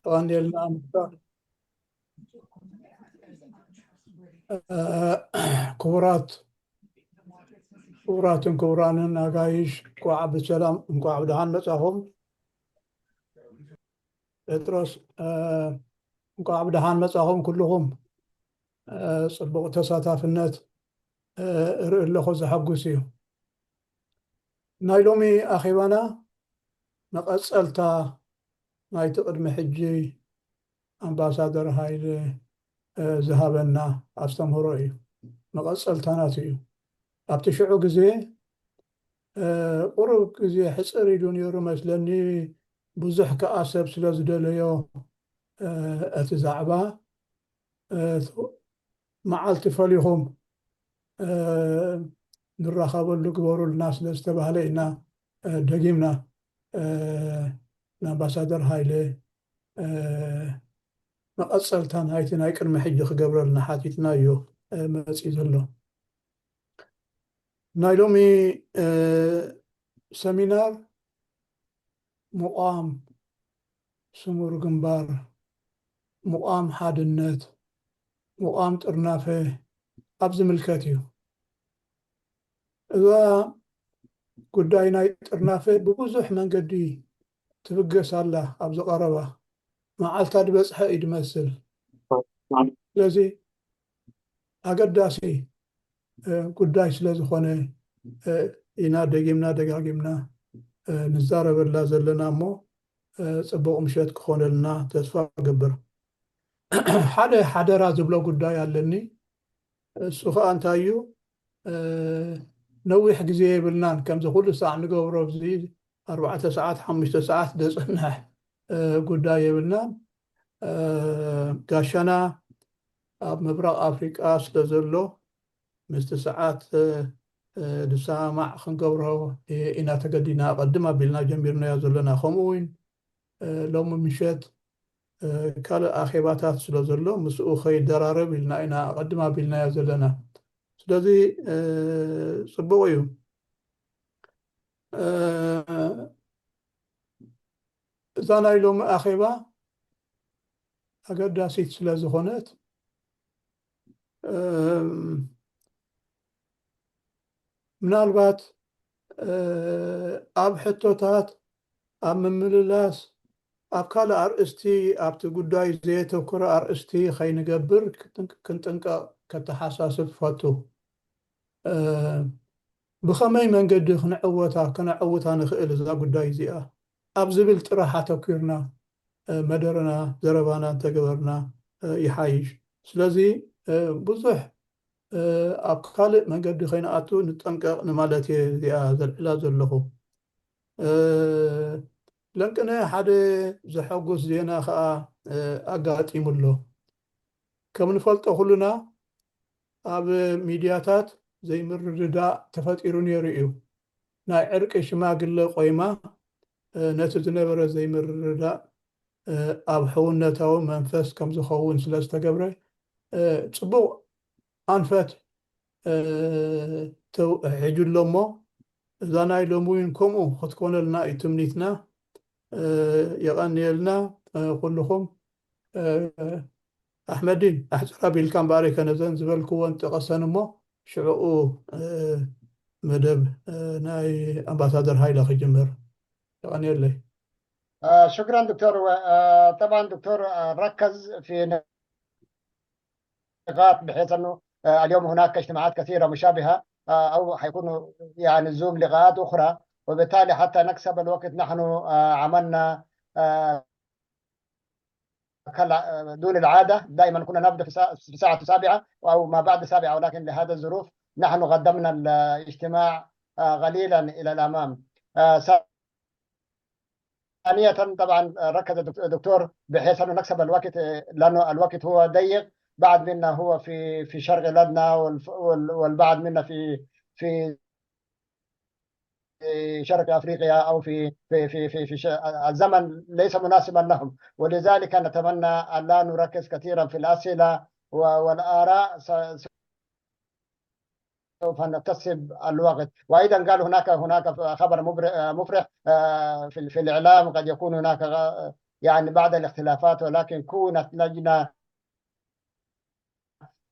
ተቐንየልና ምክታር። ክቡራት ክቡራትን ክቡራንን ኣጋይሽ፣ እንኳዕ ብሰላም እንኳዕ ብደሓን መጻኹም። ጴጥሮስ፣ እንኳዕ ብደሓን መጻኹም ኩልኹም። ጽቡቕ ተሳታፍነት እርኢ ኣለኹ፣ ዘሐጉስ እዩ። ናይ ሎሚ ኣኼባና መቐጸልታ ናይቲ ቅድሚ ሕጂ ኣምባሳደር ሃይለ ዝሃበና ኣስተምህሮ እዩ። መቐጸልታ ናቱ እዩ። ኣብቲ ሽዑ ግዜ ቁሩብ ግዜ ሕጽር ኢሉ ነይሩ መስለኒ። ብዙሕ ከኣ ሰብ ስለ ዝደለዮ እቲ ዛዕባ መዓልቲ ፈሊኹም ንራኸበሉ ግበሩልና ስለ ዝተባህለ ኢና ደጊምና ንኣምባሳደር ሃይለ መቐጸልታ ናይቲ ናይ ቅድሚ ሕጂ ክገብረልና ሓቲትና እዩ መጺእ ዘሎ። ናይ ሎሚ ሰሚናር ምቋም ስሙር ግንባር፣ ምቋም ሓድነት፣ ምቋም ጥርናፈ ኣብ ዝምልከት እዩ። እዛ ጉዳይ ናይ ጥርናፈ ብብዙሕ መንገዲ ትብገስ ኣላ ኣብዚ ቀረባ። መዓልታ ዝበጽሐ እዩ ዝመስል። ስለዚ ኣገዳሲ ጉዳይ ስለ ዝኾነ ኢና ደጊምና ደጋጊምና ንዛረበላ ዘለና እሞ ጽቡቕ ምሸት ክኾነልና ተስፋ እገብር። ሓደ ሓደራ ዝብሎ ጉዳይ ኣለኒ። እሱ ኸኣ እንታይ እዩ? ነዊሕ ግዜ የብልናን። ከምዚ ኩሉ ሳዕ ንገብሮ ኣብዚ ኣርባዕተ ሰዓት ሓሙሽተ ሰዓት ዘጽንሕ ጉዳይ የብልናን። ጋሻና ኣብ ምብራቕ ኣፍሪቃ ስለ ዘሎ ምስቲ ሰዓት ዝሰማማዕ ክንገብሮ ኢና ተገዲና። ኣቐድም ኣቢልና ጀሚርናዮ ዘለና። ከምኡ እውን ሎሚ ምሸት ካልእ ኣኼባታት ስለ ዘሎ ምስኡ ከይደራረብ ኢልና ኢና ኣቐድም ኣቢልናዮ ዘለና። ስለዚ ጽቡቕ እዩ። እዛ ናይ ሎሚ ኣኼባ ኣገዳሲት ስለ ዝኾነት ምናልባት ኣብ ሕቶታት፣ ኣብ ምምልላስ፣ ኣብ ካልእ ኣርእስቲ፣ ኣብቲ ጉዳይ ዘየተኮረ ኣርእስቲ ከይንገብር ክንጥንቀቕ ከተሓሳስብ ፈቱ። ብኸመይ መንገዲ ክንዕወታ፣ ከነዕውታ ንኽእል እዛ ጉዳይ እዚኣ ኣብ ዝብል ጥራሕ ኣተኲርና መደረና፣ ዘረባና እንተገበርና ይሓይሽ። ስለዚ ብዙሕ ኣብ ካልእ መንገዲ ከይንኣቱ ንጠንቀቕ ንማለት እየ እዚኣ ዘልዕላ ዘለኹ። ለንቅነ ሓደ ዘሐጉስ ዜና ከኣ ኣጋጢሙ ኣሎ። ከም ንፈልጦ ኩልና ኣብ ሚድያታት ዘይምርድዳእ ተፈጢሩ ነይሩ እዩ። ናይ ዕርቂ ሽማግለ ቆይማ ነቲ ዝነበረ ዘይምርድዳእ ኣብ ሕውነታዊ መንፈስ ከም ዝኸውን ስለ ዝተገብረ ጽቡቕ ኣንፈት ተውሕጁ ኣሎ እሞ እዛ ናይ ሎሚ እውን ከምኡ ክትኮነልና እዩ ትምኒትና። የቐንየልና ኩልኹም። ኣሕመዲን ኣሕፅር ኣቢልካ እምበኣር ከነዘን ዝበልክወን ጥቀሰን እሞ ሽዕኡ መደብ ናይ ኣምባሳደር ሃይለ ክጅምር። የቐንየለይ። شكرا دكتور. طبعا دكتور ركز في نقاط بحيث انه اليوم هناك اجتماعات كثيره مشابهه او حيكونوا يعني زوم لقاءات اخرى، وبالتالي حتى نكسب الوقت نحن عملنا دون العاده، دائما كنا نبدا في الساعه السابعه او ما بعد السابعه، ولكن لهذا الظروف نحن قدمنا الاجتماع قليلا الى الامام. ثانية طبعا ركز الدكتور بحيث انه نكسب الوقت، لانه الوقت هو ضيق، بعض منا هو في في شرق لدنا والبعض منا في في شرق افريقيا او في في في في, في الزمن ليس مناسبا لهم، ولذلك نتمنى ان لا نركز كثيرا في الاسئله والاراء. سوف نكتسب الوقت. وايضا قال هناك هناك خبر مفرح في في الاعلام، قد يكون هناك يعني بعض الاختلافات، ولكن كونت لجنة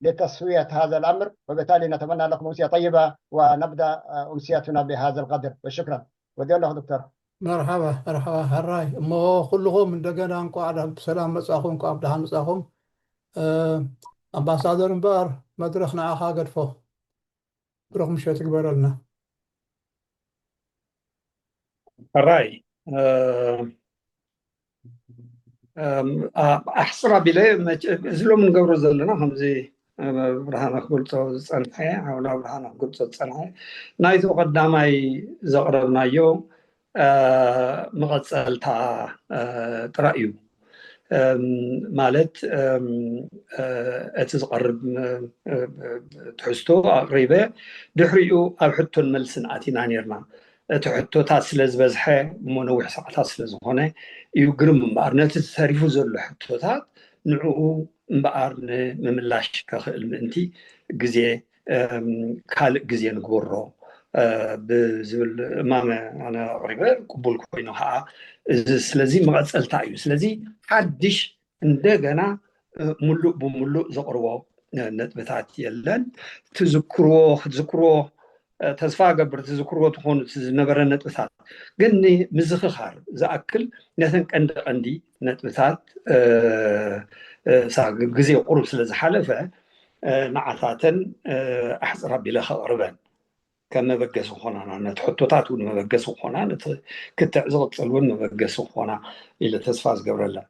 لتسوية هذا الأمر. وبالتالي نتمنى لكم أمسية طيبة، ونبدأ أمسيتنا بهذا القدر، وشكرا. ወዲ ኣለኹ ዶክተር። መርሓባ መርሓባ። ሕራይ እሞ ኩልኹም እንደገና እንኳዕ ብሰላም መጻኹም፣ እንኳዕ ብደሓን መጻኹም። ኣምባሳደር እምበኣር መድረኽ ንዓኻ ገድፎ። ብሩኽ ምሸት ይግበረልና። ሕራይ ኣሕፅር ኣቢለ፣ እዚ ሎም ንገብሮ ዘለና ከምዚ ብርሃነ ክገልፆ ዝፀንሐ፣ ሓውና ብርሃነ ክገልፆ ዝፀንሐ፣ ናይዚ ቀዳማይ ዘቕረብናዮ መቐፀልታ ጥራይ እዩ። ማለት እቲ ዝቐርብ ትሕዝቶ ኣቕሪበ፣ ድሕሪኡ ኣብ ሕቶን መልስን ኣቲና ነርና። እቲ ሕቶታት ስለ ዝበዝሐ እሞ ነዊሕ ሰዓታት ስለ ዝኾነ እዩ። ግርም እምበኣር ነቲ ተሪፉ ዘሎ ሕቶታት ንዕኡ እምበኣር ንምምላሽ ከኽእል ምእንቲ ግዜ ካልእ ግዜ ንግበሮ ብዝብል እማመ ኣነ ኣቕሪበ፣ ቅቡል ኮይኑ ከዓ እዚ ስለዚ መቐፀልታ እዩ። ስለዚ ሓድሽ እንደገና ሙሉእ ብሙሉእ ዘቕርቦ ነጥብታት የለን። ትዝክርዎ ክትዝክርዎ ተስፋ ገብር ትዝክርዎ ትኾኑ ዝነበረ ነጥብታት ግን ንምዝኽኻር ዝኣክል ነተን ቀንዲ ቀንዲ ነጥብታት ግዜ ቁሩብ ስለ ዝሓለፈ ንዓታተን ኣሕፅር ኣቢለ ከቕርበን ከም መበገሲ ክኾናና፣ ነቲ ሕቶታት እውን መበገሲ ክኾና፣ ነቲ ክትዕ ዝቕፅል እውን መበገሲ ክኾና ኢለ ተስፋ ዝገብረለን።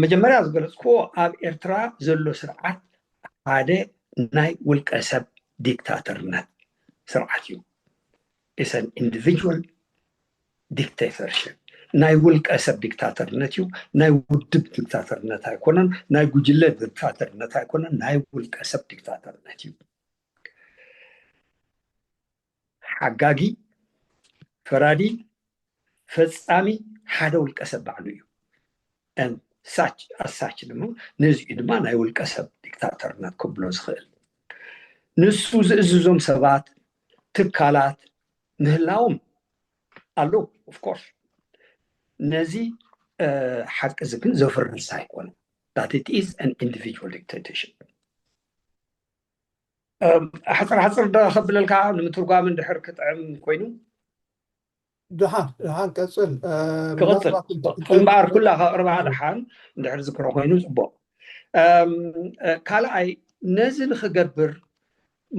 መጀመርያ ዝገለፅክዎ ኣብ ኤርትራ ዘሎ ስርዓት ሓደ ናይ ውልቀ ሰብ ዲክታተርነት ስርዓት እዩ። ኢሰን ኢንዲቪጁዋል ዲክቴተርሽፕ፣ ናይ ውልቀ ሰብ ዲክታተርነት እዩ። ናይ ውድብ ዲክታተርነት ኣይኮነን፣ ናይ ጉጅለ ዲክታተርነት ኣይኮነን፣ ናይ ውልቀ ሰብ ዲክታተርነት እዩ። ሓጋጊ፣ ፈራዲ፣ ፈጻሚ ሓደ ውልቀ ሰብ ባዕሉ እዩ። ሳች ኣሳች ድማ ነዚኡ ድማ ናይ ውልቀ ሰብ ዲክታተርነት ክብሎ ዝኽእል። ንሱ ዝእዝዞም ሰባት፣ ትካላት ምህላዎም ኣሎ። ኦፍኮርስ ነዚ ሓቂ እዚ ግን ዘፍርስ ኣይኮነ። ኢንዲቪል ዲክቴተርሽፕ። ሓፅር ሓፅር ዶ ከብለልካ ንምትርጓም እንድሕር ክጥዕም ኮይኑ? ድሓን ድሓን ቀፅል። ክቕፅል እምበኣር ኩላ ከቕርባ ድሓን እንድሕር ዝክሮ ኮይኑ ፅቡቕ። ካልኣይ ነዚ ንክገብር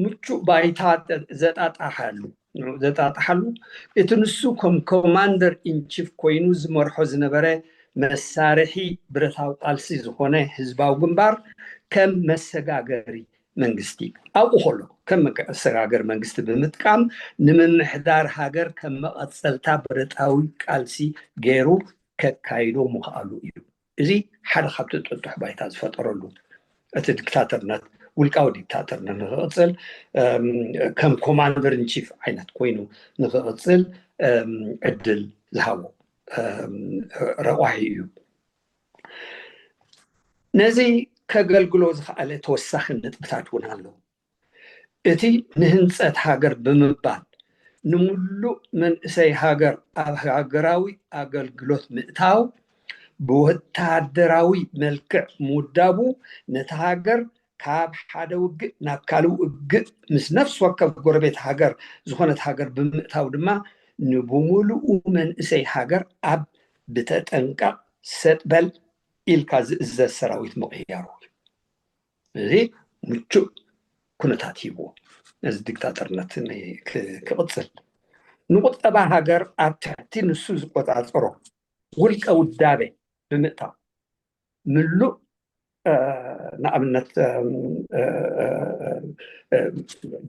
ምቹእ ባይታ ዘጣጣሓሉ ዘጣጣሓሉ እቲ ንሱ ከም ኮማንደር ኢንቺፍ ኮይኑ ዝመርሖ ዝነበረ መሳርሒ ብረታዊ ቃልሲ ዝኾነ ህዝባዊ ግንባር ከም መሰጋገሪ መንግስቲ ኣብኡ ከሎ ከም መሰጋገሪ መንግስቲ ብምጥቃም ንምምሕዳር ሃገር ከም መቐፀልታ ብረታዊ ቃልሲ ገይሩ ከካይዶ ምኽኣሉ እዩ። እዚ ሓደ ካብቲ ጥጡሕ ባይታ ዝፈጠረሉ እቲ ዲክታተርነት ውልቃዊ ዲክታተርነት ንክቕፅል ከም ኮማንደር ኢንቺፍ ዓይነት ኮይኑ ንክቕፅል ዕድል ዝሃቦ ረቋሒ እዩ። ነዚ ከገልግሎ ዝኸኣለ ተወሳኺ ነጥብታት እውን ኣለዉ። እቲ ንህንፀት ሃገር ብምባል ንምሉእ መንእሰይ ሃገር ኣብ ሃገራዊ ኣገልግሎት ምእታው ብወታደራዊ መልክዕ ምውዳቡ ነቲ ሃገር ካብ ሓደ ውግእ ናብ ካልእ ውግእ ምስ ነፍሲ ወከፍ ጎረቤት ሃገር ዝኾነት ሃገር ብምእታው ድማ ንብምሉኡ መንእሰይ ሃገር ኣብ ብተጠንቀቕ ሰጥ በል ኢልካ ዝእዘዝ ሰራዊት ምቕያሩ እዩ። እዚ ምቹእ ኩነታት ሂብዎ ነዚ ዲክታተርነት ክቕፅል ንቁጠባ ሃገር ኣብ ትሕቲ ንሱ ዝቆፃፀሮ ውልቀ ውዳበ ብምእታው ምሉእ ንኣብነት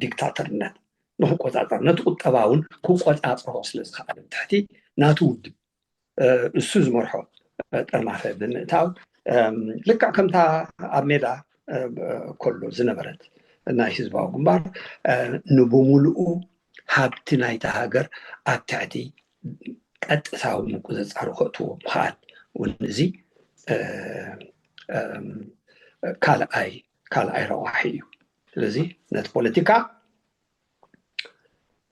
ዲክታተርነት ንክቆፃፀር ነቲ ቁጠባ እውን ክቆፃፀሮ ስለ ዝከኣለ ትሕቲ ናቱ ውድብ እሱ ዝመርሖ ጠርናፈ ብምእታው ልክዕ ከምታ ኣብ ሜዳ ከሎ ዝነበረት ናይ ህዝባዊ ግንባር ንብምሉኡ ሃብቲ ናይታ ሃገር ኣብ ትሕቲ ቀጥታዊ ምቁፅፃሩ ከእትዎ ምኽኣል እውን እዚ ካልኣይ ካልኣይ ረቋሒ እዩ። ስለዚ ነቲ ፖለቲካ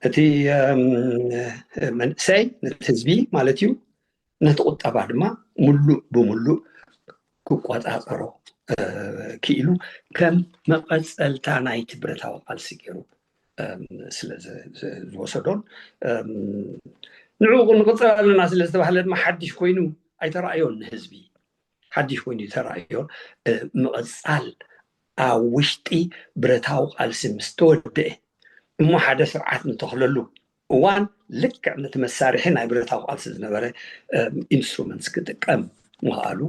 እቲ መንእሰይ ነቲ ህዝቢ ማለት እዩ ነቲ ቁጠባ ድማ ሙሉእ ብሙሉእ ክቆፃፀሮ ክኢሉ ከም መቐፀልታ ናይቲ ብረታዊ ቃልሲ ገይሩ ስለ ዝወሰዶን ንዕኡ ንቕፅል ኣለና ስለ ዝተባህለ ድማ ሓድሽ ኮይኑ ኣይተረኣዮን ንህዝቢ። ሓድሽ ኮይኑ ተረኣዮ ምቕፃል ኣብ ውሽጢ ብረታዊ ቃልሲ ምስ ተወደአ እሞ ሓደ ስርዓት ንተኽለሉ እዋን ልክዕ ነቲ መሳርሒ ናይ ብረታዊ ቃልሲ ዝነበረ ኢንስትሩመንትስ ክጥቀም ምኽኣሉ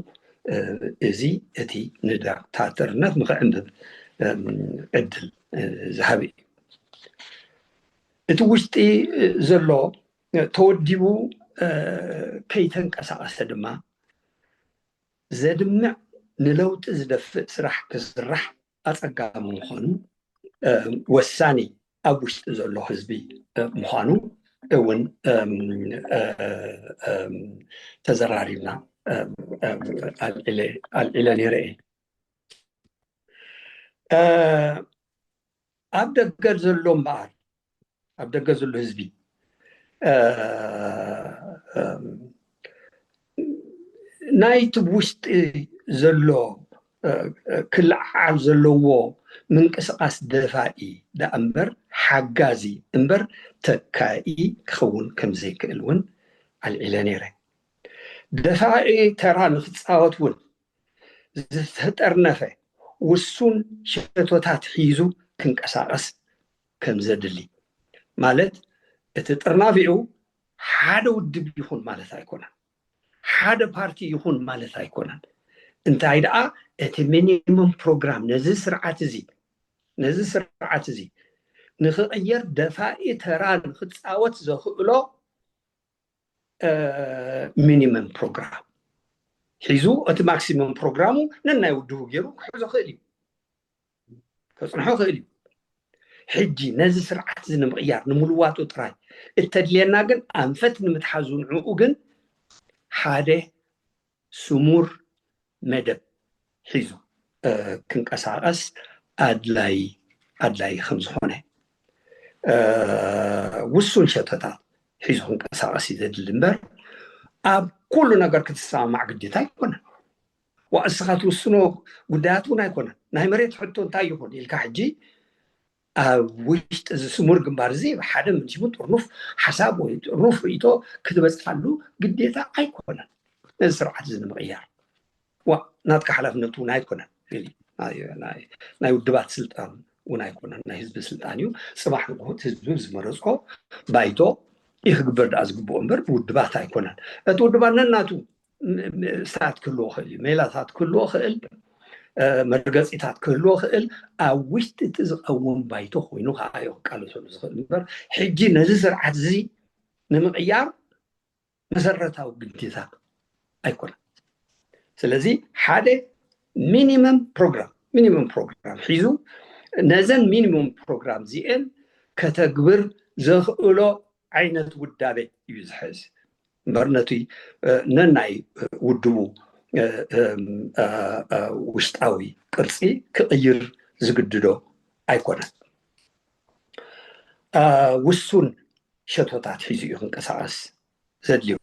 እዚ እቲ ንዳክታተርነት ንክዕንብብ ዕድል ዝሃበ እዩ። እቲ ውሽጢ ዘሎ ተወዲቡ ከይተንቀሳቐሰ ድማ ዘድምዕ ንለውጢ ዝደፍእ ስራሕ ክስራሕ ኣፀጋሚ ምዃኑ ወሳኒ ኣብ ውሽጢ ዘሎ ህዝቢ ምዃኑ እውን ተዘራሪብና ኣልዒለ ነይረ እየ። ኣብ ደገ ዘሎ እምበኣር ኣብ ደገ ዘሎ ህዝቢ ናይቲ ውሽጢ ዘሎ ክለዓዓል ዘለዎ ምንቅስቃስ ደፋኢ ደኣ እምበር ሓጋዚ እምበር ተካኢ ክኸውን ከም ዘይክእል እውን ኣልዒለ ነይረ። ደፋኢ ተራ ንክፃወት እውን ዝተጠርነፈ ውሱን ሸቶታት ሒዙ ክንቀሳቀስ ከም ዘድሊ ማለት እቲ ጥርናፊኡ ሓደ ውድብ ይኹን ማለት ኣይኮነን። ሓደ ፓርቲ ይኹን ማለት ኣይኮነን። እንታይ ደኣ እቲ ሚኒመም ፕሮግራም ነዚ ስርዓት እዚ ነዚ ስርዓት እዚ ንክቕየር ደፋኢ ተራ ንክፃወት ዘኽእሎ ሚኒመም ፕሮግራም ሒዙ እቲ ማክሲመም ፕሮግራሙ ነናይ ውድቡ ገይሩ ክሕዞ ክእል እዩ፣ ከፅንሖ ክእል እዩ። ሕጂ ነዚ ስርዓት እዚ ንምቕያር ንምልዋጡ ጥራይ እተድልየና ግን ኣንፈት ንምትሓዙ ንዕኡ ግን ሓደ ስሙር መደብ ሒዙ ክንቀሳቀስ ኣድላይ ኣድላይ ከም ዝኾነ ውሱን ሸቶታት ሒዙ ክንቀሳቀስ እዩ ዘድሊ እምበር ኣብ ኩሉ ነገር ክትሰማማዕ ግዴታ ኣይኮነን። ዋ እስኻ ትውስኖ ጉዳያት እውን ኣይኮነን። ናይ መሬት ሕቶ እንታይ ይኹን ኢልካ ሕጂ ኣብ ውሽጢ እዚ ስሙር ግንባር እዚ ሓደ ምንሽሙ ጥርኑፍ ሓሳብ ወይ ጥርኑፍ ርእቶ ክትበፅሓሉ ግዴታ ኣይኮነን። ነዚ ስርዓት እዚ ንምቕያር ዋ ናትካ ሓላፍነት እውን ኣይኮነን። ናይ ውድባት ስልጣን እውን ኣይኮነን፣ ናይ ህዝቢ ስልጣን እዩ። ፅባሕ ንግሆት ህዝቢ ዝመረፆ ባይቶ ይክግበር ደኣ ዝግብኦ እምበር ውድባት ኣይኮነን። እቲ ውድባት ነናቱ ስታት ክህልዎ ክእል እዩ፣ ሜላታት ክህልዎ ክእል፣ መርገፂታት ክህልዎ ክእል፣ ኣብ ውሽጢ እቲ ዝቀውም ባይቶ ኮይኑ ከዓ እዩ ክቃለሰሉ ዝኽእል እምበር ሕጂ ነዚ ስርዓት እዚ ንምቕያር መሰረታዊ ግዴታ ኣይኮነን። ስለዚ ሓደ ሚኒመም ፕሮግራም ሚኒመም ፕሮግራም ሒዙ ነዘን ሚኒመም ፕሮግራም እዚኤን ከተግብር ዘኽእሎ ዓይነት ውዳቤ እዩ ዝሕዝ እምበር ነቲ ነናይ ውድቡ ውሽጣዊ ቅርፂ ክቕይር ዝግድዶ ኣይኮነን። ውሱን ሸቶታት ሒዙ እዩ ክንቀሳቀስ ዘድልዮ።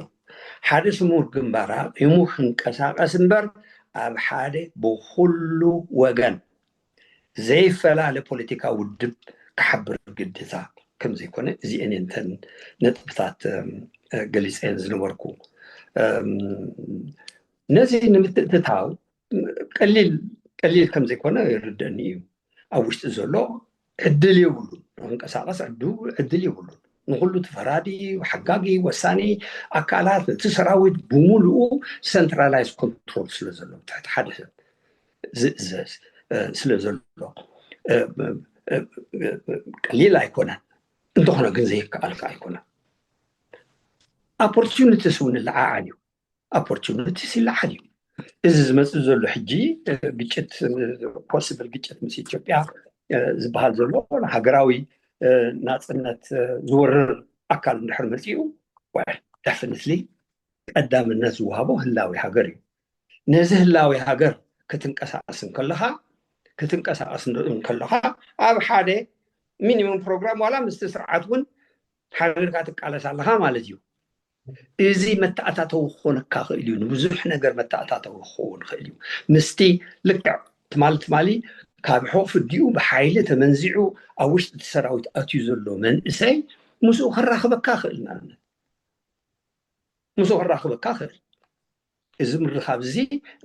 ሓደ ስሙር ግንባር ኣቂሙ ክንቀሳቀስ እምበር ኣብ ሓደ ብኩሉ ወገን ዘይፈላለ ፖለቲካዊ ውድብ ክሓብር ግዴታ ከም ዘይኮነ እዚአን እየን እተን ነጥብታት ገሊፀን ዝነበርኩ። ነዚ ንምትእትታው ቀሊል ቀሊል ከም ዘይኮነ ይርደኒ እዩ። ኣብ ውሽጢ ዘሎ ዕድል የብሉን፣ ንክንቀሳቀስ ዕድል የብሉን። ንኩሉ ተፈራዲ፣ ሓጋጊ፣ ወሳኒ ኣካላት እቲ ሰራዊት ብምሉኡ ሰንትራላይዝ ኮንትሮል ስለ ዘሎ ትሕቲ ሓደ ሰብ ዝእዘዝ ስለ ዘሎ ቀሊል ኣይኮነን። እንተኾነ ግን ዘይከኣልካ ኣይኮነን። ኦፖርቹኒቲስ እውን ይለዓዓል እዩ። ኦፖርቹኒቲስ ይለዓል እዩ። እዚ ዝመፅእ ዘሎ ሕጂ ግጭት ፖስብል ግጭት ምስ ኢትዮጵያ ዝበሃል ዘሎ ሃገራዊ ናፅነት ዝወርር ኣካል እንድሕር መፂኡ ደፍንትሊ ቀዳምነት ዝወሃቦ ህላዊ ሃገር እዩ። ነዚ ህላዊ ሃገር ክትንቀሳቀስ እንከለካ ክትንቀሳቀስ እንከለካ ኣብ ሓደ ሚኒመም ፕሮግራም ዋላ ምስቲ ስርዓት እውን ሓቢርካ ትቃለስ ኣለካ ማለት እዩ። እዚ መተኣታተዊ ክኾነካ ክእል እዩ። ንብዙሕ ነገር መተኣታተዊ ክኸውን ክእል እዩ። ምስቲ ልክዕ ትማሊ ትማሊ ካብ ሕቑፍ ኣዲኡ ብሓይሊ ተመንዚዑ ኣብ ውሽጢ እቲ ሰራዊት ኣትዩ ዘሎ መንእሰይ ምስኡ ከራኽበካ ክእል። ንኣብነት ምስኡ ከራኽበካ ክእል። እዚ ምርኻብ እዚ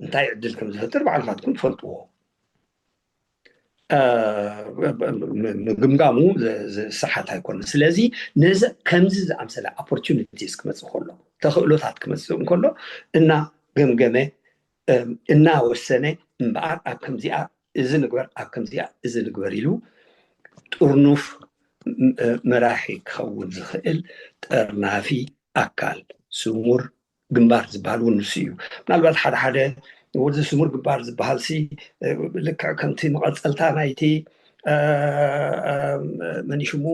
እንታይ ዕድል ከም ዝፈጥር ባዕልኻትኩም ትፈልጥዎ። ምግምጋሙ ዝሰሓት ኣይኮነ። ስለዚ ነዚ ከምዚ ዝኣምሰለ ኦፖርቹኒቲስ ክመፅእ ከሎ፣ ተኽእሎታት ክመፅእ እንከሎ እናገምገመ እናወሰነ እምበኣር ኣብ ከምዚኣ እዚ ንግበር፣ ኣብ ከምዚኣ እዚ ንግበር ኢሉ ጥርኑፍ መራሒ ክኸውን ዝኽእል ጠርናፊ ኣካል፣ ስሙር ግንባር ዝበሃል እውን ንሱ እዩ። ምናልባት ሓደ ሓደ ወዚ ስሙር ግንባር ዝበሃል ሲ ልክዕ ከምቲ መቐፀልታ ናይቲ መኒሽሙ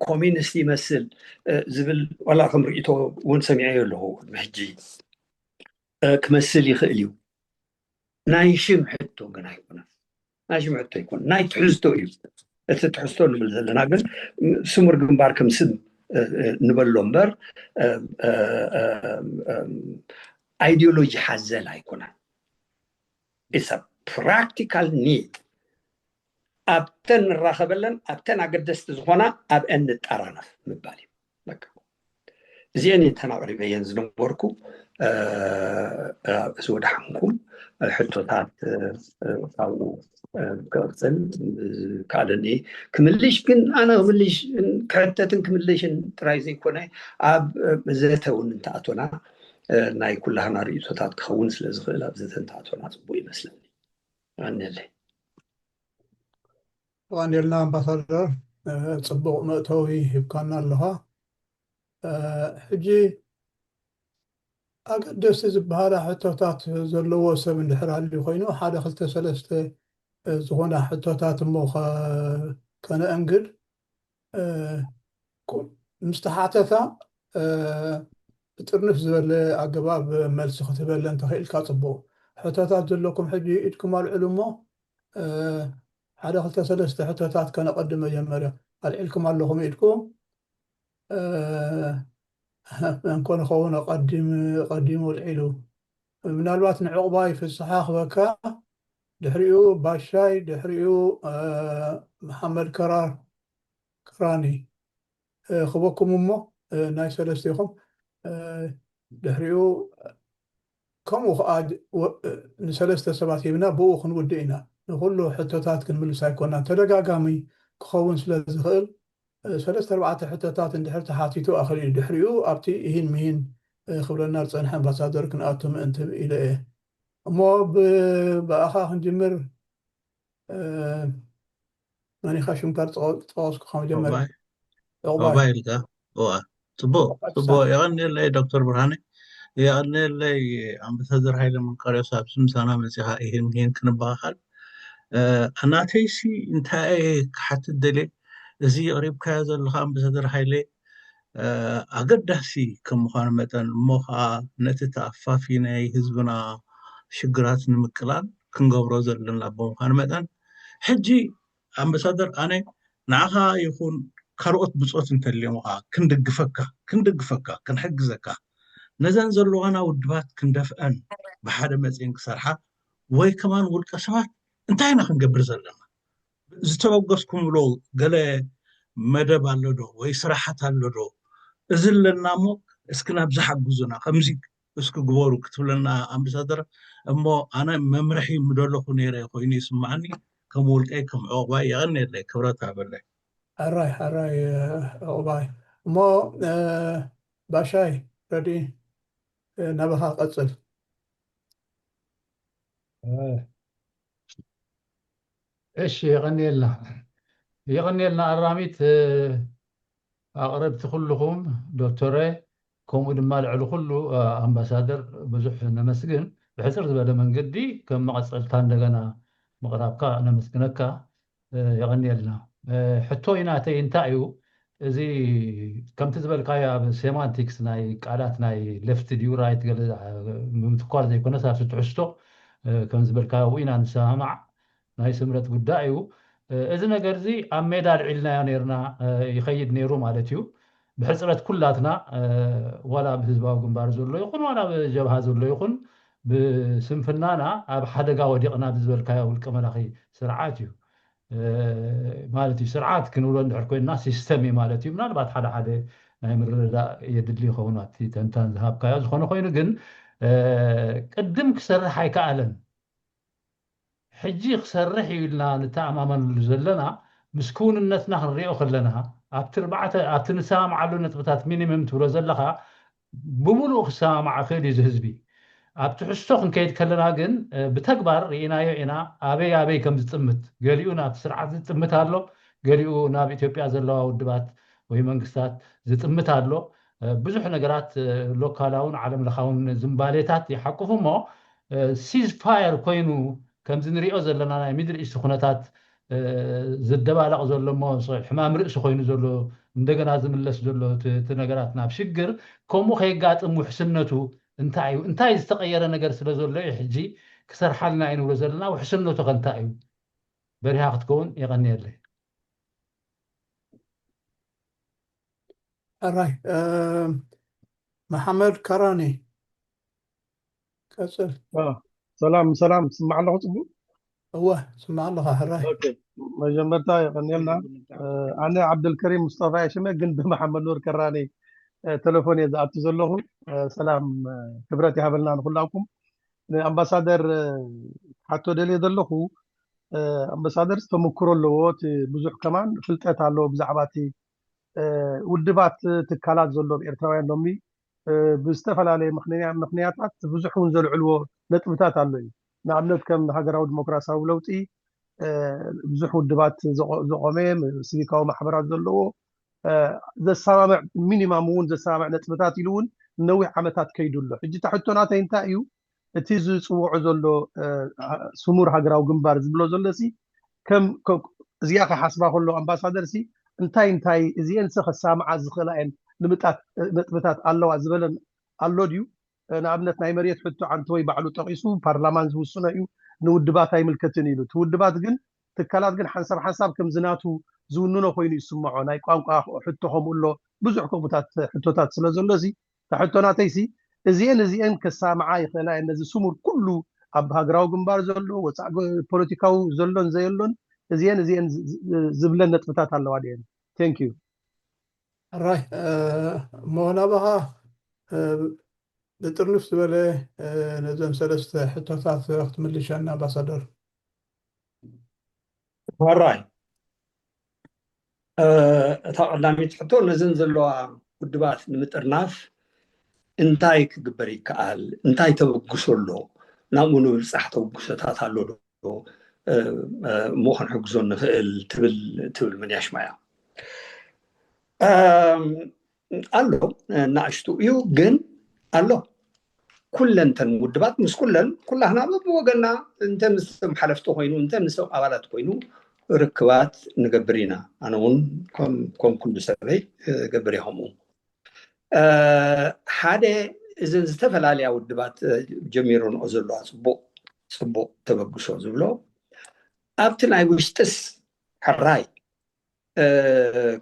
ኮሚኒስት ይመስል ዝብል ዋላ ከም ርእቶ እውን ሰሚዐ ኣለኹ። ሕጂ ክመስል ይኽእል እዩ። ናይ ሽም ሕቶ ግን ኣይኮነን። ናይ ሽም ሕቶ ኣይኮነን፣ ናይ ትሕዝቶ እዩ። እቲ ትሕዝቶ ንብል ዘለና ግን ስሙር ግንባር ከም ስም ንበሎ እምበር ኣይዲዮሎጂ ሓዘል ኣይኮነን። It's a practical need። ኣብተን ንራኸበለን ኣብተን ኣገደስቲ ዝኾና ኣብአን ንጠራነፍ ምባል እዩ። እዚአን እተን ኣቕሪበየን ዝነበርኩ። እዚ ወደ ሓንኩም ሕቶታት ካብኡ ክቕፅል ካልኒ ክምልሽ ግን ኣነ ክምልሽ ክሕተትን ክምልሽን ጥራይ ዘይኮነ ኣብ ዘተ እውን እንተኣቶና ናይ ኩላህና ርእቶታት ክኸውን ስለ ዝኽእል ኣብ ዘተ እንተኣቶና ፅቡቅ ይመስለኒ። ኣነለይ ቀንዴልና ኣምባሳደር፣ ፅቡቕ መእተዊ ሂብካና ኣለኻ። ሕጂ ኣገደስቲ ዝበሃላ ሕቶታት ዘለዎ ሰብ እንድሕር ኣልዩ ኮይኑ ሓደ ክልተ ሰለስተ ዝኾና ሕቶታት እሞ ከነእንግድ ምስ ተሓተታ ብጥርንፍ ዝበለ ኣገባብ መልሲ ክትህበለን ተኽእልካ ፅቡቕ። ሕቶታት ዘለኩም ሕጂ ኢድኩም ኣልዕሉ እሞ ሓደ ክልተ ሰለስተ ሕቶታት ከነቐድም መጀመርያ። ኣልዒልኩም ኣለኹም ኢድኩም እንኮ ንኸውን ቀዲሙ ኣልዒሉ። ምናልባት ንዕቑባይ ፍስሓ ክበካ፣ ድሕሪኡ ባሻይ፣ ድሕሪኡ መሓመድ ከራር ከራኒ ክበኩም እሞ ናይ ሰለስቴኹም ድሕሪኡ ከምኡ ከዓ ንሰለስተ ሰባት ሂብና ብኡ ክንውድእ ኢና። ንኩሉ ሕቶታት ክንምልስ ኣይኮናን። ተደጋጋሚ ክኸውን ስለ ዝኽእል ሰለስተ ኣርባዕተ ሕቶታት እንድሕር ተሓቲቱ ኣኽእል እዩ። ድሕሪኡ ኣብቲ ኢሂን ምሂን ክብለና ዝፀንሐ ኣምባሳደር ክንኣቱ ምእንቲ ኢለ እየ። እሞ ብኣኻ ክንጅምር መኒኻ ሽምካ ዝጠቐስኩ ካብ መጀመርያ ኦባይ ኢልካ። እዋ ጽቡቕ ጽቡቕ። የቐንየለይ ዶክተር ብርሃነ፣ የቐንየለይ ኣምባሳደር ሃይለ መንቀርዮስ ኣብዚ ምሳና መጺኻ ይህን ይህን ክንበኻኻል። ናተይሲ እንታይ ክሓትት ደልየ፣ እዚ የቕሪብካዮ ዘለኻ ኣምባሳደር ሃይለ ኣገዳሲ ከም ምዃኑ መጠን እሞ ከዓ ነቲ ተኣፋፊ ናይ ህዝብና ሽግራት ንምቅላል ክንገብሮ ዘለና ብምዃኑ መጠን ሕጂ ኣምባሳደር ኣነ ንዓኻ ይኹን ካልኦት ብፆት እንተልዮም ከዓ ክንድግፈካ ክንድግፈካ ክንሕግዘካ ነዘን ዘለዋና ውድባት ክንደፍአን ብሓደ መፅን ክሰርሓ ወይ ከማን ውልቀ ሰባት እንታይ ኢና ክንገብር ዘለና? ዝተበገስኩም ብሎ ገለ መደብ ኣሎ ዶ ወይ ስራሓት ኣሎ ዶ? እዚ ኣለና እሞ እስኪ ናብዚ ሓግዙና፣ ከምዚ እስኪ ግበሩ ክትብለና ኣምባሳደር እሞ ኣነ መምርሒ ምደለኹ ነይረ ኮይኑ ይስማዓኒ። ከም ውልቀይ ከም ዕቑባይ የቐንየለይ፣ ክብረት ሃበለይ። ሕራይ ሕራይ ዕቑባይ እሞ ባሻይ ረዲ ናባኻ ቀፅል። እሺ የቐንየልና የቐንየልና ኣራሚት ኣቕረብቲ ኩልኹም ዶክተረ ከምኡ ድማ ልዕሊ ኩሉ ኣምባሳደር ብዙሕ ነመስግን። ብሕፅር ዝበለ መንገዲ ከም መቐፀልታ እንደገና ምቕራብካ ነመስግነካ። የቐንየልና። ሕቶይ ናተይ እንታይ እዩ? እዚ ከምቲ ዝበልካዮ ኣብ ሴማንቲክስ ናይ ቃላት ናይ ሌፍት ድዩ ራይት ገለ ምትኳር ዘይኮነስ ኣብቲ ትሕዝቶ ከም ዝበልካዮ ኣብኡ ኢና ንሰማማዕ። ናይ ስምረት ጉዳይ እዩ። እዚ ነገር እዚ ኣብ ሜዳ ኣልዒልናዮ ነርና ይኸይድ ነይሩ ማለት እዩ። ብሕፅረት ኩላትና ዋላ ብህዝባዊ ግንባር ዘሎ ይኹን ዋላ ብጀብሃ ዘሎ ይኹን ብስንፍናና ኣብ ሓደጋ ወዲቕና ብዝበልካዮ ውልቀ መላኺ ስርዓት እዩ ማለት እዩ። ስርዓት ክንብሎ እንድሕር ኮይንና ሲስተም እዩ ማለት እዩ። ምናልባት ሓደ ሓደ ናይ ምርዳእ የድሊ ይኸውን ኣብቲ ተንታን ዝሃብካዮ። ዝኾነ ኮይኑ ግን ቅድም ክሰርሕ ኣይከኣለን። ሕጂ ክሰርሕ እዩ ኢልና ንተኣማመንሉ ዘለና ምስ ክውንነትና ክንሪኦ ከለና ኣብቲ ንሰማምዓሉ ነጥብታት ሚኒመም ትብሎ ዘለኻ ብምሉእ ክሰማማዕ ክእል እዩ እዚ ህዝቢ። ኣብ ትሕዝቶ ክንከይድ ከለና ግን ብተግባር ርኢናዮ ኢና ኣበይ ኣበይ ከም ዝጥምት። ገሊኡ ናብቲ ስርዓት ዝጥምት ኣሎ፣ ገሊኡ ናብ ኢትዮጵያ ዘለዋ ውድባት ወይ መንግስታት ዝጥምት ኣሎ። ብዙሕ ነገራት ሎካላውን ዓለም ለኻውን ዝንባሌታት ይሓቁፉ እሞ ሲዝ ፋየር ኮይኑ ከምዚ ንሪኦ ዘለና ናይ ሚድል ኢስት ኩነታት ዝደባለቕ ዘሎ እሞ ሕማም ርእሲ ኮይኑ ዘሎ እንደገና ዝምለስ ዘሎ እቲ ነገራት ናብ ሽግር ከምኡ ከየጋጥም ውሕስነቱ እንታይ እዩ? እንታይ ዝተቐየረ ነገር ስለ ዘሎ እዩ ሕጂ ክሰርሓልና እዩ ንብሎ ዘለና? ውሕስነቱ ከ እንታይ እዩ? በሪሃ ክትከውን የቐንየለይ። ሕራይ መሓመድ ካራኒ ቀፅል። ሰላም ሰላም፣ ስማዕ ኣለኹ ጽቡቅ? እወ ስማዕ ኣለኻ ሕራይ። መጀመርታ የቐንየልና። ኣነ ዓብደልከሪም ሙስጠፋ እየ ሽመ፣ ግን ብመሓመድ ኑር ከራኒ ተለፎን እየ ዝኣቱ ዘለኹ። ሰላም ክብረት ይሃበልና ንኩላኩም። ንኣምባሳደር ሓቶ ደልየ ዘለኹ፣ ኣምባሳደር ተመክሮ ኣለዎ፣ እቲ ብዙሕ ከማን ፍልጠት ኣለዎ ብዛዕባ እቲ ውድባት ትካላት ዘሎ ኣብ ኤርትራውያን ሎሚ ብዝተፈላለየ ምኽንያታት ብዙሕ እውን ዘልዕልዎ ነጥብታት ኣሎ እዩ። ንኣብነት ከም ሃገራዊ ዲሞክራሲያዊ ለውጢ ብዙሕ ውድባት ዘቆመ ሲቪካዊ ማሕበራት ዘለዎ ዘሰማምዕ ሚኒማም እውን ዘሰማምዕ ነጥብታት ኢሉ እውን ነዊሕ ዓመታት ከይዱ ኣሎ። ሕጂ እታ ሕቶ ናተይ እንታይ እዩ እቲ ዝፅውዖ ዘሎ ስሙር ሃገራዊ ግንባር ዝብሎ ዘሎ ሲ ከም እዚኣ ከሓስባ ከሎ ኣምባሳደር ሲ እንታይ እንታይ እዚኤን ሲ ከሳምዓ ዝኽእላ እየን ንምጣት ነጥብታት ኣለዋ ዝበለን ኣሎ ድዩ? ንኣብነት ናይ መሬት ሕቶ ዓንተ ወይ ባዕሉ ጠቒሱ ፓርላማን ዝውስኖ እዩ፣ ንውድባት ኣይምልከትን ኢሉ። እቲ ውድባት ግን ትካላት ግን ሓንሳብ ሓንሳብ ከም ዝናቱ ዝውንኖ ኮይኑ ይስምዖ። ናይ ቋንቋ ሕቶ ከምኡ ኣሎ፣ ብዙሕ ከምኡታት ሕቶታት ስለ ዘሎ ሲ እታ ሕቶ ናተይ ሲ እዚኤን እዚኤን ከሳምዓ ይኽእላ እየን ነዚ ስሙር ኩሉ ኣብ ሃገራዊ ግንባር ዘሎ ወፃእ ፖለቲካዊ ዘሎን ዘየሎን እዚኤን እዚኤን ዝብለን ነጥብታት ኣለዋ ድየን? Thank you። ሕራይ እሞ ናባኻ ብጥርንፍ ዝበለ ነዘን ሰለስተ ሕቶታት ክትምልሸና ኣምባሳደር። ሕራይ እታ ቀዳሚት ሕቶ ነዘን ዘለዋ ውድባት ንምጥርናፍ እንታይ ክግበር ይከኣል? እንታይ ተበግሶ ኣሎ? ናብኡ ንምብፃሕ ተበግሶታት ኣሎ ዶ? እሞ ክንሕግዞ ንኽእል ትብል ትብል ምንያሽማ እያ። ኣሎ ናእሽቱ እዩ ግን ኣሎ። ኩለንተን ውድባት ምስ ኩለን ኩላህና በብወገና እንተ ምስቶም ሓለፍቲ ኮይኑ እንተ ምስቶም ኣባላት ኮይኑ ርክባት ንገብር ኢና። ኣነ እውን ከም ኩሉ ሰበይ ገብር እየ ከምኡ። ሓደ እዘን ዝተፈላለያ ውድባት ጀሚረንኦ ዘለዋ ፅቡቅ ፅቡቅ ተበግሶ ዝብሎ ኣብቲ ናይ ውሽጥስ ሕራይ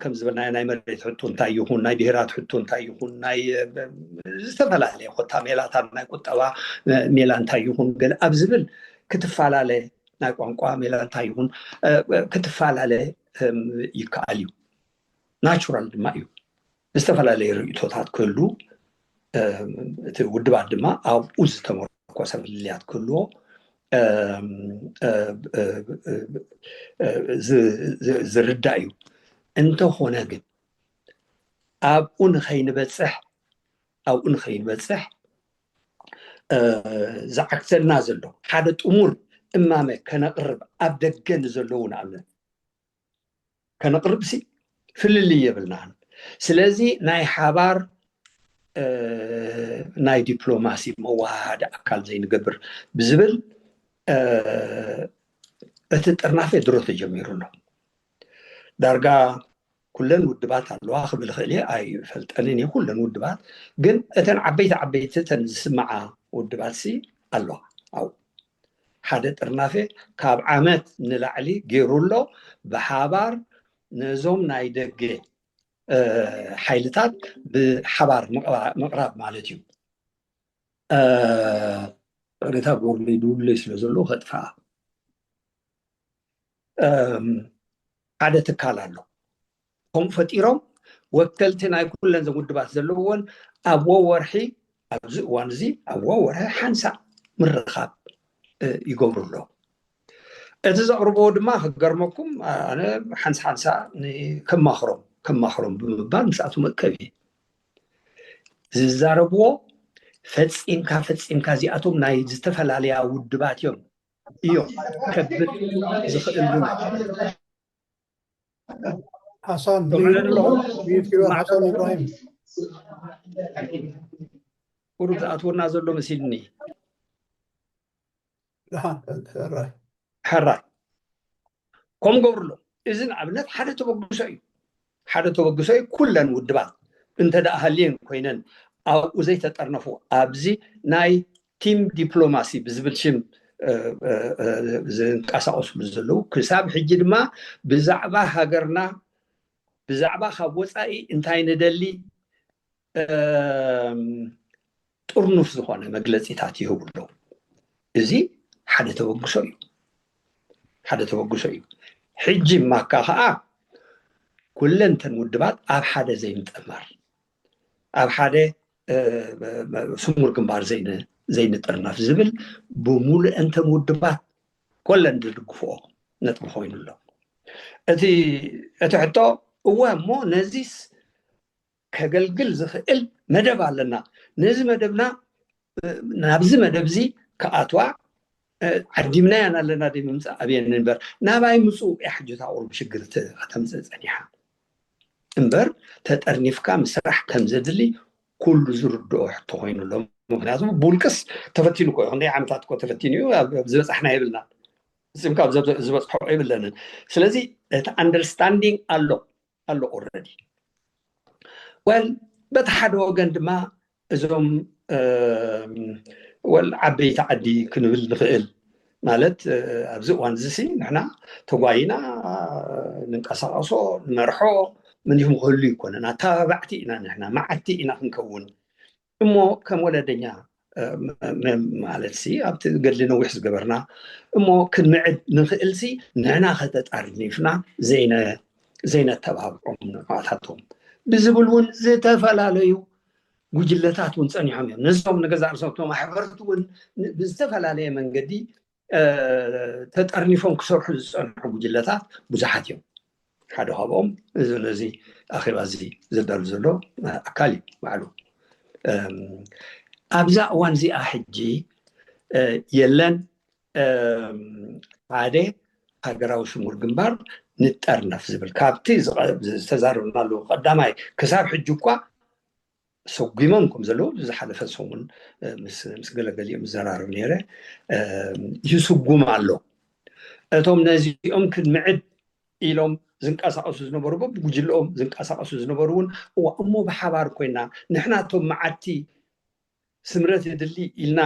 ከም ዝበልናዮ ናይ መሬት ሕቶ እንታይ ይኹን ናይ ብሄራት ሕቶ እንታይ ይኹን ናይ ዝተፈላለየ ኮታ ሜላታት ናይ ቁጠባ ሜላ እንታይ ይኹን ገለ ኣብ ዝብል ክትፈላለ ናይ ቋንቋ ሜላ እንታይ ይኹን ክትፈላለ ይከኣል እዩ። ናቹራል ድማ እዩ። ዝተፈላለየ ርእይቶታት ክህሉ እቲ ውድባት ድማ ኣብኡ ዝተመርኮሰ ፍልልያት ክህልዎ ዝርዳእ እዩ። እንተኾነ ግን ኣብኡ ንኸይንበፅሕ ኣብኡ ንኸይንበፅሕ ዝዓግተልና ዘሎ ሓደ ጥሙር እማመ ከነቕርብ ኣብ ደገ ንዘለዉ ንኣብነት ከነቕርብ ሲ ፍልልይ የብልናን። ስለዚ ናይ ሓባር ናይ ዲፕሎማሲ መወሃሃዲ ኣካል ዘይንገብር ብዝብል እቲ ጥርናፈ ድሮ ተጀሚሩ ኣሎ። ዳርጋ ኩለን ውድባት ኣለዋ ክብል ክእል እየ ኣይፈልጠንን እየ ኩለን ውድባት ግን እተን ዓበይቲ ዓበይቲ እተን ዝስማዓ ውድባት ሲ ኣለዋ ኣብኡ ሓደ ጥርናፈ ካብ ዓመት ንላዕሊ ገይሩ ኣሎ ብሓባር ነዞም ናይ ደገ ሓይልታት ብሓባር ምቕራብ ማለት እዩ። ቅሬታ ጎርለይ ድውለይ ስለ ዘለዉ ከጥፋኣ ሓደ ትካል ኣሎ። ከምኡ ፈጢሮም ወከልቲ ናይ ኩለን ዘን ውድባት ዘለውዎን ኣብ ወወርሒ ኣብዚ እዋን እዚ ኣብ ወወርሒ ሓንሳእ ምርኻብ ይገብሩ ኣለዉ። እቲ ዘቕርብዎ ድማ ክገርመኩም ኣነ ሓንሳ ሓንሳ ከማኽሮም ከማኽሮም ብምባል ምስኣቶም እከብ እየ ዝዛረብዎ። ፈፂምካ ፈፂምካ እዚኣቶም ናይ ዝተፈላለያ ውድባት እዮም እዮም ከብል ዝኽእል ሓሳን ሓሳን ኢብራሂም ቁሩብ ዝኣትወና ዘሎ መሲልኒ። ሕራይ ከምኡ ገብርሎም። እዚ ንኣብነት ሓደ ተበግሶ እዩ። ሓደ ተበግሶ እዩ። ኩለን ውድባት እንተ ደኣ ሃልየን ኮይነን ኣብኡ ዘይተጠርነፉ ኣብዚ ናይ ቲም ዲፕሎማሲ ብዝብል ሽም ዝንቀሳቀስሉ ዘለዉ ክሳብ ሕጂ ድማ ብዛዕባ ሃገርና ብዛዕባ ካብ ወፃኢ እንታይ ንደሊ ጥርኑፍ ዝኾነ መግለፂታት ይህቡ ኣለዉ። እዚ ሓደ ተበግሶ እዩ ሓደ ተበግሶ እዩ። ሕጂ ማካ ከዓ ኩለንተን ውድባት ኣብ ሓደ ዘይንጠመር ኣብ ሓደ ስሙር ግንባር ዘይንጥርነፍ ዝብል ብምሉእንተን ውድባት ኮለን ዝድግፍኦ ነጥቢ ኮይኑ ኣሎ። እቲ ሕቶ እወ እሞ ነዚስ ከገልግል ዝኽእል መደብ ኣለና። ነዚ መደብና ናብዚ መደብ እዚ ክኣትዋ ዓዲምናያን ኣለና ደ ምምፃእ ኣብየን እምበር ናባይ ምፁ እያ ሕጂ እታ ቁሩብ ሽግር ከተምፅእ ፀኒሓ እምበር ተጠርኒፍካ ምስራሕ ከም ዘድሊ ኩሉ ዝርድኦ ሕቶ ኮይኑ ኣሎ። ምክንያቱ ብውልቅስ ተፈቲኑ እኮ እዩ። ክንደይ ዓመታት እኮ ተፈቲኑ እዩ። ዝበፃሕና የብልና። ስምካ ዝበፅሖ የብለንን። ስለዚ እቲ understanding ኣሎ ኣሎ already። Well በቲ ሓደ ወገን ድማ እዞም well ዓበይቲ ዓዲ ክንብል ንኽእል ማለት ኣብዚ እዋን እዚ ንሕና ተጓይና ንንቀሳቀሶ ንመርሖ ምን ይኹም ክህሉ ይኮነን ኣተባባዕቲ ኢና ንሕና መዓድቲ ኢና ክንከውን እሞ ከም ወለደኛ ማለት ሲ ኣብቲ ገድሊ ነዊሕ ዝገበርና እሞ ክንምዕድ ንኽእል ሲ ንሕና ከተጣርኒፍና ዘይነተባብዖም ንዕዋታቶም ብዝብል እውን ዝተፈላለዩ ጉጅለታት እውን ፀኒሖም እዮም። ነዞም ንገዛ ርእሶም ማሕበረት እውን ብዝተፈላለየ መንገዲ ተጠርኒፎም ክሰርሑ ዝፀንሑ ጉጅለታት ብዙሓት እዮም። ሓደ ካብኦም እዚ ነዚ ኣኼባ እዚ ዘዳሉ ዘሎ ኣካል እዩ ባዕሉ። ኣብዛ እዋን እዚኣ ሕጂ የለን ሓደ ሃገራዊ ስሙር ግንባር ንጠርነፍ ዝብል ካብቲ ዝተዛረብናሉ ቀዳማይ ክሳብ ሕጂ እኳ ሰጒሞም ከም ዘለዉ ዝሓለፈ ሰሙን ምስ ገለገሊኦም ዝዘራረብ ነይረ ይስጉም ኣሎ። እቶም ነዚኦም ክንምዕድ ኢሎም ዝንቀሳቀሱ ዝነበሩ ብጉጅለኦም ዝንቀሳቀሱ ዝነበሩ እውን እዋ እሞ ብሓባር ኮይና ንሕና እቶም መዓድቲ ስምረት ይድሊ ኢልና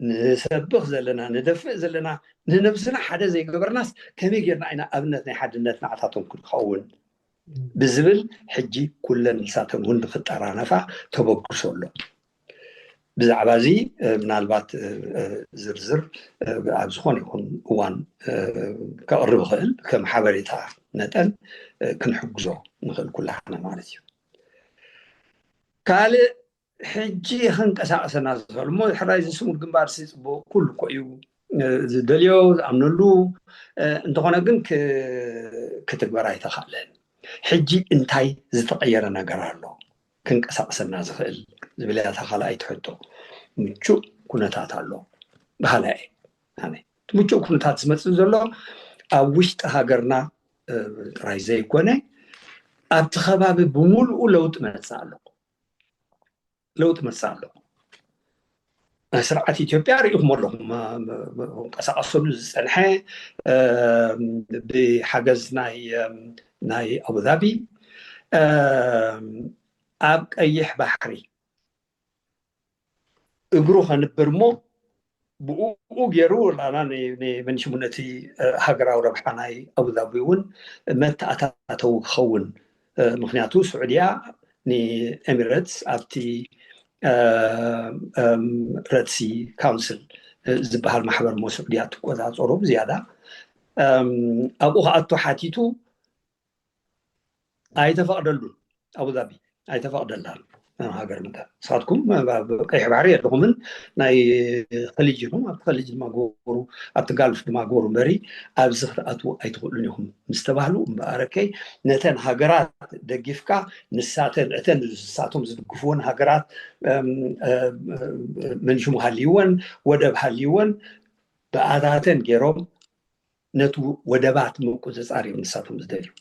ንሰብኽ ዘለና ንደፍእ ዘለና ንነብስና ሓደ ዘይገበርናስ ከመይ ጌርና ኢና ኣብነት ናይ ሓድነት ንዓታቶም ክንኸውን ብዝብል ሕጂ ኩለን ንሳተን እውን ንክጠራነፋ ተበግሶ ኣሎ። ብዛዕባ እዚ ምናልባት ዝርዝር ኣብ ዝኾነ ይኹን እዋን ከቕርብ ይኽእል ከም ሓበሬታ መጠን ክንሕግዞ ንኽእል ኩላህና ማለት እዩ። ካልእ ሕጂ ክንቀሳቀሰና ዝኽእል እሞ ሕራይ ዝስሙር ግንባር ሲ ፅቡቅ ኩሉ እኮ እዩ ዝደልዮ ዝኣምነሉ እንተኾነ ግን ክትግበር ኣይተኻለን። ሕጂ እንታይ ዝተቀየረ ነገር ኣሎ ክንቀሳቀሰና ዝኽእል ዝብል እያ እታ ካልኣይ ትሕቶ። ምቹእ ኩነታት ኣሎ በሃላይ እየ። ምቹእ ኩነታት ዝመፅእ ዘሎ ኣብ ውሽጢ ሃገርና ጥራይ ዘይኮነ ኣብቲ ከባቢ ብምሉኡ ለውጢ መፅእ ኣሎ። ለውጢ መፅእ ኣሎ። ናይ ስርዓት ኢትዮጵያ ርኢኹም ኣለኹም። ቀሳቀሰሉ ዝፀንሐ ብሓገዝ ናይ ናይ ኣቡዛቢ ኣብ ቀይሕ ባሕሪ እግሩ ከንብር እሞ ብኡ ገይሩ ላና መንሽሙ ነቲ ሃገራዊ ረብሓ ናይ ኣቡዛቢ እውን መተኣታተዊ ክኸውን ምክንያቱ ስዑድያ ንኤሚሬትስ ኣብቲ ረድሲ ካውንስል ዝበሃል ማሕበር ሞ ስዑድያ ትቆፃፀሮ ብዝያዳ ኣብኡ ክኣቱ ሓቲቱ ኣይተፈቕደሉን። ኣቡዛቢ ኣይተፈቕደላን ሃገር ምተ ንስኻትኩም ቀይሕ ባሕሪ የለኹምን ናይ ከሊጅ ኢኹም ኣብቲ ከሊጅ ድማ ጎሩ ኣብቲ ጋልፍ ድማ ጎሩ እምበሪ ኣብዚ ክትኣትዉ ኣይትኽእሉን ኢኹም ምስ ተባህሉ እምበኣረከይ ነተን ሃገራት ደጊፍካ ንሳተን እተን ንሳቶም ዝድግፍዎን ሃገራት መንሽሙ ሃልይወን ወደብ ሃልይወን ብኣታተን ገይሮም ነቲ ወደባት ምቁፅፃር እዮም ንሳቶም ዝደልዩ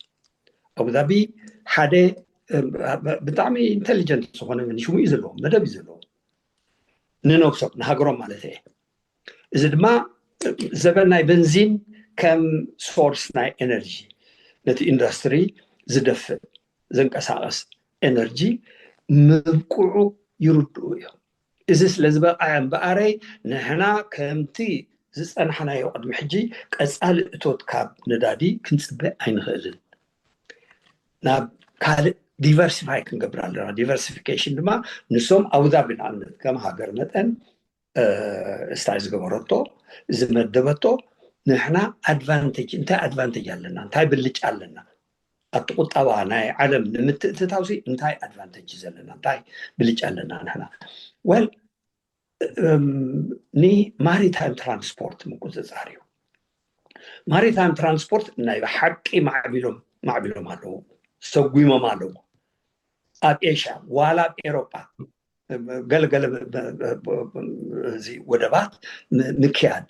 ኣቡዛቢ ሓደ ብጣዕሚ ኢንቴሊጀንት ዝኾነ ሽሙ እዩ ዘለዎ መደብ እዩ ዘለዎ ንነብሶም ንሃገሮም ማለት እየ እዚ ድማ ዘበን ናይ በንዚን ከም ሶርስ ናይ ኤነርጂ ነቲ ኢንዱስትሪ ዝደፍእ ዘንቀሳቀስ ኤነርጂ ምብቅዑ ይርድኡ እዮም እዚ ስለ ዝበቕዐ እምበኣረይ ንሕና ከምቲ ዝፀናሕናዮ ቅድሚ ሕጂ ቀፃሊ እቶት ካብ ነዳዲ ክንፅበ ኣይንኽእልን ናብ ካልእ ዲቨርሲፋይ ክንገብር ኣለና ዲቨርሲፊኬሽን ድማ ንሶም ኣቡዛቢ ንኣብነት ከም ሃገር መጠን ስታይ ዝገበረቶ ዝመደበቶ ንሕና ኣድቫንቴጅ እንታይ ኣድቫንቴጅ ኣለና እንታይ ብልጫ ኣለና ኣብቲ ቁጠባ ናይ ዓለም ንምትእትታውሲ እንታይ ኣድቫንቴጅ ዘለና እንታይ ብልጫ ኣለና ንሕና ወል ንማሪታይም ትራንስፖርት ምቁፅፃር እዩ ማሪታይም ትራንስፖርት ናይ ብሓቂ ማዕቢሎም ማዕቢሎም ኣለዉ ሰጉሞም ኣለዉ ኣብ ኤሽያ ዋላ ኣብ ኤሮጳ ገለገለ እዚ ወደባት ምክያድ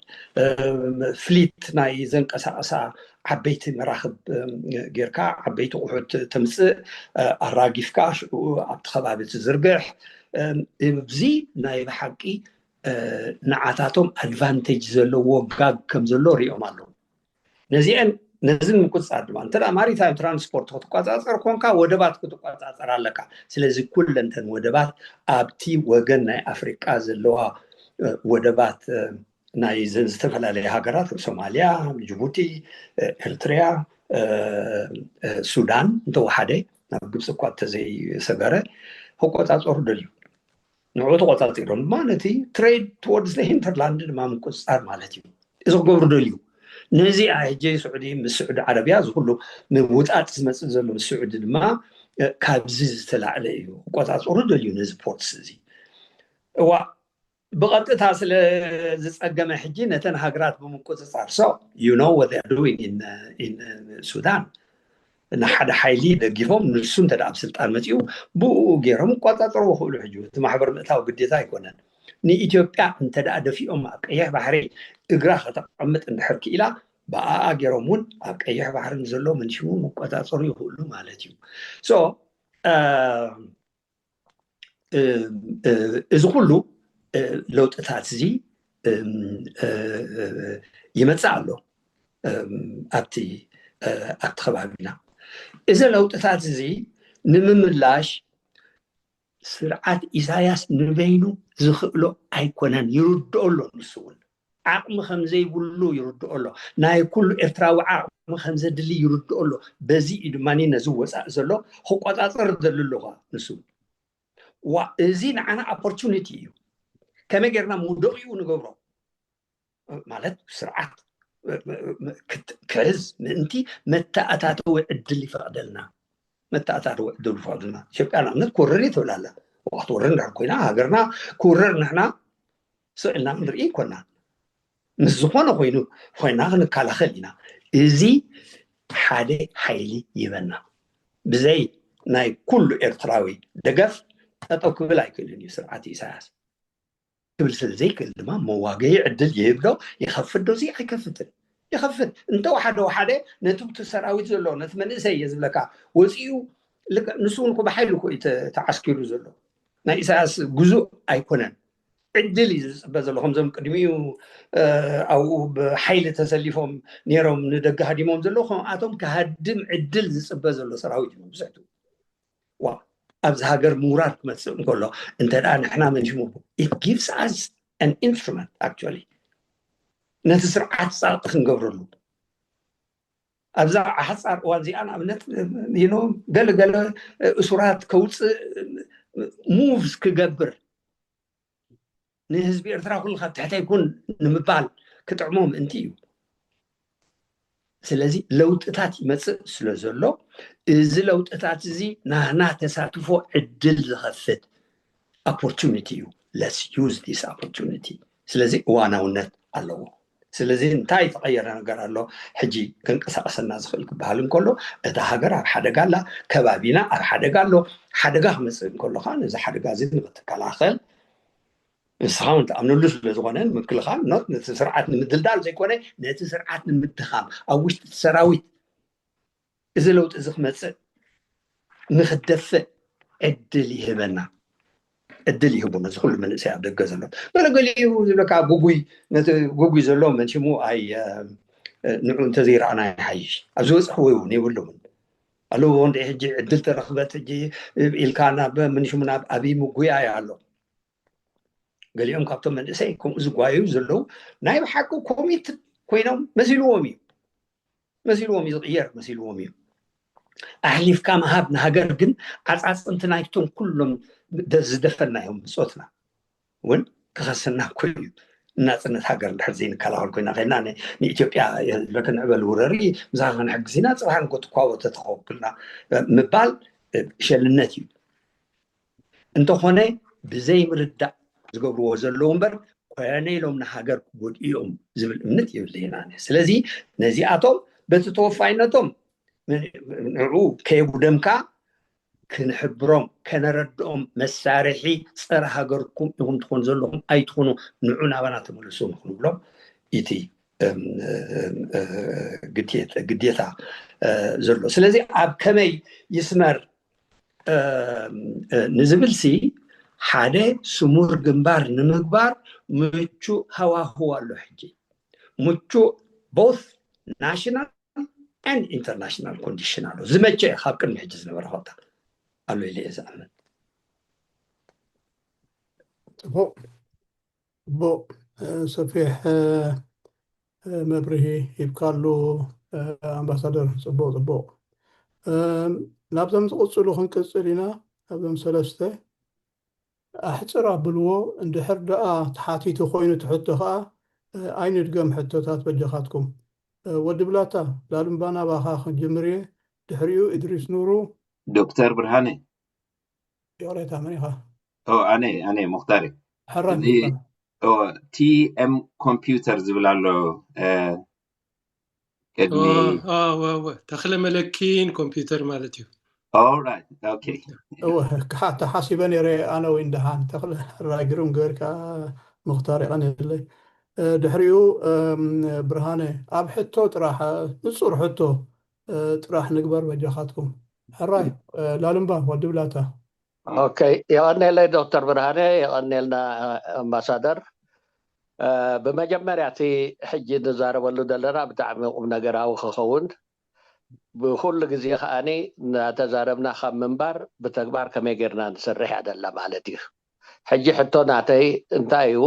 ፍሊት ናይ ዘንቀሳቀሳ ዓበይቲ መራክብ ጌርካ ዓበይቲ ቁሑት ተምፅእ ኣራጊፍካ ሽዑ ኣብቲ ከባቢ ትዝርግሕ እዚ ናይ ብሓቂ ንዓታቶም ኣድቫንቴጅ ዘለዎ ጋግ ከም ዘሎ ሪኦም ኣለዉ ነዚአን ነዚ ምቁፅፃር ድማ እንተ ማሪታይም ትራንስፖርት ክትቆፃፀር ኮንካ ወደባት ክትቆፃፀር ኣለካ ስለዚ ኩለንተን ወደባት ኣብቲ ወገን ናይ ኣፍሪቃ ዘለዋ ወደባት ናይ ዝተፈላለዩ ሃገራት ሶማልያ ጅቡቲ ኤርትርያ ሱዳን እንተወሓደ ናብ ግብፂ እኳ እንተዘይሰገረ ክቆፃፀሩ ደልዩ ንዑ ተቆፃፂሮም ድማ ነቲ ትሬድ ትወርድስ ሂንተርላንድ ድማ ምቁፅፃር ማለት እዩ እዚ ክገብሩ ደልዩ ነዚ ኣሕጂ ስዑዲ ምስ ስዑዲ ዓረብያ ዝኩሉ ምውጣጥ ዝመፅእ ዘሎ ምስ ስዑዲ ድማ ካብዚ ዝተላዕለ እዩ ክቆፃፀሩ ደልዩ ነዚ ፖርትስ እዚ እዋ ብቐጥታ ስለ ዝፀገመ ሕጂ ነተን ሃገራት ብምቁፅፃር so you know what they're doing in, in ሱዳን ንሓደ ሓይሊ ደጊፎም ንሱ እንተ ኣብ ስልጣን መፂኡ ብኡ ገይሮም ይቆፃፀርዎ ክእሉ ሕጂ እቲ ማሕበር ምእታው ግዴታ ኣይኮነን ንኢትዮጵያ እንተ ደፊኦም ኣብ ቀይሕ ባሕሪ እግራ ከተቐምጥ እንድሕር ክኢላ ብኣኣ ገይሮም እውን ኣብ ቀይሕ ባሕሪ ንዘሎ መንሽሙ መቆፃፀሩ ይኽእሉ ማለት እዩ so እዚ ኩሉ ለውጥታት እዚ ይመፅእ ኣሎ ኣብቲ ኣብቲ ከባቢና እዚ ለውጥታት እዚ ንምምላሽ ስርዓት ኢሳያስ ንበይኑ ዝኽእሎ ኣይኮነን ይርድኦ ኣሎ ንሱ እውን ዓቕሚ ከም ዘይብሉ ይርድኦ ኣሎ ናይ ኩሉ ኤርትራዊ ዓቕሚ ከም ዘድሊ ይርድኦ ኣሎ በዚ እዩ ድማ ነዚ ወፃኢ ዘሎ ክቆፃፀር ዘሉ ኣለዋ ንሱ ዋ እዚ ንዓና ኦፖርቹኒቲ እዩ ከመይ ጌርና ምውደቂኡ ንገብሮ ማለት ስርዓት ክሕዝ ምእንቲ መተኣታተዊ ዕድል ይፈቕደልና መተኣታተዊ ዕድል ይፈቕደልና ኢትዮጵያ ንኣብነት ክወርር እዩ ትብል ኣላ ክትወርር እንድሕር ኮይና ሃገርና ክውረር ንሕና ስቕ ኢልና ክንርኢ ይኮና ምስ ዝኾነ ኮይኑ ኮይና ክንከላኸል ኢና እዚ ሓደ ሓይሊ ይበና ብዘይ ናይ ኩሉ ኤርትራዊ ደገፍ ጠጠው ክብል ኣይክእልን እዩ ስርዓት ኢሳያስ ክብል ስለ ዘይክእል ድማ መዋገዪ ዕድል ይህብ ዶ ይኸፍት ዶ እዚ ኣይከፍትን ይኸፍት እንተወሓደ ወሓደ ነቲ ብቲ ሰራዊት ዘሎ ነቲ መንእሰይ እየ ዝብለካ ወፂኡ ንሱ እውን ብሓይሊ እኮ እዩ ተዓስኪሩ ዘሎ ናይ ኢሳያስ ግዙእ ኣይኮነን ዕድል እዩ ዝፅበ ዘሎ ከምዞም ቅድሚኡ ኣብኡ ብሓይሊ ተሰሊፎም ነይሮም ንደገ ሃዲሞም ዘለዉ ከምኣቶም ክሃድም ዕድል ዝፅበ ዘሎ ሰራዊት እዩ ብዙሕቱ ዋ ኣብዚ ሃገር ምውራር ክመፅእ እንከሎ እንተ ደኣ ንሕና መንሽሙ it gives us an instrument actually ነቲ ስርዓት ፃቕጢ ክንገብረሉ ኣብዛ ሓፃር እዋን እዚኣ ንኣብነት you know ገለ ገለ እሱራት ከውፅእ moves ክገብር ንህዝቢ ኤርትራ ኩሉ ካብ ትሕተይ ኩን ንምባል ክጥዕሞ ምእንቲ እዩ። ስለዚ ለውጥታት ይመፅእ ስለ ዘሎ እዚ ለውጥታት እዚ ናህና ተሳትፎ ዕድል ዝኸፍት opportunity እዩ። Let's use this opportunity። ስለዚ እዋናውነት ኣለዎ። ስለዚ እንታይ ተቐየረ ነገር ኣሎ? ሕጂ ክንቀሳቀሰና ዝኽእል ክበሃል እንከሎ እታ ሃገር ኣብ ሓደጋ ኣላ፣ ከባቢና ኣብ ሓደጋ ኣሎ። ሓደጋ ክመፅእ እንከሎ ከዓ ነዚ ሓደጋ እዚ ንክትከላኸል ንስኻ እውን ትኣምነሉ ስለ ዝኾነ ንምክልኻል not ነቲ ስርዓት ንምድልዳል ዘይኮነ ነቲ ስርዓት ንምድኻም ኣብ ውሽጢ እቲ ሰራዊት እዚ ለውጢ እዚ ክመፅእ ንክደፍእ ዕድል ይህበና። ዕድል ይህቡ ነዚ ኩሉ መንእሰይ ኣብ ደገ ዘሎ ገለገሊኡ ዝብለካ ጉጉይ ነቲ ጉጉይ ዘሎ መንሽሙ ኣይ ንዑ እንተዘይረኣና ይሓይሽ ኣብ ዝበፅሕዎ እውን የብሉምን ኣለዎ እንደ ሕጂ ዕድል ተረክበት ሕጂ ኢልካ ናብ መንሽሙ ናብ ኣብይ ምጉያይ ኣሎ። ገሊኦም ካብቶም መንእሰይ ከምኡ ዝጓየዩ ዘለዉ ናይ ብሓቂ ኮሚት ኮይኖም መሲልዎም እዩ መሲልዎም እዩ ዝቕየር መሲልዎም እዩ። ኣሕሊፍካ ምሃብ ንሃገር ግን ዓፃፅምቲ ናይቶም ኩሎም ዝደፈናዮም ብፆትና እውን ክኸሰና እኮ እዩ። ናፅነት ሃገር እንድሕር ዘይንከላኸል ኮይና ከና ንኢትዮጵያ ክንዕበል ውረሪ ምሳኻ ክንሕግዝ ኢና ፅባሕ ንጎ ትኳቦ ተተኸብክልና ምባል ሸልነት እዩ። እንተኾነ ብዘይምርዳእ ዝገብርዎ ዘለዉ እምበር ኮነ ኢሎም ንሃገር ክጎድኡ እዮም ዝብል እምነት የብለይና። ስለዚ ነዚኣቶም በቲ ተወፋይነቶም ንዑ ከየጉደምካ ክንሕብሮም ከነረድኦም መሳርሒ ፀረ ሃገርኩም ኢኹም ትኾኑ ዘለኹም ኣይትኾኑ ንዑ ናባና ተመለሱ ንክንብሎም እቲ ግዴታ ዘሎ። ስለዚ ኣብ ከመይ ይስመር ንዝብል ሲ ሓደ ስሙር ግንባር ንምግባር ምቹእ ሃዋህው ኣሎ። ሕጂ ምቹእ both national and international condition ኣሎ። ዝመቸ ካብ ቅድሚ ሕጂ ዝነበረ ኮታ ኣሎ ኢለ እየ ዝኣምን። ጽቡቕ ጽቡቕ ሰፊሕ መብርሂ ሂብካሉ ኣምባሳደር። ጽቡቕ ጽቡቕ። ናብዞም ዝቕጽሉ ክንቅጽል ኢና። ናብዞም ሰለስተ ኣሕጽር ኣብልዎ። እንድሕር ደኣ ተሓቲቱ ኮይኑ ትሕቶ ከኣ ኣይንድገም ሕቶታት በጃኻትኩም። ወዲ ብላታ ላሉምባ ናባኻ ክንጅምር እየ። ድሕሪኡ እድሪስ ኑሩ። ዶክተር ብርሃነ ይቕሬታ መን ኢኻ? ኣነ ኣነ ሙክታር ሕራይ ቲኤም ኮምፒውተር ዝብል ኣሎ ቅድሚ ተኽለ መለኪን ኮምፒውተር ማለት እዩ። Alright okay ተሓሲበ ነይረ ኣነ ወይ እንደሓን ተኽለ ሕራይ ግርም ገበርካ። ሙክታር ይቐንየለይ። ድሕሪኡ ብርሃነ ኣብ ሕቶ ጥራሕ ንጹር ሕቶ ጥራሕ ንግበር በጃኻትኩም። ሕራይ ላሉምባ ወዲ ብላታ። ኦኬ የቐኔለይ ዶክተር ብርሃነ የቐኔልና ኣምባሳደር። ብመጀመርያ እቲ ሕጂ ንዛረበሉ ዘለና ብጣዕሚ ቁም ነገራዊ ክኸውን ብኩሉ ግዜ ከዓኒ እናተዛረብና ካብ ምንባር ብተግባር ከመይ ጌርና ንሰርሕ እያ ደላ ማለት እዩ። ሕጂ ሕቶ ናተይ እንታይ እዩ?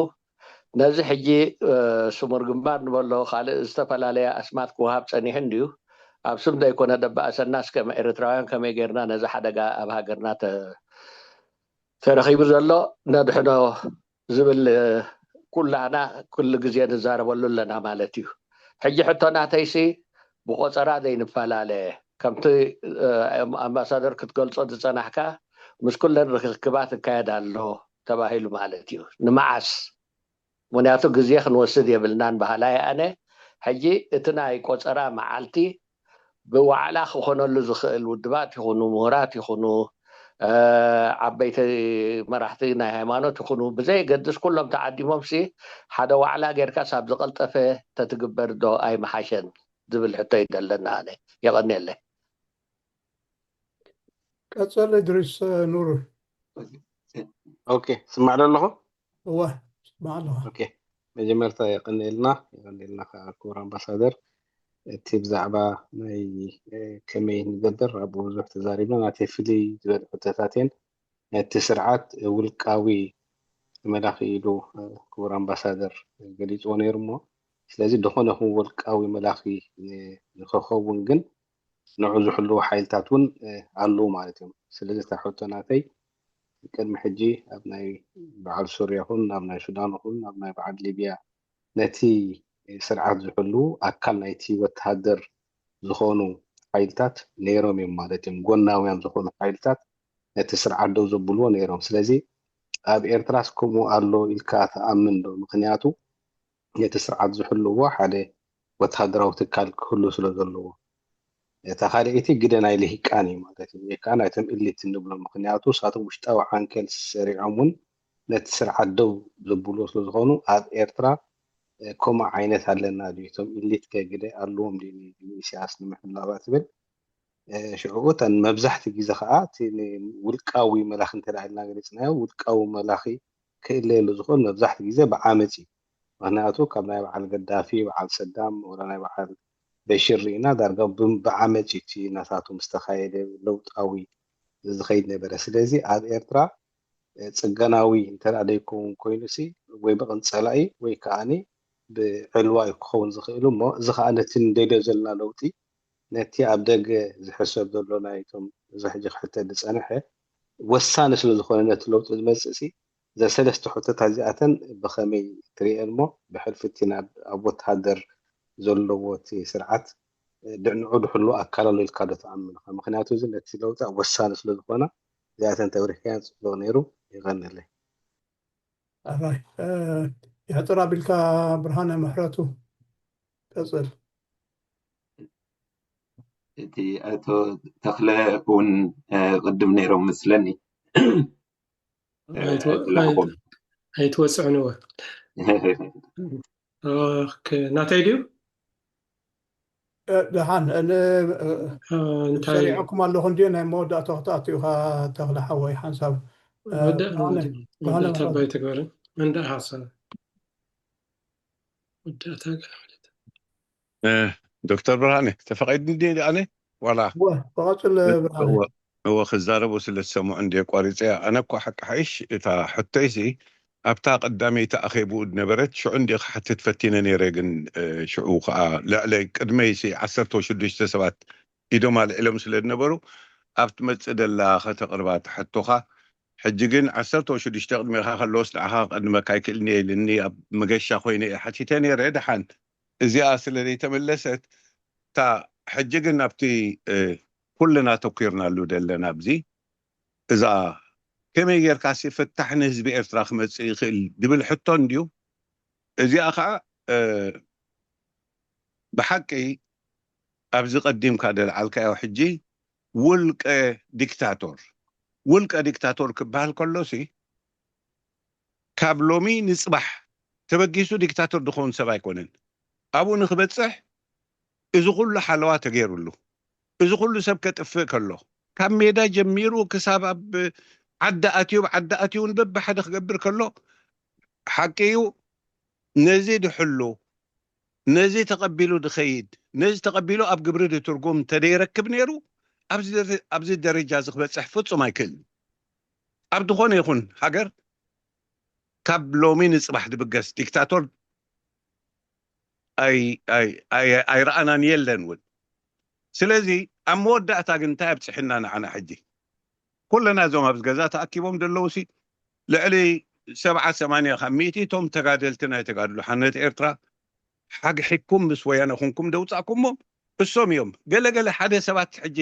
ነዚ ሕጂ ስሙር ግንባር ንበሎ ካልእ ዝተፈላለየ ኣስማት ክወሃብ ጸኒሑ እንድዩ። ኣብ ስም ዘይኮነ ደባእሰናስ ከም ኤርትራውያን ከመይ ጌርና ነዚ ሓደጋ ኣብ ሃገርና ተረኺቡ ዘሎ ነድሕኖ ዝብል ኩላና ኩሉ ግዜ ንዛረበሉ ኣለና ማለት እዩ። ሕጂ ሕቶ ናተይሲ ብቆፀራ ዘይንፈላለ ከምቲ ኣምባሳደር ክትገልፆ ዝፀናሕካ ምስ ኩለን ርክክባት እካየድ ኣሎ ተባሂሉ ማለት እዩ። ንመዓስ? ምክንያቱ ግዜ ክንወስድ የብልናን በሃላይ ኣነ። ሕጂ እቲ ናይ ቆፀራ መዓልቲ ብዋዕላ ክኾነሉ ዝኽእል ውድባት ይኹኑ ምሁራት ይኹኑ ዓበይቲ መራሕቲ ናይ ሃይማኖት ይኹኑ ብዘየገድስ ኩሎም ተዓዲሞም ሲ ሓደ ዋዕላ ጌርካስ ኣብ ዝቐልጠፈ ተትግበር ዶ ኣይምሓሸን ዝብል ሕቶ እዩ ዘለና ኣነ። የቐንየለይ። ቀጸል እድሪስ ኑር። ኦኬ ስማዕ ዶ ኣለኹ? እወ ስማዕ ኣለኹ። ኦኬ መጀመርታ የቐንየልና የቐንየልና ከዓ ክቡር ኣምባሳደር። እቲ ብዛዕባ ናይ ከመይ ንገብር ኣብኡ ብዙሕ ተዛሪብና ናተይ ፍልይ ዝበለ ሕቶታት እየን። ነቲ ስርዓት ውልቃዊ መላኺ ኢሉ ክቡር ኣምባሳደር ገሊፅዎ ነይሩ እሞ ስለዚ ዝኾነ ይኹን ውልቃዊ መላኺ ንኸኸውን ግን ንዑ ዝሕልዉ ሓይልታት እውን ኣለዉ ማለት እዮም። ስለዚ እታ ሕቶ ናተይ ቅድሚ ሕጂ ኣብ ናይ በዓል ሱርያ ይኹን ኣብ ናይ ሱዳን ይኹን ኣብ ናይ በዓል ሊብያ ነቲ ስርዓት ዝሕልዉ ኣካል ናይቲ ወተሃደር ዝኾኑ ሓይልታት ነይሮም እዮም ማለት እዮም። ጎናውያን ዝኾኑ ሓይልታት ነቲ ስርዓት ደው ዘብልዎ ነይሮም። ስለዚ ኣብ ኤርትራስ ከምኡ ኣሎ ኢልካ ትኣምን ዶ? ምክንያቱ ነቲ ስርዓት ዝሕልዎ ሓደ ወተሃደራዊ ትካል ክህሉ ስለ ዘለዎ። እታ ካልኣይቲ ግደ ናይ ልሂቃን እዩ ማለት እዩ። ወይ ከዓ ናይቶም ኢሊት እንብሎም። ምክንያቱ ንሳቶም ውሽጣዊ ዓንኬል ሰሪዖም እውን ነቲ ስርዓት ደው ዘብልዎ ስለ ዝኾኑ ኣብ ኤርትራ ከምኡ ዓይነት ኣለና ድዩ? እቶም ኢሊት ከ ግደ ኣለዎም ድዩ ንኢሳያስ ንምሕላዋ ትብል? ሽዑ እተን መብዛሕቲ ግዜ ከዓ እቲ ንውልቃዊ መላኺ እንተ ኢልና ገሊፅናዮ ውልቃዊ መላኺ ክእለየሉ ዝኽእል መብዛሕቲ ግዜ ብዓመፅ እዩ። ምክንያቱ ካብ ናይ በዓል ገዳፊ በዓል ሰዳም ወላ ናይ በዓል በሽር ርኢና ዳርጋ ብዓመፅ እዩ እቲ ናታቶም ዝተካየደ ለውጣዊ ዝኸይድ ነበረ። ስለዚ ኣብ ኤርትራ ፅገናዊ እንተ ደይከውን ኮይኑ ሲ ወይ ብቕንፀላ እዩ ወይ ከዓኒ ብዕልዋ እዩ ክኸውን ዝኽእል እሞ እዚ ከዓ ነቲ ንደልዮ ዘለና ለውጢ ነቲ ኣብ ደገ ዝሕሰብ ዘሎ ናይቶም እዚ ሕጂ ክሕተት ዝፀንሐ ወሳኒ ስለ ዝኾነ ነቲ ለውጢ ዝመፅእ ሲ እዘን ሰለስተ ሕቶታት እዚኣተን ብኸመይ ትርእየን እሞ ብሕልፊ እቲ ናብ ኣብ ወተሃደር ዘለዎ እቲ ስርዓት ድዕንዑ ድሕሉ ኣካላሉ ኢልካ ዶ ትኣምን ኢኻ? ምክንያቱ እዚ ነቲ ለውጢ ወሳኒ ስለ ዝኾና እዚኣተን ተብሪህካየን ፅቡቕ ነይሩ። ይቐንለይ። ኣራይ የሕፅር ኣቢልካ ብርሃነ ምሕረቱ ቀፅል። እቲ ኣቶ ተኽለ እውን ቅድም ነይሮም መስለኒ ኣይትወፅዕንዎ። ናተይ ድዩ? ደሓን ሰሪዐኩም ኣለኹ እንዲ ናይ መወዳእታ ክትኣትኡ ኢኻ ተኽለ ሓወይ ሓንሳብ ወዳእታ ባይተግበርን እንዳ ሓሳብ ወዳእታ ገለ ማለት ዶክተር ብርሃነ ተፈቒዱ እንዲ ኣነ ዋላ ተቐፅል ብርሃነ እወ ክዛረቡ ስለ ዝሰምዑ እንዲ ኣቋሪፀያ። ኣነ እኳ ሓቂ ሓይሽ እታ ሕቶይሲ ኣብታ ቀዳመይቲ ኣኼብኡ ዝነበረት ሽዑ እንዲ ክሓትት ፈቲነ ነይረ፣ ግን ሽዑ ከዓ ልዕለይ ቅድመይሲ ዓሰርተ ሽዱሽተ ሰባት ኢዶም ኣልዒሎም ስለ ዝነበሩ ኣብ ትመፅእ ደላ ከተቕርባ እታ ሕቶኻ። ሕጂ ግን ዓሰርተ ሽዱሽተ ቅድሜኻ ከለዎስ ንዓኻ ክቐድመካ ኣይክእልን እየ ኢልኒ ኣብ መገሻ ኮይነ እየ ሓቲተ ነይረ። ደሓን እዚኣ ስለ ዘይተመለሰት እታ ሕጂ ግን ኣብቲ ኩልና ተኲርናሉ ዘለና ኣብዚ እዛ ከመይ ጌርካ ሲ ፍታሕ ንህዝቢ ኤርትራ ክመጽእ ይኽእል ዝብል ሕቶ እንድዩ። እዚኣ ከዓ ብሓቂ ኣብዚ ቀዲምካ ደልዓልካዮ ሕጂ ውልቀ ዲክታቶር ውልቀ ዲክታቶር ክበሃል ከሎሲ ካብ ሎሚ ንፅባሕ ተበጊሱ ዲክታቶር ዝኸውን ሰብ ኣይኮነን። ኣብኡ ንክበፅሕ እዚ ኩሉ ሓለዋ ተገይሩሉ፣ እዚ ኩሉ ሰብ ከጥፍእ ከሎ፣ ካብ ሜዳ ጀሚሩ ክሳብ ኣብ ዓዲ ኣትዩ፣ ኣብ ዓዲ ኣትዩ እውን በብሓደ ክገብር ከሎ፣ ሓቂ እዩ፣ ነዚ ድሕሉ፣ ነዚ ተቐቢሉ ድኸይድ፣ ነዚ ተቐቢሉ ኣብ ግብሪ ድትርጉም እንተደይረክብ ነይሩ፣ ኣብዚ ደረ- ኣብዚ ደረጃ እዚ ክበፅሕ ፍጹም ኣይክእልን። ኣብ ዝኾነ ይኹን ሃገር ካብ ሎሚ ንፅባሕ ድብገስ ዲክታቶር ኣይ- ኣይ- ኣይ- ኣይረኣናን የለን እውን። ስለዚ ኣብ መወዳእታ ግን እንታይ ኣብፅሕና ንዓና ሕጂ? ኩለና እዞም ኣብዚ ገዛ ተኣኪቦም ዘለዉ ሲ ልዕሊ ሰብዓ ሰማንያ ካብ ሚእቲ እቶም ተጋደልቲ ናይ ተጋድሎ ሓነት ኤርትራ ሓግሒኩም ምስ ወያነ ኩንኩም ደውፃእኩሞም እሶም እዮም። ገለገለ ሓደ ሰባት ሕጂ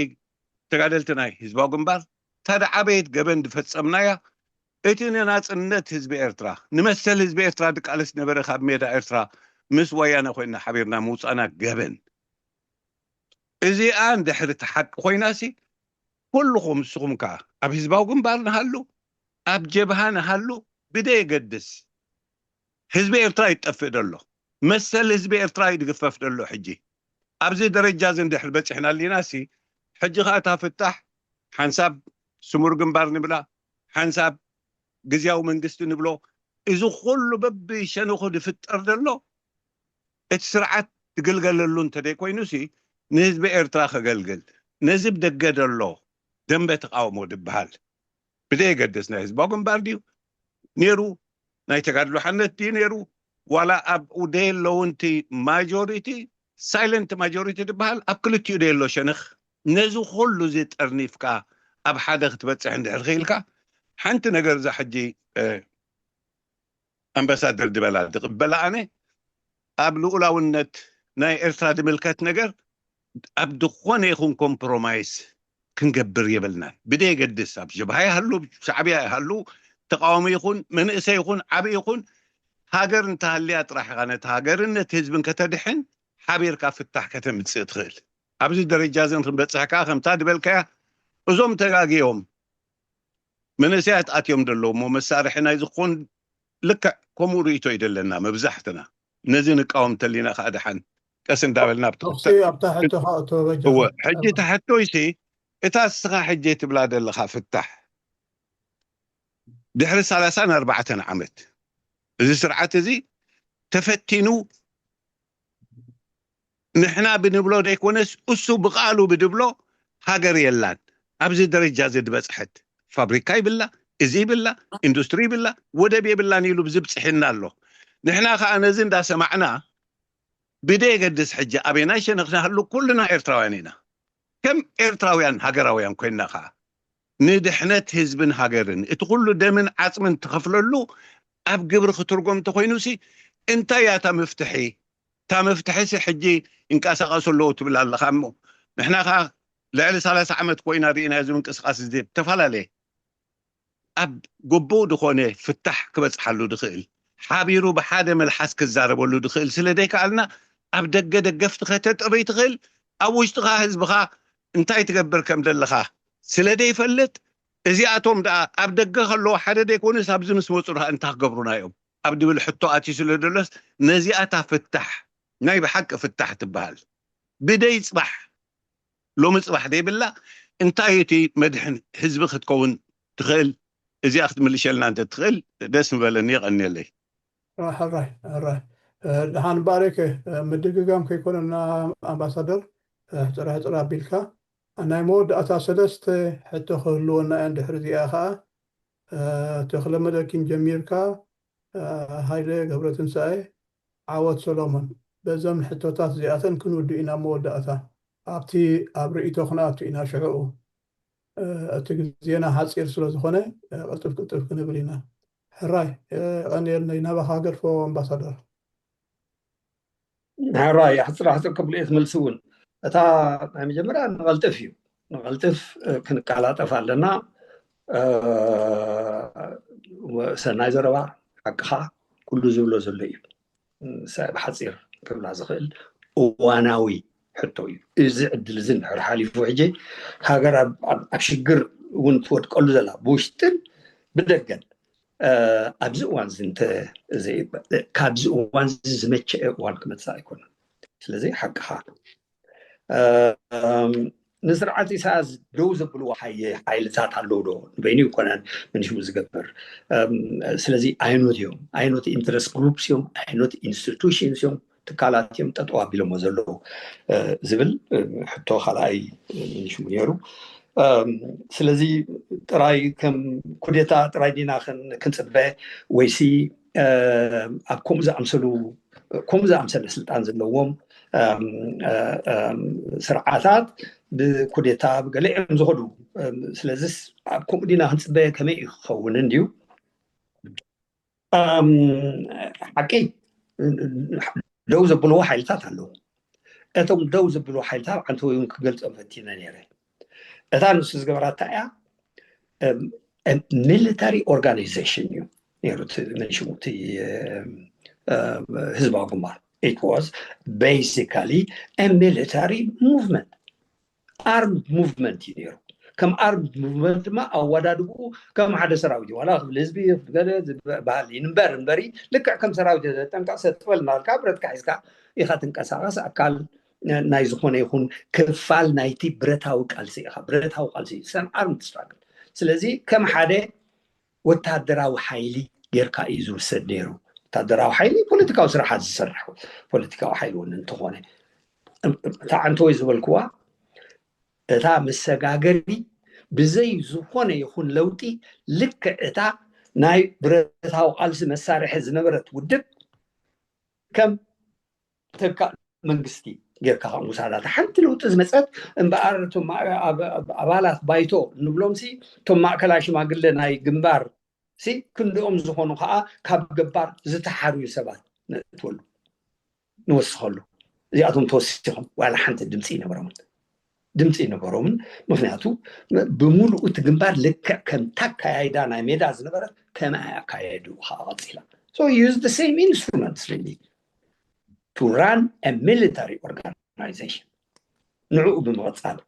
ተጋደልቲ ናይ ህዝባዊ ግንባር እታ ደዓበየት ገበን ዝፈፀምናያ እቲ ንናፅነት ህዝቢ ኤርትራ ንመሰል ህዝቢ ኤርትራ ዝቃለስ ነበረ ካብ ሜዳ ኤርትራ ምስ ወያነ ኮይና ሓቢርና ምውፃእና ገበን። እዚኣ እንድሕሪ እቲ ሓቂ ኮይናሲ ኩልኹም ንስኹም ከዓ ኣብ ህዝባዊ ግንባር ንሃሉ ኣብ ጀብሃ ንሃሉ ብደየገድስ ህዝቢ ኤርትራ ይጠፍእ ደሎ መሰል ህዝቢ ኤርትራ ይድግፈፍ ደሎ። ሕጂ ኣብዚ ደረጃ እዚ እንድሕር በፂሕና ኣሊና ሲ ሕጂ ከዓ እታ ፍታሕ ሓንሳብ ስሙር ግንባር ንብላ ሓንሳብ ግዝያዊ መንግስቲ ንብሎ እዚ ኩሉ በብሸነኹ ዝፍጠር ዘሎ እቲ ስርዓት ትግልገለሉ እንተደይኮይኑ ሲ ንህዝቢ ኤርትራ ከገልግል ነዚ ብደገ ዘሎ ደንበ ተቃውሞ ድበሃል ብደየገድስ ናይ ህዝባዊ ግንባር ድዩ ነይሩ ናይ ተጋድሎ ሓነት ድዩ ነይሩ ዋላ ኣብኡ ደየለዉ፣ እቲ ማጆሪቲ፣ ሳይለንት ማጆሪቲ ዝበሃል ኣብ ክልቲኡ ደየሎ ሸነኽ። ነዚ ኩሉ እዚ ጠርኒፍካ ኣብ ሓደ ክትበጽሕ እንድሕር ክኢልካ፣ ሓንቲ ነገር እዛ ሕጂ ኣምባሳደር ዝበላ ዝቕበላ ኣነ፣ ኣብ ልኡላውነት ናይ ኤርትራ ዝምልከት ነገር ኣብ ዝኾነ ይኹን ኮምፕሮማይስ ክንገብር የብልናን። ብደየገድስ ኣብ ጀብሃ ይሃሉ፣ ሻዕብያ ይሃሉ፣ ተቃዋሚ ይኹን መንእሰይ ይኹን ዓቢ ይኹን፣ ሃገር እንተሃልያ ጥራሕ ኢኻ ነቲ ሃገርን ነቲ ህዝብን ከተድሕን ሓቢርካ ፍታሕ ከተምጽእ ትኽእል። ኣብዚ ደረጃ እዚ ንክንበጽሕ ከኣ ከምታ ዝበልካያ እዞም ተጋግዮም መንእሰያት ኣትዮም ዘለዉ እሞ መሳርሒ ናይ ዝኾን ልክዕ ከምኡ ርእይቶ እዩ ዘለና መብዛሕትና። ነዚ ንቃወም እንተሊና ከኣ ደሓን ቀስ እንዳበልና ኣብ ተኹሲ ኣብታ ሕቶ ከኣ እቶ በጃ እወ፣ ሕጂ ተሕቶይሲ እታ እስኻ ሕጂ ትብላ ዘለኻ ፍታሕ ድሕሪ ሰላሳን ኣርባዕተን ዓመት እዚ ስርዓት እዚ ተፈቲኑ ንሕና ብንብሎ ዘይኮነስ እሱ ብቃሉ ብድብሎ ሃገር የላን ኣብዚ ደረጃ እዚ ዝበጽሐት። ፋብሪካ ይብላ፣ እዚ ይብላ፣ ኢንዱስትሪ ይብላ፣ ወደብ የብላን ኢሉ ብዝብጽሕና ኣሎ። ንሕና ከኣ ነዚ እንዳሰማዕና ብደየገድስ ሕጂ ኣበናይ ሸነኽ ንሃሉ ኩልና ኤርትራውያን ኢና። ከም ኤርትራውያን ሃገራውያን ኮይንና ከኣ ንድሕነት ህዝብን ሃገርን እቲ ኩሉ ደምን ዓጽምን ትኸፍለሉ ኣብ ግብሪ ክትርጎም እንተኾይኑሲ እንታይ እያ እታ መፍትሒ? እታ መፍትሒሲ ሕጂ ይንቀሳቐሱ ኣለዉ ትብል ኣለኻ እሞ ንሕና ከኣ ልዕሊ ሰላሳ ዓመት ኮይና ርኢና እዚ ምንቅስቃስ እዚ ተፈላለየ ኣብ ግቡእ ዝኾነ ፍታሕ ክበጽሓሉ ድኽእል ሓቢሩ ብሓደ መልሓስ ክዛረበሉ ድኽእል ስለ ዘይከኣልና ኣብ ደገ ደገፍቲ ከተጥሪ ትኽእል ኣብ ውሽጥኻ ህዝብኻ እንታይ ትገብር ከም ዘለኻ ስለ ዘይፈልጥ እዚኣቶም ደኣ ኣብ ደገ ከለዉ ሓደ ዘይኮኑስ ኣብዚ ምስ መጹ ደኣ እንታይ ክገብሩና እዮም ኣብ ድብል ሕቶ ኣትዩ ስለ ዘሎስ ነዚኣታ ፍታሕ ናይ ብሓቂ ፍታሕ ትበሃል ብደይ ጽባሕ ሎሚ ጽባሕ ደይብላ እንታይ እቲ መድሕን ህዝቢ ክትከውን ትኽእል እዚኣ ክትምልሸልና እንተ ትኽእል ደስ ምበለኒ የቐንየለይ። ሕራይ ሕራይ ደሓን ባሬከ ምድግጋም ከይኮነና ኣምባሳደር ሕፅራ ሕፅራ ኣቢልካ ናይ መወዳእታ ሰለስተ ሕቶ ክህልወና እየን ድሕሪ እዚኣ ከዓ ተክለመለኪን ጀሚርካ ሃይለ ገብረትንሳኤ ዓወት ሰሎሞን በዘም ሕቶታት እዚኣተን ክንውድእ ኢና መወዳእታ ኣብቲ ኣብ ርእይቶ ክንኣቱ ኢና ሽዕኡ እቲ ግዜና ሓፂር ስለዝኾነ ቅልጥፍ ቅልጥፍ ክንብል ኢና ሕራይ ቀንየልነይ ናባኻ ገድፎ ኣምባሳደር ሕራይ ኣሕፅር ኣሕፅር ከብልኤት መልሲ እውን እታ ናይ መጀመርያ ንቐልጥፍ እዩ ንቐልጥፍ ክንቀላጠፍ ኣለና ሰናይ ዘረባ ሓቅኻ ኩሉ ዝብሎ ዘሎ እዩ ብሓፂር ክብላ ዝኽእል እዋናዊ ሕቶ እዩ እዚ ዕድል እዚ እንድሕር ሓሊፉ ሕጂ ሃገር ኣብ ሽግር እውን ትወድቀሉ ዘላ ብውሽጥን ብደገን ኣብዚ እዋን ካብዚ እዋን ዝመቸአ እዋን ክመፅእ ኣይኮነን ስለዚ ሓቅኻ ንስርዓት ኢሳያስ ደው ዘብልዎ ሓይልታት ኣለዉ ዶ ንበይኑ ይኮነን ምንሽሙ ዝገብር ስለዚ ኣይኖት እዮም ኣይኖት ኢንትረስት ግሩፕስ እዮም ኣይኖት ኢንስቲቱሽንስ እዮም ትካላት እዮም ጠጠው ኣቢሎሞ ዘለዉ ዝብል ሕቶ ካልኣይ ምንሽሙ ነይሩ ስለዚ ጥራይ ከም ኩዴታ ጥራይ ዲና ክንፅበ ወይሲ ኣብ ከምኡ ዝኣምሰሉ ከምኡ ዝኣምሰለ ስልጣን ዘለዎም ስርዓታት ብኩዴታ ብገለ እዮም ዝኸዱ ስለዚስ ኣብ ከምኡ ዲና ክንፅበ ከመይ እዩ ክኸውን እንድዩ ሓቂ ደው ዘብልዎ ሓይልታት ኣለዉ እቶም ደው ዘብልዎ ሓይልታት ዓንተ እውን ክገልፆም ፈቲነ ነይረ እታ ንሱ ዝገበራታ እያ ሚሊታሪ ኦርጋናይዜሽን እዩ ነይሩ መንሽሙ ህዝባዊ ግንባር it was basically military movement armed movement እዩ ነይሩ ከም armed movement ድማ ኣወዳድብኡ ከም ሓደ ሰራዊት ዋላ ክብል ህዝቢ ገለ ዝበሃል እዩ ንበር እምበሪ ልክዕ ከም ሰራዊት ጠንቀቕ ሰጥበል እናበልካ ብረትካ ሒዝካ ኢኻ ትንቀሳቐስ ኣካል ናይ ዝኾነ ይኹን ክፋል ናይቲ ብረታዊ ቃልሲ ኢኻ ብረታዊ ቃልሲ ሰን armed struggle ስለዚ ከም ሓደ ወታደራዊ ሓይሊ ጌርካ እዩ ዝውሰድ ነይሩ ወታደራዊ ሓይሊ ፖለቲካዊ ስራሓት ዝሰርሕ ፖለቲካዊ ሓይሊ እውን እንተኾነ እታ ዓንተወይ ዝበልክዋ እታ መሰጋገሪ ብዘይ ዝኾነ ይኹን ለውጢ ልክዕ እታ ናይ ብረታዊ ቃልሲ መሳርሒ ዝነበረት ውድብ ከም ተካእ መንግስቲ ጌርካ፣ ካብ ውሳዳት ሓንቲ ለውጢ ዝመፀት እምበኣር፣ እቶም ማ- ኣብ- ኣብ- ኣባላት ባይቶ ንብሎም ሲ፣ እቶም ማእከላይ ሽማግለ ናይ ግንባር ሲ፣ ክንድኦም ዝኾኑ ከዓ ካብ ገባር ዝተሓርዩ ሰባት ነእትወሉ፣ ንወስኸሉ። እዚኣቶም ተወሲኾም ዋላ ሓንቲ ድምፂ ይነበሮምን፣ ድምፂ ይነበሮምን። ምክንያቱ ብምሉኡ እቲ ግንባር ልክዕ ከምታ ኣካያይዳ ናይ ሜዳ ዝነበረት ከመይ ኣካየዱ ከዓ ቀፂላ። So he used the same instruments really to run a military organization. ንዕኡ ብምቕፃል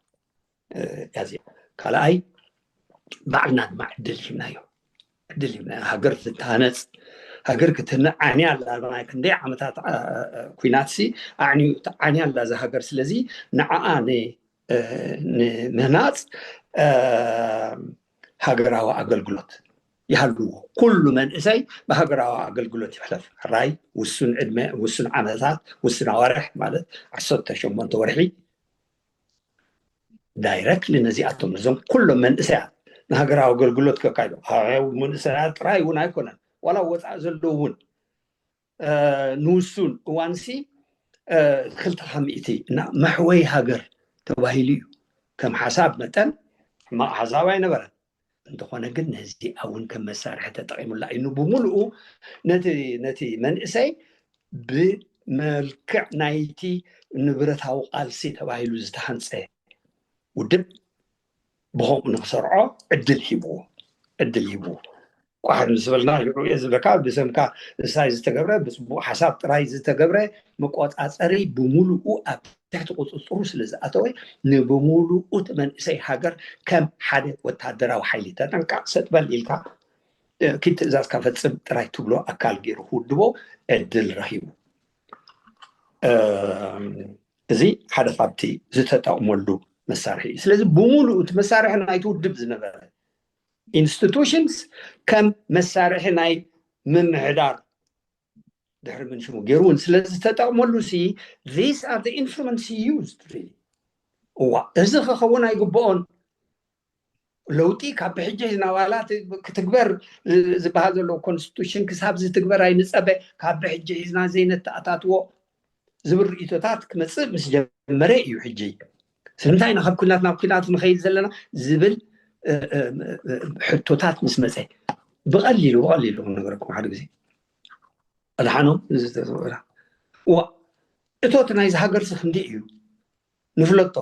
ያዚ ካልኣይ ባዕልና ድማ ዕድል ሂብናዮ። ዕድል ሂብናዮ። ሃገር ትተሃነፅ፣ ሃገር ክትህነ ዓንያ ኣላ። ናይ ክንደይ ዓመታት ኩናት ሲ ኣዕንዩ፣ ዓንያ ኣላ እዛ ሃገር። ስለዚ ንዓኣ ንምህናፅ ሃገራዊ ኣገልግሎት ይሃልዎ። ኩሉ መንእሰይ ብሃገራዊ ኣገልግሎት ይሕለፍ። ሕራይ ውሱን ዕድመ፣ ውሱን ዓመታት፣ ውሱን ኣዋርሕ ማለት ዓሰርተ ሸሞንተ ወርሒ ዳይረክትሊ ነዚኣቶም፣ ነዞም ኩሎም መንእሰያት ንሃገራዊ ኣገልግሎት ከካይዶ። መንእሰያት ጥራይ እውን ኣይኮነን፣ ዋላ ወፃኢ ዘለዉ እውን ንውሱን እዋንሲ ክልተ ካብ ሚእቲ እና መሕወይ ሃገር ተባሂሉ እዩ። ከም ሓሳብ መጠን ሕማቕ ሓሳብ ኣይነበረን። እንተኾነ ግን ነዚኣ እውን ከም መሳርሒ ተጠቒሙላ እዩ። ንብምሉኡ ነቲ ነቲ መንእሰይ ብመልክዕ ናይቲ ንብረታዊ ቃልሲ ተባሂሉ ዝተሃንፀ ውድብ ብኸምኡ ንክሰርዖ ዕድል ሂብዎ፣ ዕድል ሂብዎ። ቋሕ ምስ በልና ይዑ እየ ዝብለካ፣ ብሰምካ ንሳይ ዝተገብረ፣ ብፅቡቕ ሓሳብ ጥራይ ዝተገብረ መቆፃፀሪ ብምሉኡ ኣብ ትሕቲ ቁፅፅሩ ስለ ዝኣተወ፣ ንብምሉኡ እቲ መንእሰይ ሃገር ከም ሓደ ወታደራዊ ሓይሊ ተጠንቀቕ፣ ሰጥ በል ኢልካ ኪድ ትእዛዝካ ፈፅም ጥራይ ትብሎ ኣካል ገይሩ ክውድቦ ዕድል ረኺቡ። እዚ ሓደ ካብቲ ዝተጠቕመሉ መሳርሒ እዩ። ስለዚ ብምሉኡ እቲ መሳርሒ ናይቲ ውድብ ዝነበረ ኢንስቲቱሽንስ ከም መሳርሒ ናይ ምምሕዳር ድሕሪ ምንሽሙ ገይሩ እውን ስለ ዝተጠቕመሉ ሲ፣ these are the instruments he used really። እዋ፣ እዚ ክኸውን ኣይግብኦን። ለውጢ ካብ ብሕጂ ሒዝና ዋላ ክትግበር ዝበሃል ዘሎ ኮንስቲቱሽን ክሳብ ዝትግበር ኣይንፀበ፣ ካብ ብሕጂ ሒዝና ዘይነተኣታትዎ ዝብል ርእቶታት ክመፅእ ምስ ጀመረ እዩ። ሕጂ ስለምንታይ ኢና ካብ ኩናት ናብ ኩናት ንኸይድ ዘለና ዝብል ሕቶታት ምስ መፀ፣ ብቐሊሉ ብቐሊሉ ክነገረኩም ሓደ ግዜ ኣድሓኖም ዝተዘበራ እዋ፣ እቶት ናይዚ ሃገርሲ ክንደይ እዩ ንፍለጦ።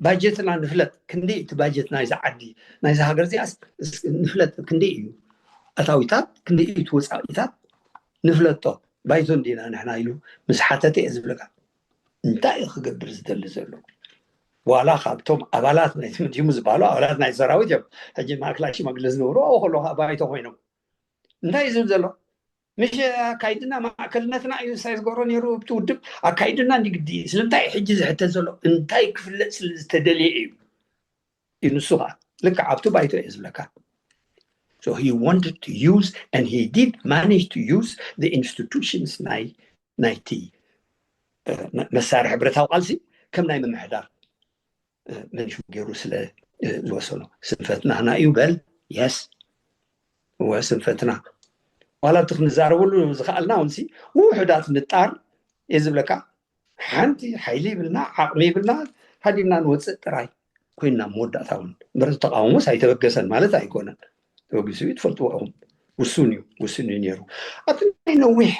ባጀትና ንፍለጥ፣ ክንደይ እቲ ባጀት ናይዚ ዓዲ ናይዚ ሃገር እዚኣስ ንፍለጥ፣ ክንደይ እዩ ኣታዊታት፣ ክንደይ እዩ እቲ ወፃኢታት ንፍለጦ። ባይቶ እንዲና ንሕና ኢሉ ምስ ሓተተ እየ ዝብለካ። እንታይ እዩ ክገብር ዝደሊ ዘሎ? ዋላ ካብቶም ኣባላት ናይ ምድሙ ዝበሃሉ ኣባላት ናይ ሰራዊት እዮም። ሕጂ ማእከላይ ሽማግለ ዝነብሩ ኣብኡ ከለዉ ከዓ ባይቶ ኮይኖም እንታይ እዩ ዝብል ዘሎ? ምሽ ኣካይድና ማእከልነትና እዩ ሳይ ዝገብሮ ነይሩ። እቲ ውድብ ኣካይድና እንዲ ግዲ እዩ። ስለምንታይ እዩ ሕጂ ዝሕተት ዘሎ? እንታይ ክፍለጥ ስለ ዝተደልየ እዩ እዩ ንሱ ከዓ ልክዕ ኣብቲ ባይቶ እየ ዝብለካ። So he wanted to use and he did manage to use the institutions ናይ ናይቲ መሳርሒ ብረታዊ ቃልሲ ከም ናይ ምምሕዳር መንሽሙ ገይሩ ስለ ዝወሰኖ። ስንፈትና ህና እዩ በል፣ የስ፣ እወ ስንፈትና። ዋላ እቲ ክንዛረበሉ ዝኸኣልና እውን ውሕዳት ንጣር እየ ዝብለካ። ሓንቲ ሓይሊ ይብልና፣ ዓቕሚ ይብልና፣ ሃዲምና ንወፅእ ጥራይ ኮይንና መወዳእታ እውን። እምበር ተቃውሞስ ኣይተበገሰን ማለት ኣይኮነን። ተበጊሱ እዩ ትፈልጥዎ ኢኹም። ውሱን እዩ፣ ውሱን እዩ ነይሩ። ኣብቲ ናይ ነዊሕ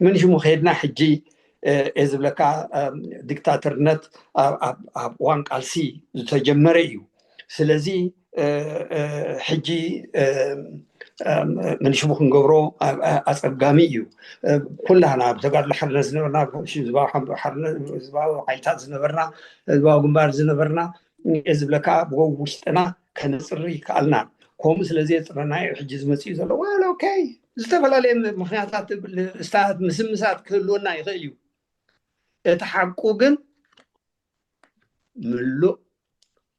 ምን ሽሙ ከይድና ሕጂ እየ ዝብለካ፣ ዲክታተርነት ኣብ እዋን ቃልሲ ዝተጀመረ እዩ። ስለዚ ሕጂ ምን ሽሙ ክንገብሮ ኣፀጋሚ እዩ። ኩላና ብተጋድሎ ሓርነት ዝነበርና፣ ህዝባዊ ሓይልታት ዝነበርና፣ ህዝባዊ ግንባር ዝነበርና እየ ዝብለካ፣ ብወግ ውሽጥና ከነፅሪ ይከኣልና። ከምኡ ስለ ዘየፅረና እዩ ሕጂ ዝመፅእ ዘሎ። ወል ኦኬ፣ ዝተፈላለየ ምክንያታት ስታት ምስምሳት ክህልወና ይኽእል እዩ። እቲ ሓቁ ግን ምሉእ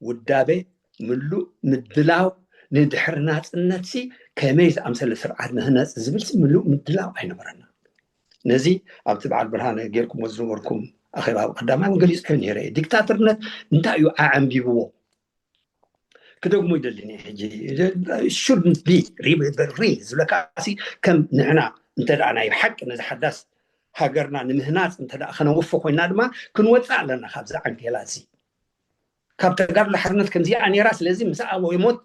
ውዳቤ፣ ምሉእ ምድላው ንድሕሪ ናፅነትሲ ከመይ ዝኣምሰለ ስርዓት ንህነፅ ዝብልሲ ምሉእ ምድላው ኣይነበረና። ነዚ ኣብቲ በዓል ብርሃነ ጌርኩሞ ዝነበርኩም ኣኼባ ቀዳማይ እውን ገሊፅክዮ ነይረ እየ። ዲክታተርነት እንታይ እዩ ኣዐንቢብዎ? ክደግሞ ይደሊ እየ ሕጂ። Shouldn't be ሪ ዝብለካ ሲ ከም ንሕና እንተ ደኣ ናይ ብሓቂ ነዚ ሓዳስ ሃገርና ንምህናፅ እንተ ደኣ ከነወፎ ኮይና ድማ ክንወፅእ ኣለና ካብዚ ዓንኬላ እዚ። ካብ ተጋድሎ ሓርነት ከምዚኣ ነይራ፣ ስለዚ ምስኣ ወይ ሞት፣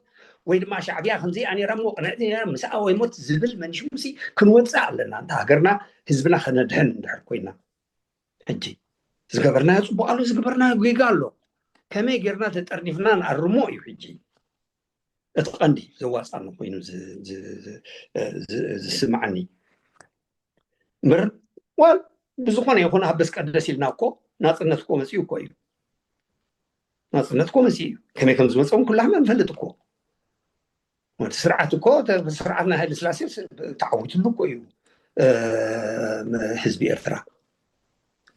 ወይ ድማ ሻዕብያ ከምዚኣ ነይራ እሞ ቅንዕቲ ነይራ፣ ምስኣ ወይ ሞት ዝብል መንሽሙሲ ክንወፅእ ኣለና። እንተ ሃገርና ህዝብና ከነድሕን እንድሕር ኮይና። ሕጂ ዝገበርናዮ ፅቡቅ ኣሎ፣ ዝገበርናዮ ጌጋ ኣሎ። ከመይ ጌርና ተጠርኒፍና ንኣርሞ እዩ ሕጂ እቲ ቀንዲ ዘዋፃኒ ኮይኑ ዝ- ዝ- ዝ- ዝ- ዝስማዓኒ። እምበር ዋል ብዝኾነ ይኹን ሃበስ ቀደስ ኢልና እኮ ናፅነት እኮ መፅኡ እኮ እዩ። ናፅነት እኮ መፅኡ እዩ። ከመይ ከም ዝመፀ እውን ኩላህና ንፈልጥ እኮ። እቲ ስርዓት እኮ፣ እቲ ስርዓት ናይ ሃይለ ስላሴ ተዓዊትሉ እኮ እዩ፣ እ፣ ህዝቢ ኤርትራ።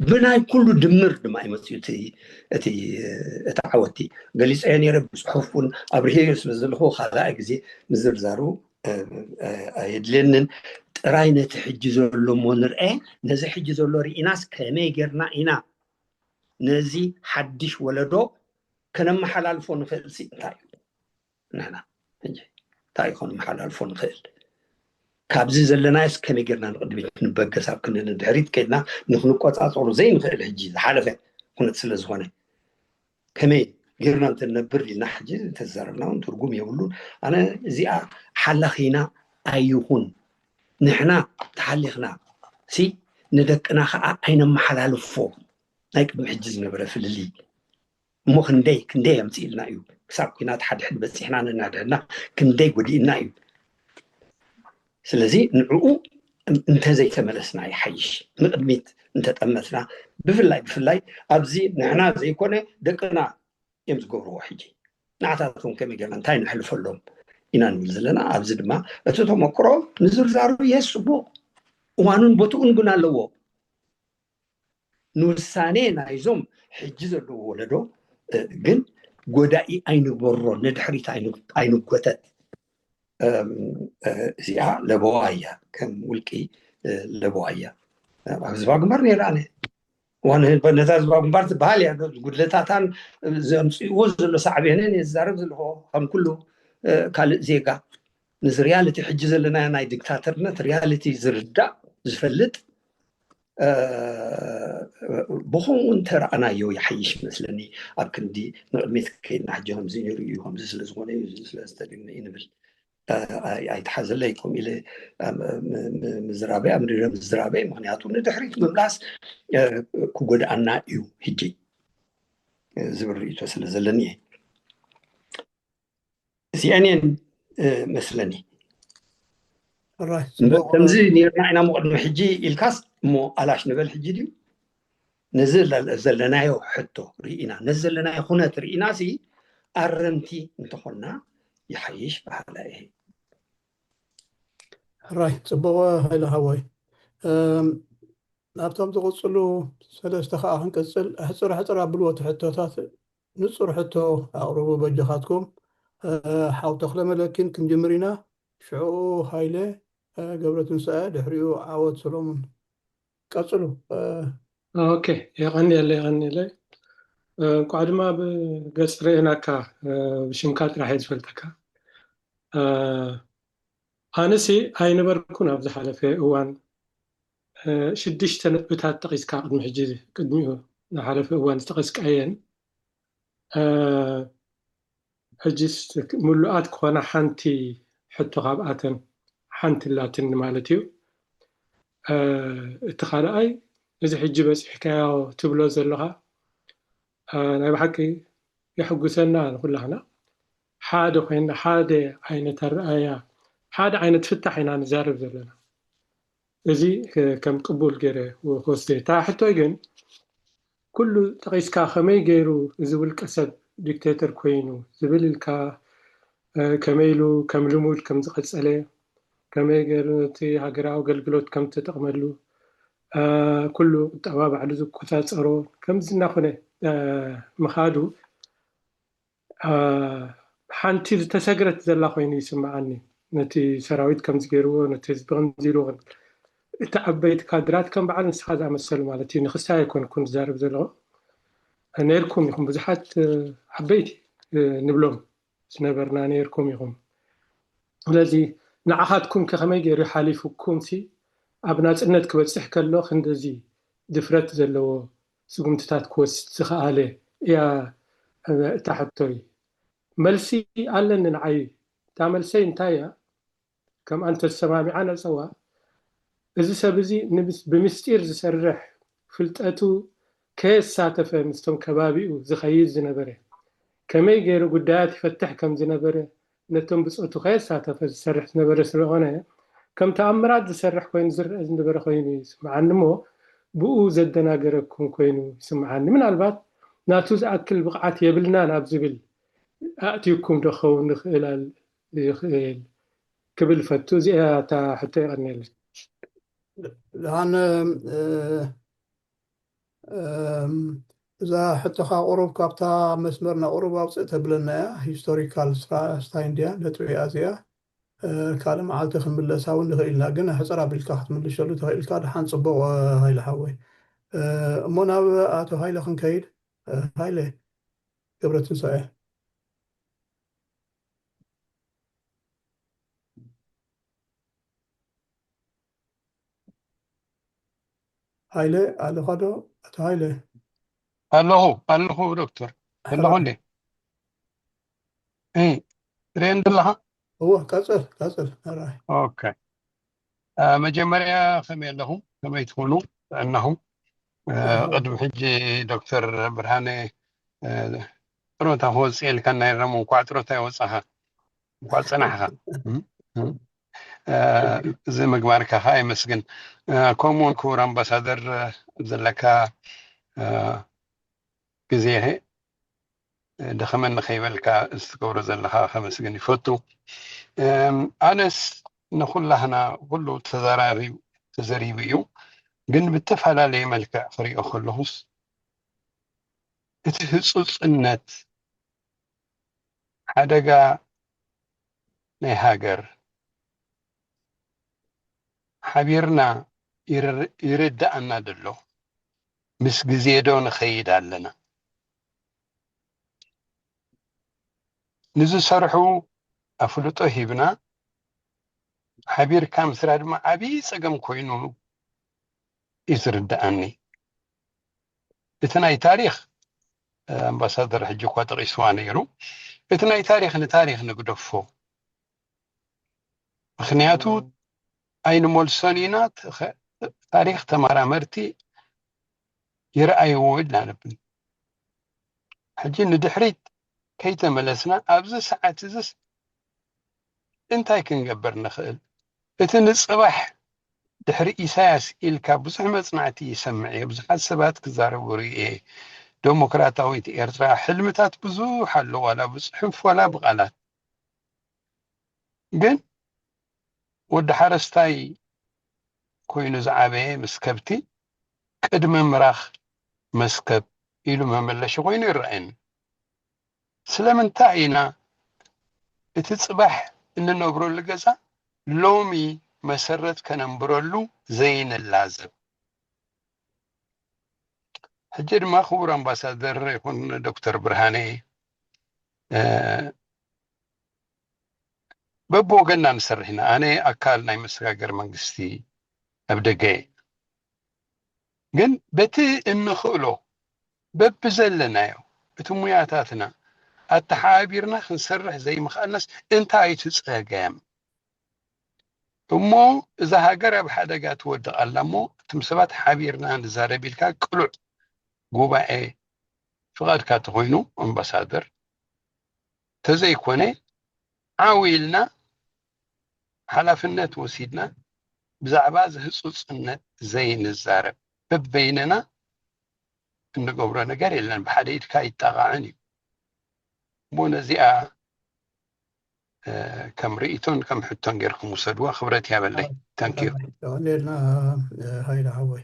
ብናይ ኩሉ ድምር ድማ እዩ መፅኡ እቲ፣ እቲ፣ እቲ ዓወቲ። ገሊፀዮ ነይረ፣ ብፅሑፍ እውን ኣብርሄዮ ስለ ዘለኹ፣ ካልኣይ ግዜ ምዝርዛሩ፣ እ፣ እ፣ ኣየድልየንን። ጥራይ ነቲ ሕጂ ዘሎ እሞ ንርአ፣ ነዚ ሕጂ ዘሎ ርኢናስ ከመይ ጌርና ኢና ነዚ ሓድሽ ወለዶ ከነመሓላልፎ ንኽእል ሲ እንታይ እዩ? ንሕና ሕጂ እንታይ ይኾን መሓላልፎ ንኽእል? ካብዚ ዘለናዮስ ከመይ ጌርና ንቕድሚት ንበገስ? ኣብ ክንዲ ንድሕሪት ከድና ንክንቆፃፀሩ ዘይንኽእል ሕጂ ዝሓለፈ ኩነት ስለ ዝኾነ፣ ከመይ ጌርና እንተንነብር ኢልና ሕጂ ተዛረብና እውን ትርጉም የብሉን። ኣነ እዚኣ ሓላኺና ኣይኹን። ንሕና ተሓሊኽና ሲ ንደቅና ከዓ ኣይነመሓላልፎ። ናይ ቅድሚ ሕጂ ዝነበረ ፍልልይ እሞ ክንደይ ክንደይ ኣምፅእልና እዩ። ክሳብ ኩናት ሓድሕድ በፂሕና ነናድሕና ክንደይ ጎዲእና እዩ። ስለዚ ንዕኡ እንተዘይተመለስና ይሓይሽ። ንቅድሚት እንተጠመትና፣ ብፍላይ ብፍላይ ኣብዚ ንሕና ዘይኮነ ደቅና እዮም ዝገብርዎ። ሕጂ ንዓታቶም ከመይ ጌርና እንታይ ነሕልፈሎም ኢና ንብል ዘለና። ኣብዚ ድማ እቲ ተመክሮ ንዝርዛሩ የስ ፅቡቅ፣ እዋኑን ቦትኡን ግን ኣለዎ። ንውሳኔ ናይዞም ሕጂ ዘለዎ ወለዶ፣ እ፣ ግን ጎዳኢ ኣይንግበሮ፣ ንድሕሪት ኣይን-፣ ኣይንጎተት። እም፣ እ፣ እዚኣ ለበዋ እያ፣ ከም ውልቂ፣ እ፣ ለበዋ እያ። ኣብ ህዝባዊ ግንባር ነይረ ኣነ። እዋን ህዝባ-፣ ነታ ህዝባዊ ግንባር ትበሃል እያ፣ ጉድለታታን ዘምፅእዎ ዘሎ ሳዕቤንን እየ ዝዛረብ ዘለኹ፣ ከም ኩሉ፣ እ፣ ካልእ ዜጋ። ነዚ ሪያሊቲ ሕጂ ዘለና ናይ ዲክታተርነት ሪያሊቲ ዝርዳእ፣ ዝፈልጥ፣ እ፣ ብኸምኡ እንተረኣናዮ ይሓይሽ መስለኒ። ኣብ ክንዲ ንቕድሚት ከይድና ሕጂ ከምዚ ነይሩ እዩ፣ ከምዚ ስለ ዝኾነ እዩ፣ እዚ ስለ ዝተደግመ እዩ ንብል፣ እ፣ ኣይ-፣ ኣይተሓዘለይ። ከምኡ ኢለ፣ እ፣ ም-፣ ም-፣ ምዝራበይ፣ ኣምሪረ ምዝራበይ፣ ምኽንያቱ ንድሕሪት ምምላስ፣ እ፣ ክጎድኣና እዩ ሕጂ፣ እ፣ ዝብል ርእይቶ ስለ ዘለኒ እየ። እዚአን እየን፣ እ፣ መስለኒ። ራይት፣ እምበር ጽቡቕ። ከምዚ ነርና ኢና እሞ ቅድሚ ሕጂ ኢልካስ እሞ ኣላሽ ንበል ሕጂ ድዩ? ነዚ ዘለ-፣ ዘለናዮ ሕቶ ርኢና፣ ነዚ ዘለናዮ ኩነት ርኢና ሲ ኣረምቲ እንተኾንና ይሓይሽ በሃላይ እየ። ራይት፣ ጽቡቕ ሃይለ ሓወይ። እም፣ ናብቶም ዝቕጽሉ ሰለስተ ከኣ ክንቅጽል፣ ሕጽር ሕጽር ኣብልዎ እቲ ሕቶታት፣ ንጹር ሕቶ ኣቕርቡ በጃኻትኩም። እ፣ ሓው ተኽለ መለኪን ክንጅምር ኢና። ሽዑ ሃይለ፣ እ፣ ገብረትንሳኤ፣ ድሕሪኡ ዓወት ሰሎሙን። ቀጽሉ። እ፣ ኦኬ፣ የቐንየለ፣ የቐንየለ። እ፣ እንኳዕ ድማ ብገጽ ርኢናካ፣ እ፣ ብሽምካ ጥራሕ እየ ዝፈልጠካ። እ፣ ኣነሲ ኣይነበርኩን ኣብ ዝሓለፈ እዋን፣ እ፣ ሽዱሽተ ነጥብታት ጠቒስካ ቅድሚ ሕጂ፣ ቅድሚኡ ዝሓለፈ እዋን ዝጠቐስካየን፣ እ፣ ሕጂስ ምሉኣት ክኾና ሓንቲ ሕቶ ካብኣተን ሓንቲ ኣላትኒ ማለት እዩ። እ፣ እቲ ካልኣይ፣ እዚ ሕጂ በፂሕካዮ ትብሎ ዘለኻ፣ እ፣ ናይ ብሓቂ የሕጉሰና ንኩላህና። ሓደ ኮይና፣ ሓደ ዓይነት ኣረኣእያ፣ ሓደ ዓይነት ፍታሕ ኢና ንዛረብ ዘለና። እዚ ከ-፣ ከም ቅቡል ገይረ ክወስዶ እየ። እታ ሕቶይ ግን፣ ኩሉ ጠቒስካ፣ ከመይ ገይሩ እዚ ውልቀ ሰብ ዲክቴተር ኮይኑ ዝብል ኢልካ፣ እ፣ ከመይ ኢሉ ከም ልሙድ ከም ዝቐጸለ፣ ከመይ ገይሩ ነቲ ሃገራዊ ኣገልግሎት ከም ዝተጠቕመሉ፣ እ፣ ኩሉ ቁጠባ ባዕሉ ዝቆጻጸሮ፣ ከምዚ እናኾነ፣ እ፣ ምኻዱ፣ እ፣ ሓንቲ ዝተሰግረት ዘላ ኮይኑ ይስምዓኒ። ነቲ ሰራዊት ከምዚ ገይርዎ፣ ነቲ ህዝቢ ከምዚ ኢልዎ፣ እቲ ዓበይቲ ካድራት ከም በዓል ንስኻ ዝኣመሰሉ ማለት እዩ። ንክሳይ ኣይኮንኩን ዝዛረብ ዘለኹ። ነይርኩም ኢኹም፣ ብዙሓት፣ እ፣ ዓበይቲ፣ እ፣ ንብሎም ዝነበርና ነይርኩም ኢኹም። ስለዚ ንዓኻትኩም ከ ከመይ ገይሩ ሓሊፉኩም ሲ፣ ኣብ ናጽነት ክበጽሕ ከሎ ክንደዚ ድፍረት ዘለዎ ስጉምትታት ክወስድ ዝኸኣለ እያ እታ ሕቶይ። መልሲ ኣለኒ ንዓይ። እታ መልሰይ እንታይ እያ? ከም ኣንተ ዝሰማሚዓ ነጸዋ፣ እዚ ሰብ እዚ ንምስ- ብምስጢር ዝሰርሕ፣ ፍልጠቱ ከየሳተፈ ምስቶም ከባቢኡ ዝኸይድ ዝነበረ፣ ከመይ ገይሩ ጉዳያት ይፈትሕ ከም ዝነበረ፣ ነቶም ብጾቱ ከየሳተፈ ዝሰርሕ ዝነበረ ስለኾነ፣ ከም ተኣምራት ዝሰርሕ ኮይኑ ዝረአ ዝነበረ ኮይኑ እዩ ዝስምዓኒ እሞ፣ ብኡ ዘደናገረኩም ኮይኑ ይስምዓኒ። ምናልባት ናቱ ዝኣክል ብቕዓት የብልናን ኣብ ዝብል ኣእትዩኩም ዶ ክኸውን ንኽእል ኣል- ይኽእል ክብል ፈቱ። እዚኣ እታ ሕቶ ይቐንየለይ። ደሓን እዛ ሕቶኻ ቁሩብ ካብታ መስመርና ቁሩብ ኣውፅእ ተብለና እያ። ሂስቶሪካል ስታይ እንድያ ነጥቢ እያ እዚኣ። ካልእ መዓልቲ ክንምለሳ እውን ንኽእል ኢና፣ ግን ሕፅር ኣቢልካ ክትምልሸሉ ተኽእልካ ደሓን ፅቡቕ። ሃይለ ሓወይ፣ እሞ ናብ ኣቶ ሃይለ ክንከይድ። ሃይለ ገብረትንሳኤ። ሃይለ ኣለኻ ዶ? ኣቶ ሃይለ። ኣለኹ ኣለኹ ዶክተር። ኣለኹ እንዴ? እ ትርእየኒ ዘለኻ? እወ፣ ቀጽል ቀጽል። ኣራይ። ኦኬ። መጀመርያ ከመይ ኣለኹም? ከመይ ትኾኑ? ጥዕናኹም? ቅድሚ ሕጂ ዶክተር ብርሃነ ጥሮታ ክወፅእ ኢልካ ናይ ረሙ እንኳዕ ጥሮታ ይወፃኻ። እንኳዕ ፅናሕኻ። እዚ ምግባርካ ከዓ ይመስግን። ከምኡውን ክቡር ኣምባሳደር ዘለካ ግዜ ደኸመኒ ከይበልካ እዚ ትገብሮ ዘለኻ ከመስግን ይፈቱ። ኣነስ ንኹላህና ኩሉ ተዘራሪቡ ተዘሪቡ እዩ፣ ግን ብተፈላለየ መልክዕ ክሪኦ ከለኹስ እቲ ህፁፅነት ሓደጋ ናይ ሃገር ሓቢርና ይርድኣና ደሎ? ምስ ግዜ ዶ ንኸይድ ኣለና? ንዝሰርሑ ኣፍልጦ ሂብና ሓቢርካ ምስራ ድማ ዓብዪ ፀገም ኮይኑ እዩ ዝርድኣኒ። እቲ ናይ ታሪክ ኣምባሳደር ሕጂ እኳ ጠቂስዋ ነይሩ። እቲ ናይ ታሪክ ንታሪክ ንግደፎ። ምክንያቱ ኣይንመልሶን ኢና። ታሪክ ተመራመርቲ ይረኣይዎ ኢልና ነብል። ሕጂ ንድሕሪት ከይተመለስና ኣብዚ ሰዓት እዚስ እንታይ ክንገብር ንኽእል? እቲ ንፅባሕ ድሕሪ ኢሳያስ ኢልካ ብዙሕ መፅናዕቲ ይሰምዕ እየ። ብዙሓት ሰባት ክዛረቡ ርእየ። ዴሞክራታዊት ኤርትራ ሕልምታት ብዙሕ ኣሎ፣ ዋላ ብፅሑፍ ዋላ ብቓላት። ግን ወዲ ሓረስታይ ኮይኑ ዝዓበየ ምስ ከብቲ ቅድሚ ምራኽ መስከብ ኢሉ መመለሺ ኮይኑ ይረኣየኒ። ስለምንታይ ኢና እቲ ፅባሕ እንነብረሉ ገዛ ሎሚ መሰረት ከነንብረሉ ዘይንላዘብ? ሕጂ ድማ ክቡር ኣምባሳደር ይኹን ዶክተር ብርሃነ በብወገንና ንሰርሕ ኢና። ኣነ ኣካል ናይ መሰጋገሪ መንግስቲ ኣብ ደገ እየ። ግን በቲ እንኽእሎ በብዘለናዮ እቲ ሙያታትና ኣተሓባቢርና ክንሰርሕ ዘይምኽኣልናስ እንታይ እቲ ፀገም? እሞ እዛ ሃገር ኣብ ሓደጋ ትወድቕ ኣላ እሞ እቶም ሰባት ሓቢርና ንዛረብ ኢልካ ቅሉዕ ጉባኤ ፍቓድካ ተኾይኑ ኣምባሳደር ተዘይኮነ ዓው ኢልና ሓላፍነት ወሲድና ብዛዕባ እዚ ህፁፅነት ዘይንዛረብ በበይንና እንገብሮ ነገር የለን። ብሓደ ኢድካ ይጣቓዕን እዩ እሞ ነዚኣ ከም ርእይቶን ከም ሕቶን ጌርኩም ውሰድዋ። ክብረት ያበለይ። ታንኪዩ። ኔልና ሃይለ ሓወይ።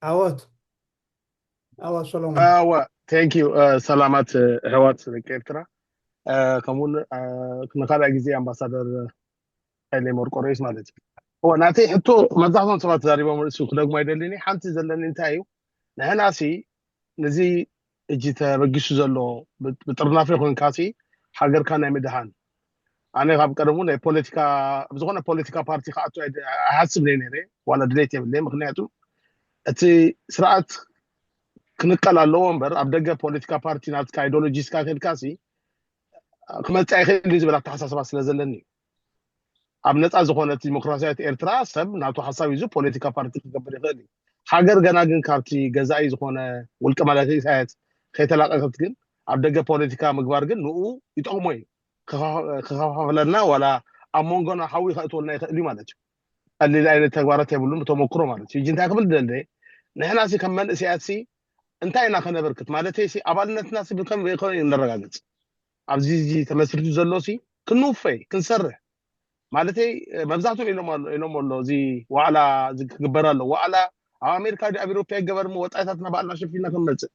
ዓወት ዓወት ሰሎሞን። ኣዋ ቴንክ ዩ። ሰላማት ኣሕዋት ደቂ ኤርትራ። ከምኡውን ንካልኣይ ግዜ ኣምባሳደር ሓይለ መርቆሬዎስ ማለት እዩ። እወ ናተይ ሕቶ መብዛሕትኦም ሰባት ተዛሪቦም ርእሱ ክደግሞ ኣይደልን። ሓንቲ ዘለኒ እንታይ እዩ፣ ንሕና ሲ ነዚ እጂ ተበጊሱ ዘሎ ብጥርናፈ ኮይንካ ሲ ሃገርካ ናይ ምድሃን ኣነ ካብ ቀደሙ ናይ ፖለቲካ ኣብ ዝኾነ ፖለቲካ ፓርቲ ክኣቱ ኣይሓስብ ነይ ነረ ዋላ ድሌት የብለ። ምክንያቱ እቲ ስርዓት ክንቀል ኣለዎ እምበር ኣብ ደገ ፖለቲካ ፓርቲ ናትካ ኣይዲዮሎጂስካ ከድካ ሲ ክመፅእ ይኽእል እዩ ዝብል ኣተሓሳስባ ስለ ዘለኒ እዩ። ኣብ ነፃ ዝኾነት ዲሞክራሲያዊት ኤርትራ ሰብ ናቱ ሓሳብ ይዙ ፖለቲካ ፓርቲ ክገብር ይኽእል እዩ። ሃገር ገና ግን ካብቲ ገዛኢ ዝኾነ ውልቀ መላኪ ኢሳያስ ከይተላቀቀት ግን ኣብ ደገ ፖለቲካ ምግባር ግን ንኡ ይጠቕሞ እዩ። ክኸፋፍለና ዋላ ኣብ መንጎና ሓዊ ከእትወልና ይኽእል እዩ ማለት እዩ። ቀሊል ዓይነት ተግባራት የብሉን ብተመክሮ ማለት እዩ። እንታይ ክብል ደለ ንሕና ሲ ከም መንእሰያት ሲ እንታይ ኢና ከነበርክት ማለት ሲ ኣባልነትና ሲ ብከም ንረጋግጽ ኣብዚ ተመስርቱ ዘሎ ሲ ክንውፈይ ክንሰርሕ ማለተይ መብዛሕትኦም ኢሎም ኣሎ ኢሎም ኣሎ እዚ ዋዕላ እዚ ክግበር ኣሎ ዋዕላ ኣብ ኣሜሪካ ኣብ ኤሮፓ ይገበር ወፃኢታትና ባዕልና ሸፊና ክንመፅእ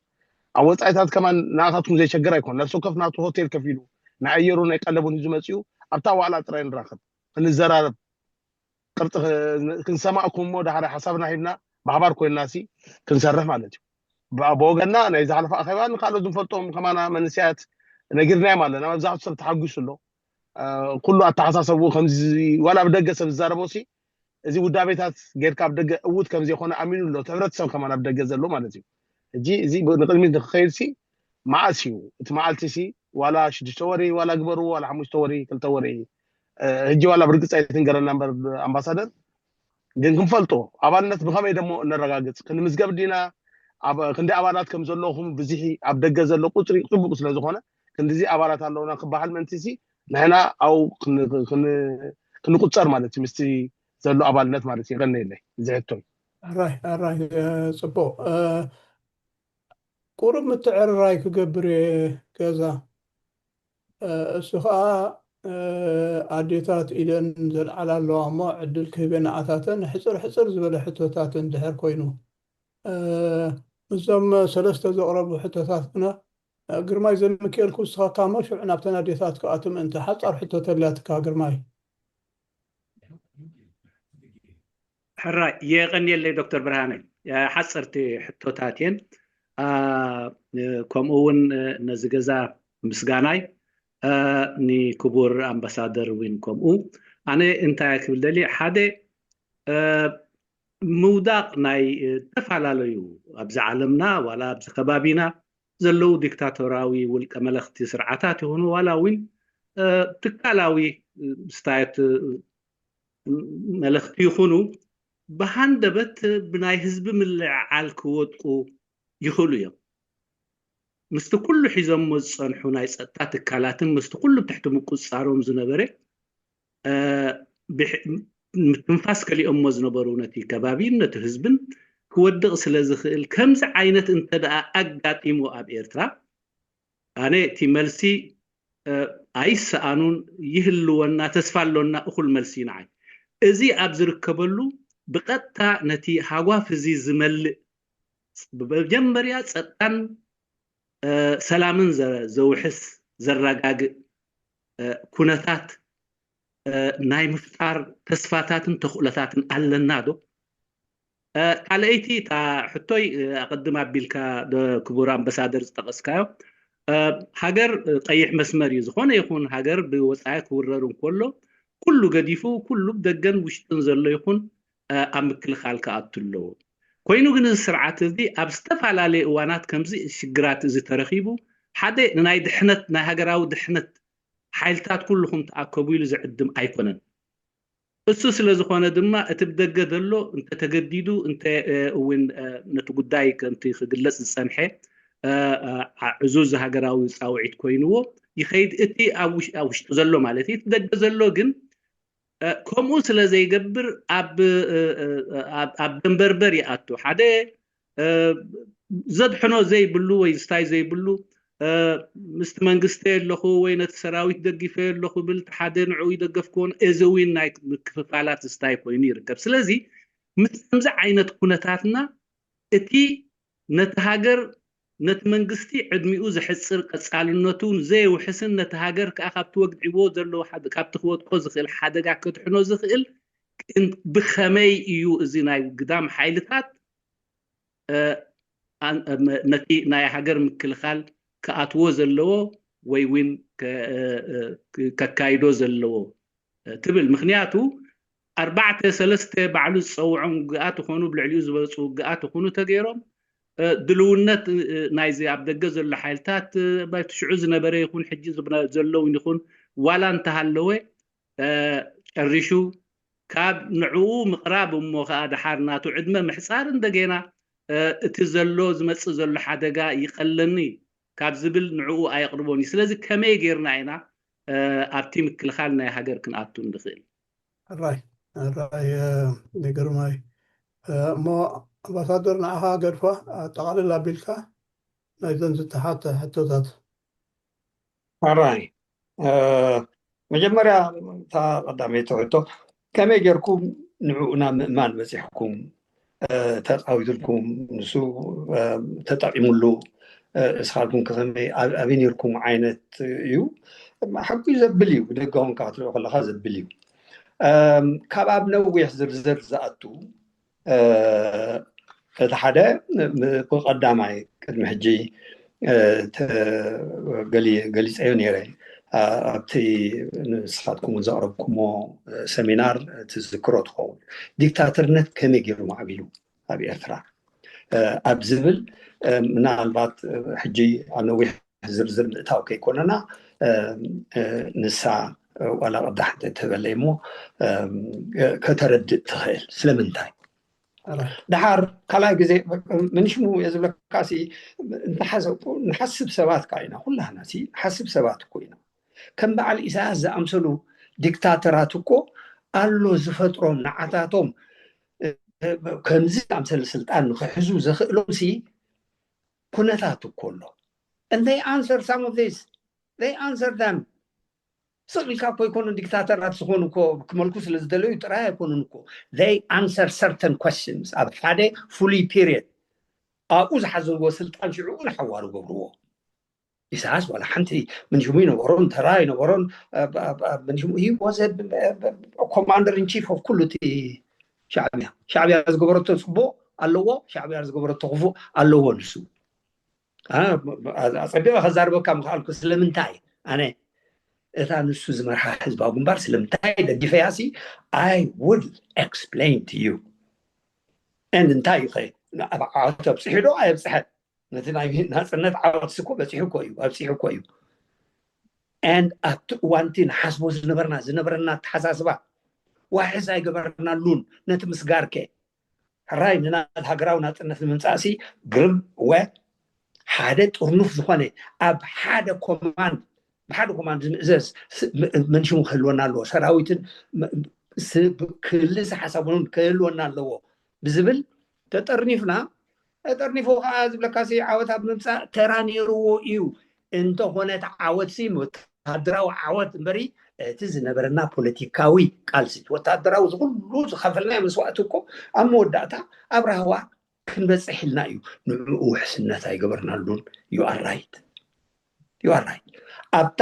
ኣብ ወፃኢታት ከማን ንኣኻትኩም ዘይሸግር ኣይኮን ነፍሲ ወከፍ ናቱ ሆቴል ከፊሉ ናይ ኣየሩ ናይ ቀለቡን ሂዙ መፅኡ ኣብታ ዋዕላ ጥራይ ንራኸብ ክንዘራረብ ቅርፂ ክንሰማእኩም እሞ ዳሕሪ ሓሳብና ሂብና ብሓባር ኮይንና ሲ ክንሰርሕ ማለት እዩ ብወገና ናይ ዝሓለፈ ኣኼባ ንካልኦት ዝንፈልጦም ከማና መንስያት ነጊርናዮም ኣለና መብዛሕቱ ሰብ ተሓጒሱ ኣሎ ኩሉ ኣተሓሳሰቡ ከምዚ ዋላ ብደገ ሰብ ዝዛረቦ ሲ እዚ ውዳቤታት ጌርካ ኣብ ደገ እውት ከም ዘይኮነ ኣሚኑ ኣሎ እቲ ሕብረተሰብ ከማን ኣብ ደገ ዘሎ ማለት እዩ ሕጂ እዚ ንቅድሚት ንክኸይድ ሲ መዓስ እዩ እቲ መዓልቲ ሲ ዋላ ሽዱሽተ ወሪ ዋላ ግበሩ ዋላ ሓሙሽተ ወሪ ክልተ ወሪ ሕጂ ዋላ ብርግፅ ኣይትንገረና እምበር ኣምባሳደር ግን ክንፈልጦ ኣባልነት ብከመይ ደሞ እነረጋግፅ ክንምዝገብ ዲና ኣብ ክንዲ ኣባላት ከም ዘለኹም ብዝሒ ኣብ ደገ ዘሎ ቁፅሪ ፅቡቅ ስለዝኮነ ክንዲዚ ኣባላት ኣለውና ክበሃል ምእንቲ ሲ ንሕና ኣው ክንቁፀር ማለት እዩ ምስቲ ዘሎ ኣባልነት ማለት እዩ። የቀንየለይ እዚ ሕቶይ። ኣራይ ኣራይ ጽቡቕ ቁሩብ ምትዕርራይ ክገብር እየ ገዛ እሱ ከዓ ኣዴታት ኢደን ዘልዓላ ኣለዋ እሞ ዕድል ክህበ ንዓታተን ሕፅር ሕፅር ዝበለ ሕቶታት እንድሕር ኮይኑ ምስዞም ሰለስተ ዘቕረቡ ሕቶታት ግና ግርማይ ዘሚኪኤል ክውስኸካ እሞ ሽዑ ናብተን ኣዴታት ክኣቱ ምእንቲ ሓጻር ሕቶ ተልያትካ ግርማይ። ሕራይ የቀንየለይ ዶክተር ብርሃነ ሓፀርቲ ሕቶታት እየን። ከምኡ እውን ነዚ ገዛ ምስጋናይ ንክቡር ኣምባሳደር እውን ከምኡ ኣነ እንታይ ክብል ደልየ ሓደ ምውዳቕ ናይ ዝተፈላለዩ ኣብዚ ዓለምና ዋላ ኣብዚ ከባቢና ዘለዉ ዲክታቶራዊ ውልቀ መለኽቲ ስርዓታት ይኹኑ ዋላ እውን ትካላዊ ስታየት መለኽቲ ይኹኑ ብሃንደበት ብናይ ህዝቢ ምልዕዓል ክወድቁ ይኽእሉ እዮም። ምስቲ ኩሉ ሒዞሞ ዝፀንሑ ናይ ፀጥታ ትካላትን ምስቲ ኩሉ ትሕቲ ምቁፅፃሮም ዝነበረ ምትንፋስ ከሊኦሞ ዝነበሩ ነቲ ከባቢን ነቲ ህዝብን ክወድቕ ስለ ዝኽእል ከምዚ ዓይነት እንተ ደኣ ኣጋጢሙ ኣብ ኤርትራ ኣነ እቲ መልሲ ኣይሰኣኑን ይህልወና ተስፋ ኣሎና እኹል መልሲ ንዓይ እዚ ኣብ ዝርከበሉ ብቐጥታ ነቲ ሃጓፍ እዚ ዝመልእ ብመጀመርያ ጸጥታን ሰላምን ዘውሕስ ዘረጋግእ ኩነታት ናይ ምፍጣር ተስፋታትን ተኽእሎታትን ኣለና ዶ? ካልኣይቲ እታ ሕቶይ ኣቐድም ኣቢልካ ክቡር ኣምበሳደር ዝጠቐስካዮ ሃገር ቀይሕ መስመር እዩ። ዝኾነ ይኹን ሃገር ብወፃኢ ክውረር እንከሎ ኩሉ ገዲፉ ኩሉ ደገን ውሽጥን ዘሎ ይኹን ኣብ ምክልኻል ክኣቱ ኣለዎ። ኮይኑ ግን እዚ ስርዓት እዚ ኣብ ዝተፈላለየ እዋናት ከምዚ ሽግራት እዚ ተረኺቡ ሓደ ንናይ ድሕነት ናይ ሃገራዊ ድሕነት ሓይልታት ኩልኹም ተኣከቡ ኢሉ ዝዕድም ኣይኮነን። እሱ ስለ ዝኾነ ድማ እቲ ብደገ ዘሎ እንተተገዲዱ እንተ እውን ነቲ ጉዳይ ከምቲ ክግለጽ ዝጸንሐ ዕዙዝ ሃገራዊ ጻውዒት ኮይንዎ ይኸይድ። እቲ ኣብ ውሽጢ ዘሎ ማለት እዩ። እቲ ደገ ዘሎ ግን ከምኡ ስለ ዘይገብር ኣብ ደንበርበር ይኣቱ። ሓደ ዘድሕኖ ዘይብሉ ወይ ዝታይ ዘይብሉ ምስቲ መንግስቲ ኣለኹ ወይ ነቲ ሰራዊት ደግፈ ኣለኹ ብል ሓደ ንዕኡ ይደገፍክዎን እዚ እውን ናይ ምክፍፋላት ዝታይ ኮይኑ ይርከብ። ስለዚ ምስ ከምዚ ዓይነት ኩነታትና እቲ ነቲ ሃገር ነቲ መንግስቲ ዕድሚኡ ዘሕፅር ቀፃልነቱ ንዘየውሕስን ነቲ ሃገር ከዓ ካብቲ ወግዒዎ ዘሎ ካብቲ ክወድቆ ዝኽእል ሓደጋ ከድሕኖ ዝኽእል ብኸመይ እዩ እዚ ናይ ግዳም ሓይልታት ነቲ ናይ ሃገር ምክልኻል ክኣትዎ ዘለዎ ወይ እውን ከካይዶ ዘለዎ ትብል። ምክንያቱ ኣርባዕተ ሰለስተ ባዕሉ ዝፀውዖም ውግኣት ይኾኑ፣ ብልዕሊኡ ዝበፁ ውግኣት ይኾኑ ተገይሮም፣ ድልውነት ናይዚ ኣብ ደገ ዘሎ ሓይልታት፣ ሽዑ ዝነበረ ይኹን ሕጂ ዘለውን ይኹን ዋላ እንተሃለወ፣ ጨሪሹ ካብ ንዕኡ ምቕራብ እሞ ከዓ ደሓር ናቱ ዕድመ ምሕፃር እንደገና እቲ ዘሎ ዝመፅእ ዘሎ ሓደጋ ይቐለኒ ካብ ዝብል ንዕኡ ኣየቕርቦን እዩ። ስለዚ ከመይ ጌርና ኢና ኣብቲ ምክልኻል ናይ ሃገር ክንኣቱ ንኽእል? ራይ ራይ ግርማይ፣ እሞ ኣምባሳደር ንዓኻ ገድፋ ኣጠቓልል ኣቢልካ ናይዘን ዝተሓተ ሕቶታት። ራይ መጀመርያ እታ ቀዳመይቲ ሕቶ፣ ከመይ ጌርኩም ንዕኡ ናብ ምእማን በፂሕኩም? ተፃዊትልኩም፣ ንሱ ተጠቂሙሉ፣ እስኻትኩም ከመይ ኣበይ ነርኩም ዓይነት እዩ። ሓቂ ዘብል እዩ፣ ብደገ ኾንካ ክትሪኦ ከለካ ዘብል እዩ። ካብ ኣብ ነዊሕ ዝርዝር ዝኣቱ፣ እቲ ሓደ፣ ብቀዳማይ ቅድሚ ሕጂ ገሊፀዮ ነይረ፣ ኣብቲ ንስኻትኩም ዘቕረብኩሞ ሰሚናር ትዝክሮ ትኸውን። ዲክታተርነት ከመይ ገይሩ ማዕቢሉ ኣብ ኤርትራ ኣብ ዝብል፣ ምናልባት ሕጂ ኣብ ነዊሕ ዝርዝር ምእታው ከይኮነና፣ ንሳ ዋላ ቅዳሕ እንተተበለይ እሞ ከተረድእ ትኽእል። ስለምንታይ? ደሓር ካልኣይ ግዜ ምንሽሙ እየ ዝብለካ፣ ንሓስብ ሰባት ከዓ ኢና፣ ኩላህና ንሓስብ ሰባት እኮ ኢና። ከም በዓል ኢሳያስ ዝኣምሰሉ ዲክታተራት እኮ ኣሎ ዝፈጥሮም፣ ንዓታቶም ከምዚ ዝኣምሰለ ስልጣን ንክሕዙ ዘኽእሎም ሲ ኩነታት እኮ ኣሎ። And they answer some of this, they answer them። ስቕ ኢልካ እኮ ኣይኮኑን ዲክታተራት ዝኾኑ እኮ፣ ክመልኩ ስለ ዝደለዩ ጥራይ ኣይኮኑን እኮ። They answer certain questions ኣብ ሓደ ፍሉይ ፔሪየድ ኣብኡ ዝሓዘዎ ስልጣን ሽዑ ንሓዋሩ ገብርዎ። ኢሳያስ ዋላ ሓንቲ ምንሽሙ ይነበሮን ተራ ይነበሮን፣ ምንሽሙ ኮማንደር ኢን ቺፍ ኦፍ ኩሉ እቲ ሻዕብያ። ሻዕብያ ዝገበረቶ ፅቡቕ ኣለዎ፣ ሻዕብያ ዝገበረቶ ክፉእ ኣለዎ። ንሱ ኣፀቢቐ ከዛርበካ ምክኣልኩ። ስለምንታይ ኣነ እታ ንሱ ዝመርሓ ህዝባዊ ግንባር ስለምንታይ ደጊፈያ ሲ I will explain to you። And እንታይ እዩ ኣብ ዓወት ኣብፅሑ ዶ ኣየብፅሐን? ነቲ ናይ ናፅነት ዓወት እኮ በፂሑ እኮ እዩ፣ ኣብፂሑ እኮ እዩ። And ኣብቲ እዋንቲ ንሓስቦ ዝነበርና ዝነበረና ኣተሓሳስባ ዋሕስ ኣይገበርናሉን። ነቲ ምስጋር ከ ሕራይ ንናት ሃገራዊ ናፅነት ንምምፃእ ሲ ግርም ወ ሓደ ጥርኑፍ ዝኾነ ኣብ ሓደ ኮማንድ ብሓደ ኮማንድ ዝምእዘዝ ምንሽሙ ክህልወና ኣለዎ፣ ሰራዊትን ክልስ ሓሳቡን ክህልወና ኣለዎ ብዝብል ተጠርኒፍና። ተጠርኒፉ ከዓ ዝብለካ ሲ ዓወት ኣብ ምምፃእ ተራ ነይርዎ እዩ። እንተኾነ እቲ ዓወት ሲ ወታደራዊ ዓወት እምበሪ እቲ ዝነበረና ፖለቲካዊ ቃልሲ ወታደራዊ ዝኩሉ ዝኸፈልናዮ መስዋእቲ እኮ ኣብ መወዳእታ ኣብ ራህዋ ክንበፅሕ ኢልና እዩ። ንዕኡ ውሕስነት ኣይገበርናሉን። You are right፣ you are right። ኣብታ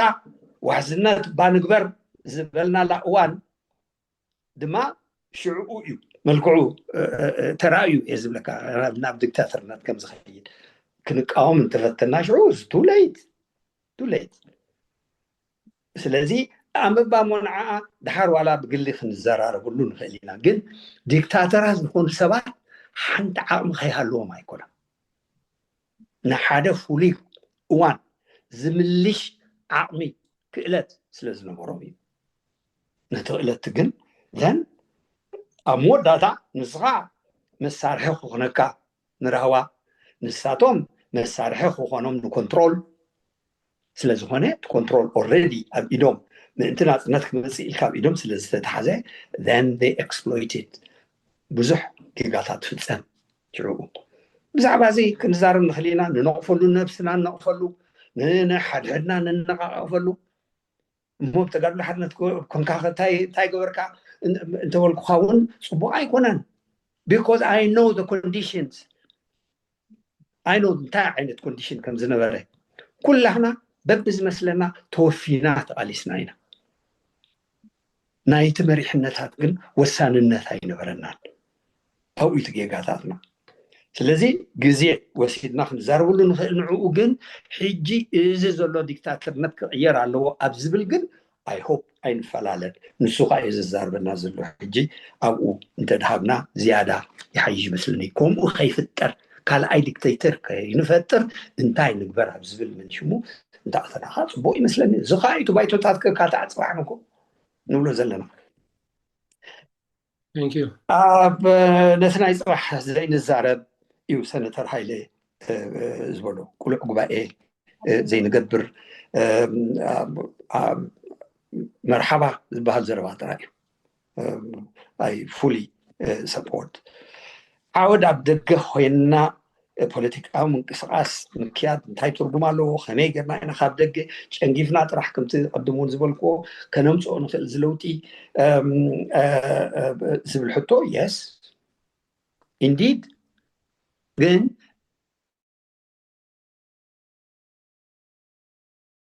ዋሕስነት ባንግበር ዝበልናላ እዋን ድማ ሽዕኡ እዩ መልክዑ ተራእዩ እየ ዝብለካ። ናብ ዲክታተርነት ከም ዝኸይድ ክንቃወም እንተፈተና ሽዑ too late፣ too late። ስለዚ ኣንብባ እሞ ንዓኣ ደሓር ዋላ ብግሊ ክንዘራረበሉ ንኽእል ኢና። ግን ዲክታተራት ዝኾኑ ሰባት ሓንቲ ዓቕሚ ከይሃለዎም ኣይኮነን። ንሓደ ፍሉይ እዋን ዝምልሽ ዓቕሚ ክእለት ስለ ዝነበሮም እዩ። ነቲ ክእለት ግን ዘን ኣብ መወዳእታ ንስኻ መሳርሒ ክኾነካ ንራህዋ፣ ንሳቶም መሳርሒ ክኾኖም ንኮንትሮል ስለ ዝኾነ፣ እቲ ኮንትሮል already ኣብ ኢዶም ምእንቲ ናፅነት ክመፅእ ኢልካ ኣብ ኢዶም ስለ ዝተታሕዘ then they exploited። ብዙሕ ጌጋታት ፍፀም ሽዕኡ። ብዛዕባ እዚ ክንዛረብ ንኽእል ኢና። ንነቕፈሉ፣ ነብስና ንነቕፈሉ፣ ንሓድሕድና ንነቓቐፈሉ። እሞ ብተጋድሎ ሓርነት ኮንካ እንታይ ገበርካ እንተበልኩኻ እውን ፅቡቕ ኣይኮነን። Because I know the conditions፣ I know እንታይ ዓይነት ኮንዲሽን ከም ዝነበረ። ኩላህና በብዝመስለና ተወፊና ተቓሊስና ኢና። ናይቲ መሪሕነታት ግን ወሳንነት ኣይነበረናን። ኣብኡ እቲ ጌጋታትና። ስለዚ ግዜ ወሲድና ክንዛረብሉ ንኽእል። ንዕኡ ግን ሕጂ እዚ ዘሎ ዲክታተርነት ክቕየር ኣለዎ ኣብ ዝብል ግን I hope ኣይንፈላለን። ንሱ ከዓ እዩ ዘዛርበና ዘሎ። ሕጂ ኣብኡ እንተድሃብና ዝያዳ ይሓይሽ ይመስልኒ። ከምኡ ከይፍጠር፣ ካልኣይ ዲክቴተር ከይንፈጥር እንታይ ንግበር ኣብ ዝብል መንሽሙ እንተኣተናኻ ፅቡቅ ይመስለኒ። እዚ ከዓ እቲ ባይቶታት ከካትዓ ፅባሕ ንኮ ንብሎ ዘለና። ኣብ ነቲ ናይ ፅባሕ ዘይንዛረብ እዩ ሰነተር ሃይለ ዝበሎ። ቁሉዕ ጉባኤ ዘይንገብር፣ መርሓባ ዝበሃል ዘረባ ጥራይ እዩ። I fully support። ዓወድ ኣብ ደገ ኮይንና ፖለቲካዊ ምንቅስቃስ ምክያድ እንታይ ትርጉም ኣለዎ? ከመይ ጌርና ኢና ካብ ደገ ጨንጊፍና ጥራሕ፣ ከምቲ ቅድም እውን ዝበልክዎ፣ ከነምፅኦ ንኽእል ዝለውጢ ዝብል ሕቶ? Yes, indeed። ግን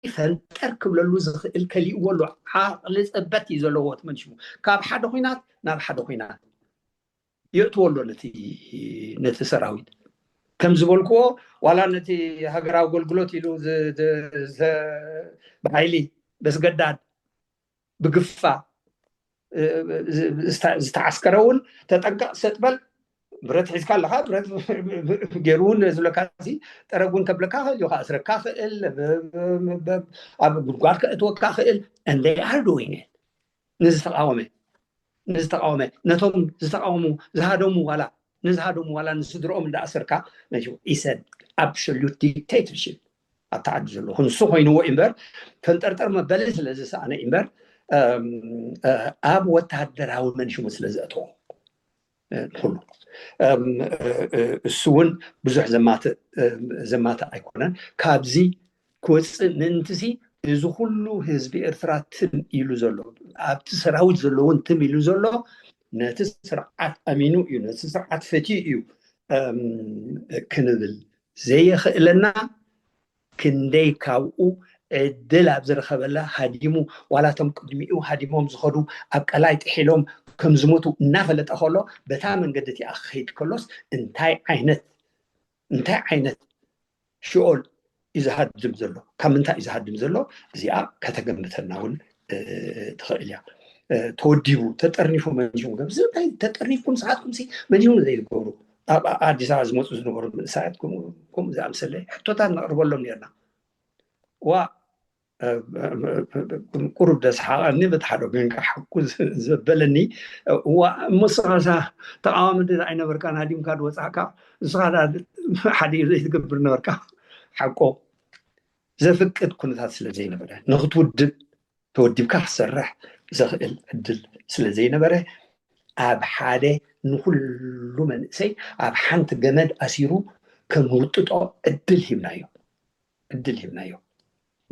ፈንጠር ክብለሉ ዝኽእል ከሊእዎ ኣሎ። ዓቕሊ ፅበት እዩ ዘለዎ። እቲ መንሽሙ ካብ ሓደ ኹናት ናብ ሓደ ኹናት የእትዎ ኣሎ ነቲ ሰራዊት። ከም ዝበልክዎ፣ ዋላ ነቲ ሃገራዊ ኣገልግሎት ኢሉ ብሓይሊ በስገዳድ ብግፋ ዝተዓስከረ እውን ተጠንቀቕ ሰጥበል፣ ብረት ሒዝካ ኣለካ፣ ብረት ገይሩ እውን ዝብለካ፣ ጠረግ እውን ከብለካ ክእል እዩ፣ ከኣስረካ ክእል፣ ኣብ ጉድጓድ ከእትወካ ክእል። And they are doing it። ንዝተቃወመ ንዝተቃወመ ነቶም ዝተቃወሙ ዝሃደሙ ዋላ ንዝሃደሙ ዋላ ንስድርኦም እንዳኣሰርካ፣ is an absolute dictatorship ኣብቲ ዓዲ ዘሎ። ንሱ ኮይንዎ እምበር፣ ፈንጠርጠር መበሊ ስለ ዝሰኣነ እምበር፣ ኣብ ወታደራዊ መንሽሙ ስለ ዘእተዎ ንኩሉ። እሱ እውን ብዙሕ ዘማትእ ኣይኮነን። ካብዚ ክወፅእ ምእንትሲ፣ እዚ ኩሉ ህዝቢ ኤርትራ ትም ኢሉ ዘሎ፣ ኣብቲ ሰራዊት ዘለውን ትም ኢሉ ዘሎ፣ ነቲ ስርዓት ኣሚኑ እዩ፣ ነቲ ስርዓት ፈትዩ እዩ ክንብል ዘየኽእለና፣ ክንደይ ካብኡ ዕድል ኣብ ዝረኸበላ ሃዲሙ፣ ዋላ እቶም ቅድሚኡ ሃዲሞም ዝኸዱ ኣብ ቀላይ ጥሒሎም ከም ዝሞቱ እናፈለጠ ከሎ፣ በታ መንገዲ እቲኣ ክኸይድ ከሎስ እንታይ ዓይነት እንታይ ዓይነት ሽኦል እዩ ዝሃድም ዘሎ? ካብ ምንታይ እዩ ዝሃድም ዘሎ? እዚኣ ከተገምተና እውን ትኽእል እያ። ተወዲቡ፣ ተጠርኒፉ፣ መንሽሙ፣ ተጠርኒፍኩም ንስኻትኩም መንሽሙ ዘይትገብሩ፣ ኣብ ኣዲስ ኣበባ ዝመፁ ዝነበሩ መንእሰያት ከምኡ ዝኣምሰለ ሕቶታት ነቕርበሎም ነርና። ዋ ቁሩብ ደስሓቐኒ፣ በቲ ሓደ ወገን ከዓ ሓቁ ዘበለኒ። እዋ፣ እሞ ንስኻሳ ተቃዋሚ ዶ ኣይነበርካን? ሃዲምካ ዶ ወጻእካ? ንስኻ ሓደ ዘይትገብር ነበርካ። ሓቆ ዘፍቅድ ኩነታት ስለ ዘይነበረ፣ ንክትውድብ፣ ተወዲብካ ክትሰርሕ ዘኽእል ዕድል ስለ ዘይነበረ፣ ኣብ ሓደ ንኩሉ መንእሰይ ኣብ ሓንቲ ገመድ ኣሲሩ ከምውጥጦ ዕድል ሂብናዮ። ዕድል ሂብናዮ።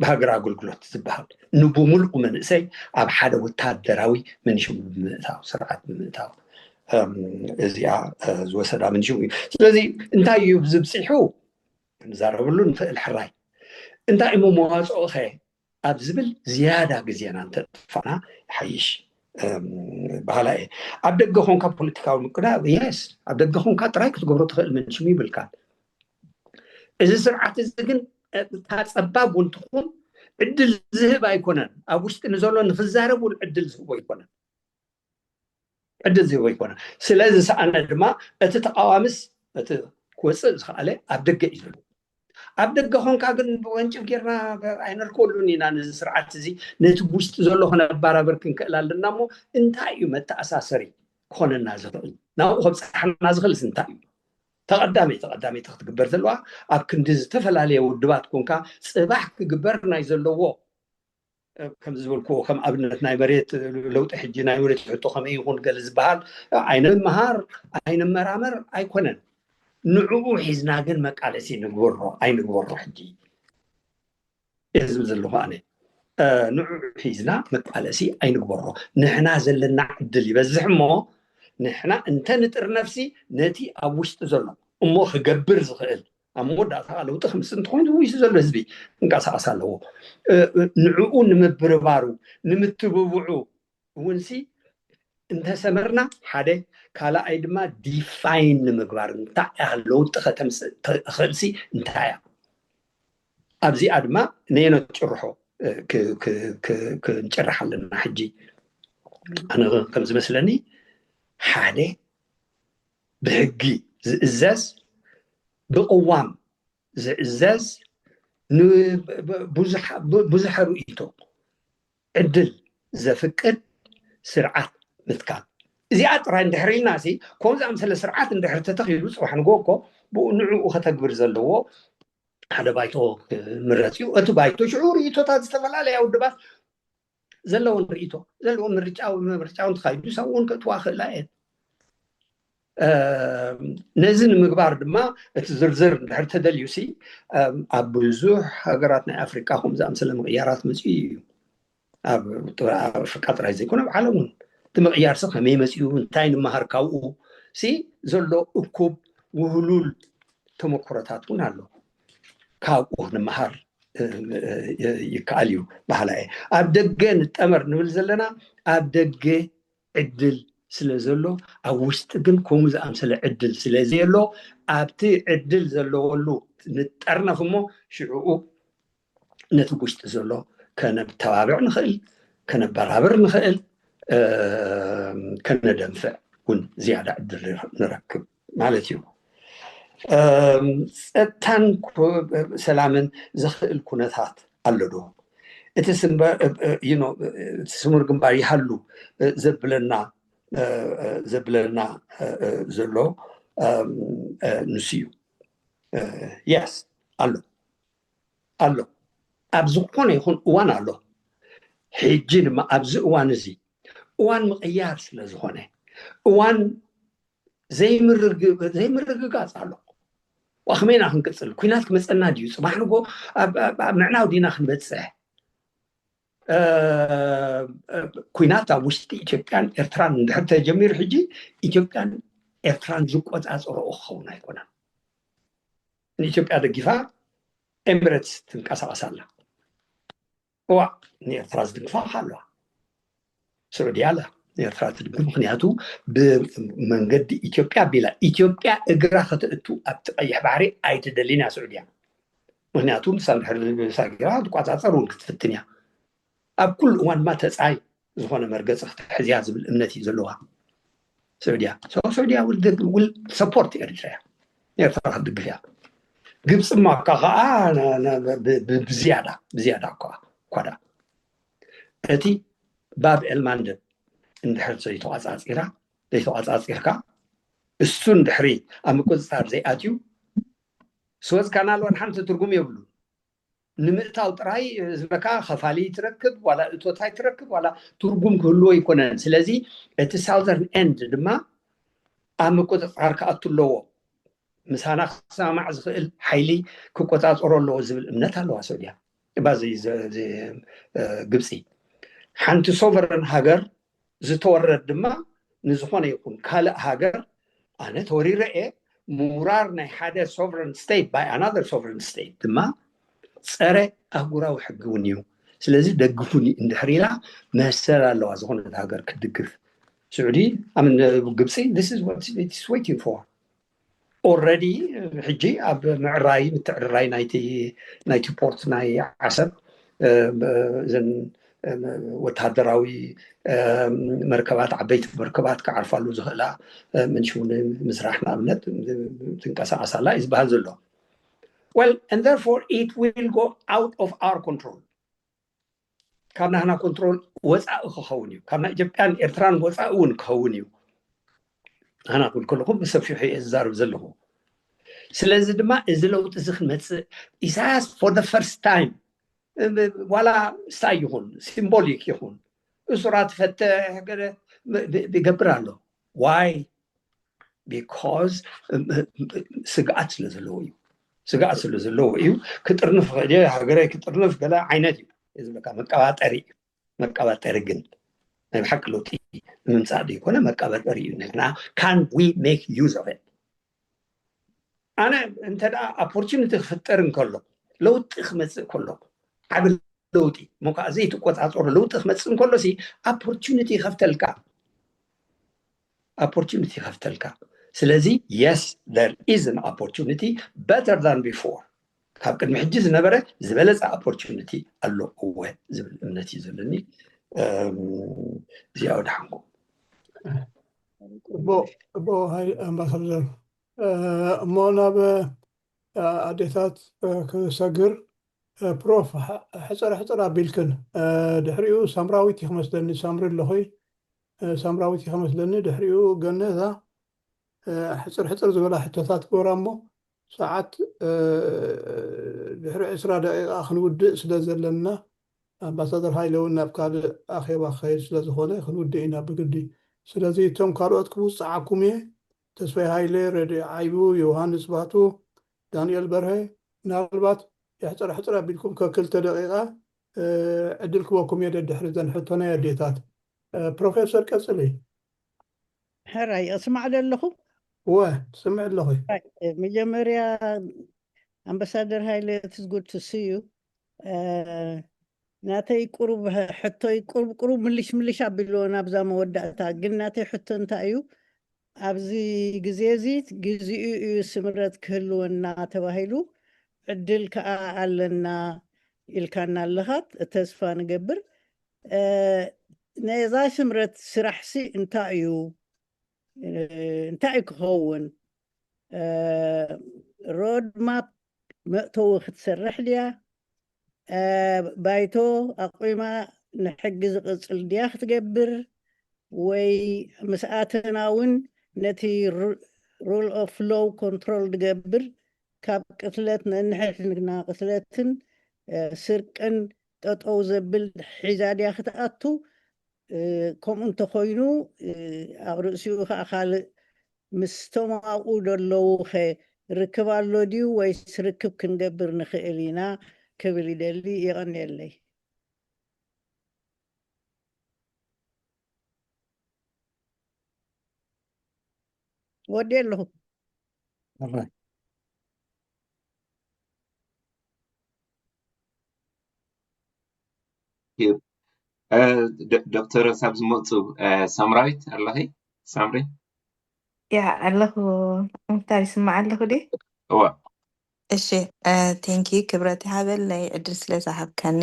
ብሃገር ኣገልግሎት ዝበሃል ንብምልኡ መንእሰይ ኣብ ሓደ ወታደራዊ መንሽሙ ብምእታው፣ ስርዓት ብምእታው እዚኣ ዝወሰዳ መንሽሙ እዩ። ስለዚ እንታይ እዩ ዝብፅሑ ክንዛረብሉ ንኽእል። ሕራይ እንታይ እሞ መዋፅኦ ኸ ኣብ ዝብል ዝያዳ ግዜና እንተጥፋና ይሓይሽ በሃላ እየ። ኣብ ደገ ኾንካ ፖለቲካዊ ምቅዳብ፣ የስ፣ ኣብ ደገ ኾንካ ጥራይ ክትገብሮ ትኽእል መንሽሙ ይብልካ። እዚ ስርዓት እዚ ግን እታ ፀባብ እውን ትኹን ዕድል ዝህብ ኣይኮነን። ኣብ ውሽጢ ንዘሎ ንክዛረብ እውን ዕድል ዝህቦ ኣይኮነን። ዕድል ዝህቦ ኣይኮነን። ስለ ዝሰኣነ ድማ እቲ ተቃዋምስ እቲ ክወፅእ ዝኸኣለ ኣብ ደገ እዩ ዘሎ። ኣብ ደገ ኾንካ ግን ብወንጭፍ ጌርና ኣይነርከበሉን ኢና። ነዚ ስርዓት እዚ ነቲ ብውሽጢ ዘሎ ክነባራበር ክንክእል ኣለና። እሞ እንታይ እዩ መተኣሳሰሪ ክኾነና ዝኽእል? ናብኡ ከብፅሓና ዝኽእልስ እንታይ እዩ? ተቐዳመይቲ ቀዳመይቲ ክትግበር ዘለዋ ኣብ ክንዲ ዝተፈላለየ ውድባት ኮንካ ፅባሕ ክግበር ናይ ዘለዎ ከም ዝበልክዎ ከም ኣብነት ናይ መሬት ለውጢ ሕጂ ናይ መሬት ሕቶ ከመይ ይኹን ገለ ዝበሃል ኣይንመሃር ኣይንመራመር ኣይኮነን። ንዕኡ ሒዝና ግን መቃለሲ ንግበሮ ኣይንግበሮ ሕጂ እየ ዝብል ዘለኹ ኣነ። ንዕኡ ሒዝና መቃለሲ ኣይንግበሮ። ንሕና ዘለና ዕድል ይበዝሕ እሞ ንሕና እንተ ንጥር ነፍሲ ነቲ ኣብ ውሽጢ ዘሎ እሞ ክገብር ዝኽእል ኣብ መወዳእታ ለውጢ ክምፅእ እንተኾይኑ ውይሱ ዘሎ ህዝቢ ክንቀሳቀስ ኣለዎ። ንዕኡ ንምብርባሩ ንምትብብዑ እውንሲ እንተሰመርና ሓደ፣ ካልኣይ ድማ ዲፋይን ንምግባር እንታይ እያ ለውጢ ከተምፅእ ትኽእልሲ እንታይ እያ? ኣብዚኣ ድማ ነየኖት ጭርሖ ክንጭርሕ ኣለና። ሕጂ ኣነ ከም ዝመስለኒ ሓደ ብሕጊ ዝእዘዝ፣ ብቅዋም ዝእዘዝ፣ ብዙሐ ርእይቶ ዕድል ዘፍቅድ ስርዓት ምትካል። እዚኣ ጥራይ እንድሕር ኢልና ሲ ከምኡ ዝኣምሰለ ስርዓት እንድሕር ተተኺሉ ፅባሕ ንጎ እኮ ብኡ ንዕኡ ከተግብር ዘለዎ ሓደ ባይቶ ምረፅ እዩ። እቲ ባይቶ ሽዑ ርእይቶታት ዝተፈላለያ ውድባት ዘለውን ርእይቶ ዘለውን ምርጫ ምርጫውን ተኻይዱ ሰብውን ክእትዋ ክእላ እየን። ነዚ ንምግባር ድማ እቲ ዝርዝር እንድሕር ተደልዩ ሲ ኣብ ብዙሕ ሃገራት ናይ ኣፍሪቃ ከም ዝኣምሰለ ምቕያራት መፅኡ እዩ። ኣብ ኣፍሪቃ ጥራይ ዘይኮነ ኣብ ዓለም እውን እቲ ምቕያር ሲ ከመይ መፅኡ እንታይ ንመሃር ካብኡ ሲ ዘሎ እኩብ ውህሉል ተመክሮታት እውን ኣሎ። ካብኡ ንመሃር ይከኣል እዩ። ባህላ ኣብ ደገ ንጠመር ንብል ዘለና ኣብ ደገ ዕድል ስለ ዘሎ ኣብ ውሽጢ ግን ከምኡ ዝኣምሰለ ዕድል ስለ ዘየሎ ኣብቲ ዕድል ዘለወሉ ንጠርነፍ እሞ ሽዕኡ ነቲ ውሽጢ ዘሎ ከነተባብዕ ንኽእል ከነበራብር ንኽእል ከነደንፍዕ እውን ዝያዳ ዕድል ንረክብ ማለት እዩ። ጸጥታን ሰላምን ዘኽእል ኩነታት ኣሎ ዶ? እቲ ስምር ግንባር ይሃሉ ዘብለና ዘብለና ዘሎ ንሱ እዩ። የስ ኣሎ ኣሎ ኣብ ዝኾነ ይኹን እዋን ኣሎ። ሕጂ ድማ ኣብዚ እዋን እዚ እዋን ምቕያር ስለ ዝኾነ እዋን ዘይምርግጋፅ ኣሎ። ከመይና ክንቅፅል? ኩናት ክመፀና ድዩ? ፅባሕ ንጎ ኣብ ምዕናው ዲና ክንበፅሕ? ኩናት ኣብ ውሽጢ ኢትዮጵያን ኤርትራን እንድሕር ተጀሚሩ ሕጂ ኢትዮጵያን ኤርትራን ዝቆፃፀረኦ ክኸውን ኣይኮነን። ንኢትዮጵያ ደጊፋ ኤምሬትስ ትንቀሳቐስ ኣላ። እዋ ንኤርትራ ዝድግፋ ኣለዋ። ስዑድያ ኣላ ንኤርትራ ትድግፍ። ምክንያቱ ብመንገዲ ኢትዮጵያ ቢላ ኢትዮጵያ እግራ ከተእቱ ኣብቲ ቀይሕ ባሕሪ ኣይትደልን እያ ስዑድያ። ምክንያቱ ንሳ ድሕሪ ሳጊራ ትቋፃፀር እውን ክትፍትን እያ። ኣብ ኩሉ እዋን ድማ ተፃይ ዝኾነ መርገፂ ክትሕዝያ ዝብል እምነት እዩ ዘለዋ ስዑድያ። ስዑድያ ውል ሰፖርት ኤርትራ እያ። ኤርትራ ክትድግፍ እያ። ግብፂ እማ እኳ ከዓ ብዝያዳ ብዝያዳ እኳ እኳ ዳ እቲ ባብ ኤልማንደብ እንድሕር ዘይተቋፃፂራ ዘይተቋፃፂርካ እሱ እንድሕሪ ኣብ ምቁፅፃር ዘይኣትዩ ስወዝ ካናል ዋላ ሓንቲ ትርጉም የብሉ። ንምእታው ጥራይ ዝበካ ከፋሊ ትረክብ ዋላ እቶታይ ትረክብ ዋላ ትርጉም ክህልዎ ኣይኮነን። ስለዚ እቲ ሳውዘርን ኤንድ ድማ ኣብ ምቁፅፃር ክኣቱ ኣለዎ። ምሳና ክሰማማዕ ዝኽእል ሓይሊ ክቆፃፀሮ ኣለዎ ዝብል እምነት ኣለዋ ሰዑድያ። ባዚ ግብፂ ሓንቲ ሶቨረን ሃገር ዝተወረድ ድማ ንዝኾነ ይኹን ካልእ ሃገር ኣነ ተወሪረ እየ ምውራር ናይ ሓደ sovereign state by another sovereign state ድማ ፀረ ኣህጉራዊ ሕጊ እውን እዩ። ስለዚ ደግፉኒ እንድሕር ኢላ መሰል ኣለዋ ዝኾነት ሃገር ክትድግፍ። ስዑዲ ኣምን ግብፂ this is what it's waiting for. ኦረዲ ሕጂ ኣብ ምዕራይ ምትዕርራይ ናይቲ ፖርት ናይ ዓሰብ እዘን ወታደራዊ መርከባት ዓበይቲ መርከባት ክዓርፋሉ ዝኽእላ ምንሽው ንምስራሕ ንኣብነት ትንቀሳቀስ ኣላ እዩ ዝበሃል ዘሎ። Well, and therefore it will go out of our control. ካብ ናህና ኮንትሮል ወፃኢ ክኸውን እዩ። ካብ ናይ ኢትዮጵያን ኤርትራን ወፃኢ እውን ክኸውን እዩ። ናህና ክብል ከለኹ ብሰፊሑ እየ ዝዛረብ ዘለኹ። ስለዚ ድማ እዚ ለውጢ እዚ ክመፅእ ኢሳያስ for the first time ዋላ ሳይ ይኹን ሲምቦሊክ ይኹን እሱራት ፈትሕ ይገብር ኣሎ። Why? Because ስግኣት ስለ ዘለዎ እዩ። ስግኣት ስለ ዘለዎ እዩ። ክጥርንፍ ሃገረይ ክጥርንፍ ገለ ዓይነት እዩ ዝብለካ። መቀባጠሪ እዩ። መቀባጠሪ ግን ናይ ብሓቂ ለውጢ ንምምፃእ ዘይኮነ መቀባጠሪ እዩ። ንሕና can we make use of it? ኣነ እንተ opportunity ክፍጠር እንከሎ ለውጢ ክመፅእ ከሎ ዓብ ለውጢ ሞካ ዘይትቆፃፀሮ ለውጢ ክመፅእ እንከሎ ሲ opportunity ይኸፍተልካ። opportunity ይኸፍተልካ። ስለዚ yes, there is an opportunity, better than before። ካብ ቅድሚ ሕጂ ዝነበረ ዝበለፀ opportunity ኣሎ እወ ዝብል እምነት እዩ ዘለኒ። እዚኣ ወደ ሓንጎ ጽቡቅ። ጽቡቅ ኣምባሳደር። እሞ ናብ ኣዴታት ክሰግር፣ ፕሮፍ፣ ሕፅር ሕፅር ኣቢልክን። ድሕሪኡ ሳምራዊት እዩ ክመስለኒ። ሳምሪ ኣለኹይ? ሳምራዊት እዩ ክመስለኒ። ድሕሪኡ ገነዛ። ሕፅር ሕፅር ዝበላ ሕቶታት ግበራ እሞ ሰዓት ድሕሪ ዕስራ ደቂቃ ክንውድእ ስለ ዘለና፣ ኣምባሳደር ሃይለ እውን ናብ ካልእ ኣኼባ ክኸይድ ስለ ዝኾነ ክንውድእ ኢና ብግዲ። ስለዚ እቶም ካልኦት ክውፅዓኩም እየ። ተስፋይ ሃይለ፣ ረድኢ ዓይቡ፣ ዮሃንስ ባቱ፣ ዳንኤል በርሀ፣ ምናልባት ሕፅር ሕፅር ኣቢልኩም ከክልተ ደቂቃ ዕድል ክበኩም እየ ደድሕሪ ዘን ሕቶ ናይ ኣዴታት። ፕሮፌሰር ቀፅሊ። ሕራይ፣ እስማዕ ዶ ኣለኹ? እወ፣ ትስምዕ ኣለኹ። መጀመርያ ኣምባሳደር ሃይለ፣ it's good to see you። ናተይ ቁሩብ ሕቶይ ቁሩብ ቁሩብ ምልሽ ምልሽ ኣቢልዎ ናብዛ መወዳእታ። ግን ናተይ ሕቶ እንታይ እዩ፣ ኣብዚ ግዜ እዚ ግዜኡ እዩ ስምረት ክህልወና ተባሂሉ፣ ዕድል ከኣ ኣለና ኢልካና ኣለኻ። ተስፋ ንገብር። ነዛ ስምረት ስራሕሲ እንታይ እዩ? እንታይ እዩ ክኸውን? ሮድማፕ መእተዊ ክትሰርሕ ድያ? ባይቶ ኣቑማ ንሕጊ ዝቕጽል ድያ ክትገብር? ወይ ምስኣተና እውን ነቲ rule of law control ድገብር፣ ካብ ቅትለት ንንሕድና ቅትለትን ስርቅን ጠጠው ዘብል ሒዛ ድያ ክትኣቱ? ከምኡ እንተኾይኑ ኣብ ርእሲኡ ከዓ ካልእ ምስቶም ኣብኡ ዘለዉ ኸ ርክብ ኣሎ ድዩ ወይስ ርክብ ክንገብር ንኽእል ኢና ክብል ይደሊ። የቐንየለይ። ወዲ ኣለኹ። ዶክተር ሳብ ዝመፁ፣ ሳምራዊት ኣለኺ? ሳምሪ? ያ ኣለኹ። ምክታር ይስማዕ ኣለኹ ዲ? እዋ። እሺ፣ ቴንኪ፣ ክብረት ይሃበለይ ዕድል ስለ ዝሃብከኒ።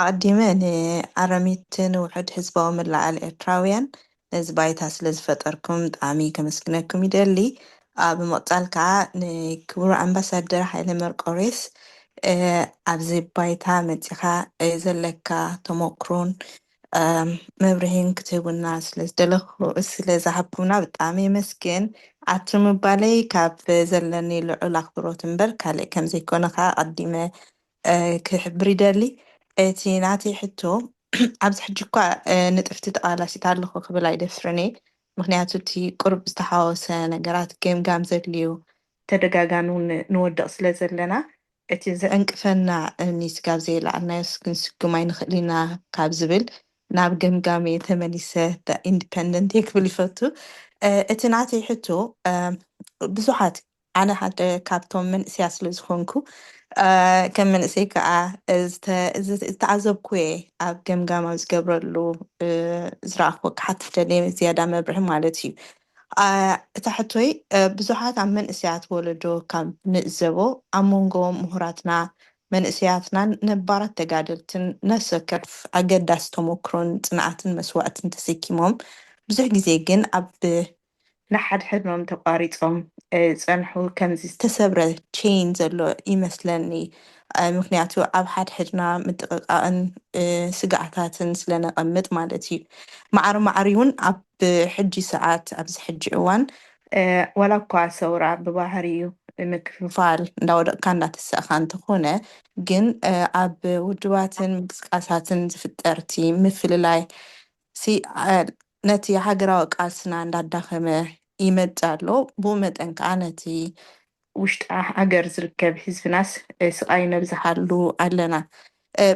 ኣቐዲመ ንኣረሚትን ውሑድ ህዝባዊ ምልዓል ኤርትራውያን ነዚ ባይታ ስለ ዝፈጠርኩም ብጣዕሚ ከመስግነኩም ይደሊ። ኣብ ምቕጻል ከዓ ንክቡር ኣምባሳደር ሃይለ መርቆሬስ ኣብዚ ባይታ መጺኻ ዘለካ ተሞክሮን መብርሂን ክትህቡና ስለ ዝደለኹ፣ ስለ ዝሃብኩምና ብጣዕሚ የመስግን። ኣቱ ምባለይ ካብ ዘለኒ ልዑል ኣኽብሮት እምበር ካልእ ከም ዘይኮነ ከዓ ኣቐዲመ ክሕብር ይደሊ። እቲ ናተይ ሕቶ ኣብዚ ሕጂ እኳ ንጥፍቲ ተቓላሲት ኣለኹ ክብል ኣይደፍርን እየ። ምኽንያቱ እቲ ቁሩብ ዝተሓወሰ ነገራት ገምጋም ዘድልዩ ተደጋጋሚ እውን ንወድቕ ስለ ዘለና እቲ ዝዕንቅፈና እምኒ ስጋብ ዘየለዓልናዮስ ክንስጉም ኣይንኽእል ኢና ካብ ዝብል ናብ ገምጋም እየ ተመሊሰ። ኢንዲፐንደንት እየ ክብል ይፈቱ። እቲ ናተይ ሕቶ ብዙሓት ኣነ ሓደ ካብቶም መንእሰያ ስለ ዝኾንኩ ከም መንእሰይ ከዓ ዝተዓዘብኩ እየ ኣብ ገምጋም ኣብ ዝገብረሉ ዝረኣኽዎ ክሓትት ደልየ ዝያዳ መብርሂ ማለት እዩ። እታ ሕቶይ ብዙሓት ኣብ መንእሰያት ወለዶ ካብ ንእዘቦ ኣብ መንጎ ምሁራትና መንእሰያትናን ነባራት ተጋደልትን ነፍሰ ከፍ ኣገዳሲ ተሞክሮን ጽንዓትን መስዋእትን ተሰኪሞም ብዙሕ ግዜ ግን ኣብ ንሓድሕድኖም ተቋሪጾም ጸንሑ ከምዚ ዝተሰብረ ቼን ዘሎ ይመስለኒ። ምክንያቱ ኣብ ሓድሕድና ምጥቕቃቕን ስጋዕታትን ስለነቐምጥ ማለት እዩ። ማዕሪ ማዕሪ እውን ኣብ ሕጂ ሰዓት ኣብዚ ሕጂ እዋን ዋላ እኳ ሰውራ ብባህሪኡ ምክፍፋል እንዳወደቕካ እንዳተሳእካ እንተኾነ ግን ኣብ ውድባትን ምንቅስቃሳትን ዝፍጠርቲ ምፍልላይ ነቲ ሃገራዊ ቃልስና እንዳዳኸመ ይመጽእ ኣሎ። ብኡ መጠን ከዓ ነቲ ውሽጢ ሃገር ዝርከብ ህዝብናስ ስቓይ ነብዝሓሉ ኣለና።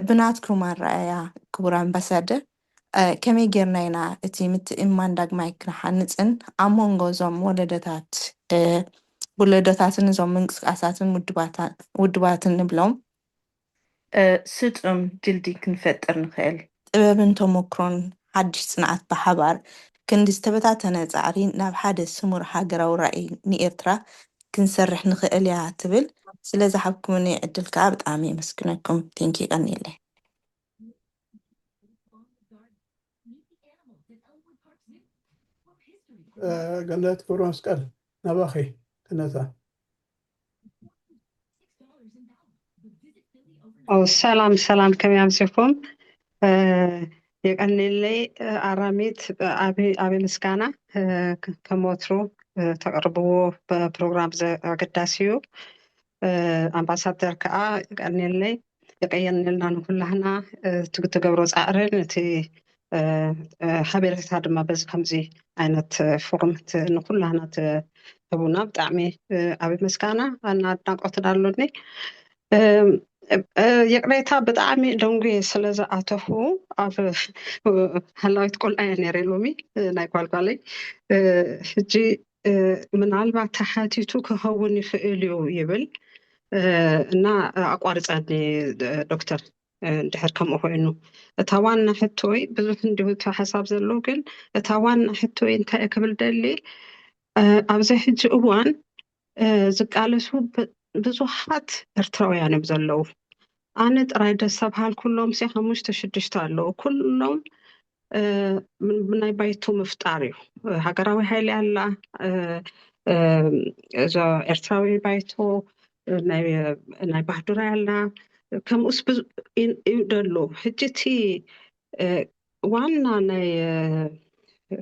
ብናትኩም ኣረኣእያ ክቡር ኣምባሳደር ከመይ ጌርና ኢና እቲ ምትእምማን ዳግማይ ክንሓንፅን ኣብ መንጎ እዞም ወለዶታት ውለዶታትን እዞም ምንቅስቃሳትን ውድባትን ንብሎም ስጡም ድልድይ ክንፈጥር ንኽእል? ጥበብን ተሞክሮን ሓድሽ ፅንዓት ብሓባር ክንዲ ዝተበታተነ ጻዕሪ ናብ ሓደ ስሙር ሃገራዊ ራእይ ንኤርትራ ክንሰርሕ ንኽእል እያ ትብል። ስለ ዝሃብኩምኒ ዕድል ከኣ ብጣዕሚ የመስግነኩም። ቴንኪ፣ ቀኒለይ። ገነት ገብረ መስቀል፣ ናባኺ ክነታ። ሰላም ሰላም፣ ከመይ ኣምሲኹም? የቀኒለይ። ኣራሚት፣ ኣቢ ምስጋና። ከም ወትሩ ተቅርብዎ ፕሮግራም ኣገዳሲ እዩ። ኣምባሳደር ከዓ የቀኒለይ። የቀየልንልና ንኩላህና እቲ ትገብሮ ፃዕርን እቲ ሓቤሬታ ድማ በዚ ከምዚ ዓይነት ፎርም ንኩላህና ትህቡና ብጣዕሚ ዓቢ ምስጋና እና ኣድናቆት ኣሎኒ። ይቅሬታ ብጣዕሚ ደንጉየ ስለ ዝኣተኹ ኣብ ሃላዊት ቆልዓ እየ ነይረ ሎሚ ናይ ጓልጓለይ። ሕጂ ምናልባት ተሓቲቱ ክኸውን ይኽእል እዩ ይብል እና ኣቋርፀኒ ዶክተር እንድሕር ከምኡ ኮይኑ። እታ ዋና ሕቶይ ብዙሕ እንዲሁ እቲ ሓሳብ ዘሎ ግን እታ ዋና ሕቶይ እንታይ እየ ክብል ደሊ ኣብዚ ሕጂ እዋን ዝቃለሱ ብዙሓት ኤርትራውያን እዮም ዘለዉ። ኣነ ጥራይ ደስ ኣብሃልኩሎም ሲ ሓሙሽተ ሽዱሽተ ኣለዉ። ኩሎም ብናይ ባይቶ ምፍጣር እዩ። ሃገራዊ ሓይሊ ኣላ፣ እዛ ኤርትራዊ ባይቶ ናይ ባህዱራይ ኣላ፣ ከምኡስ እዩ ደሎ። ሕጂ እቲ ዋና ናይ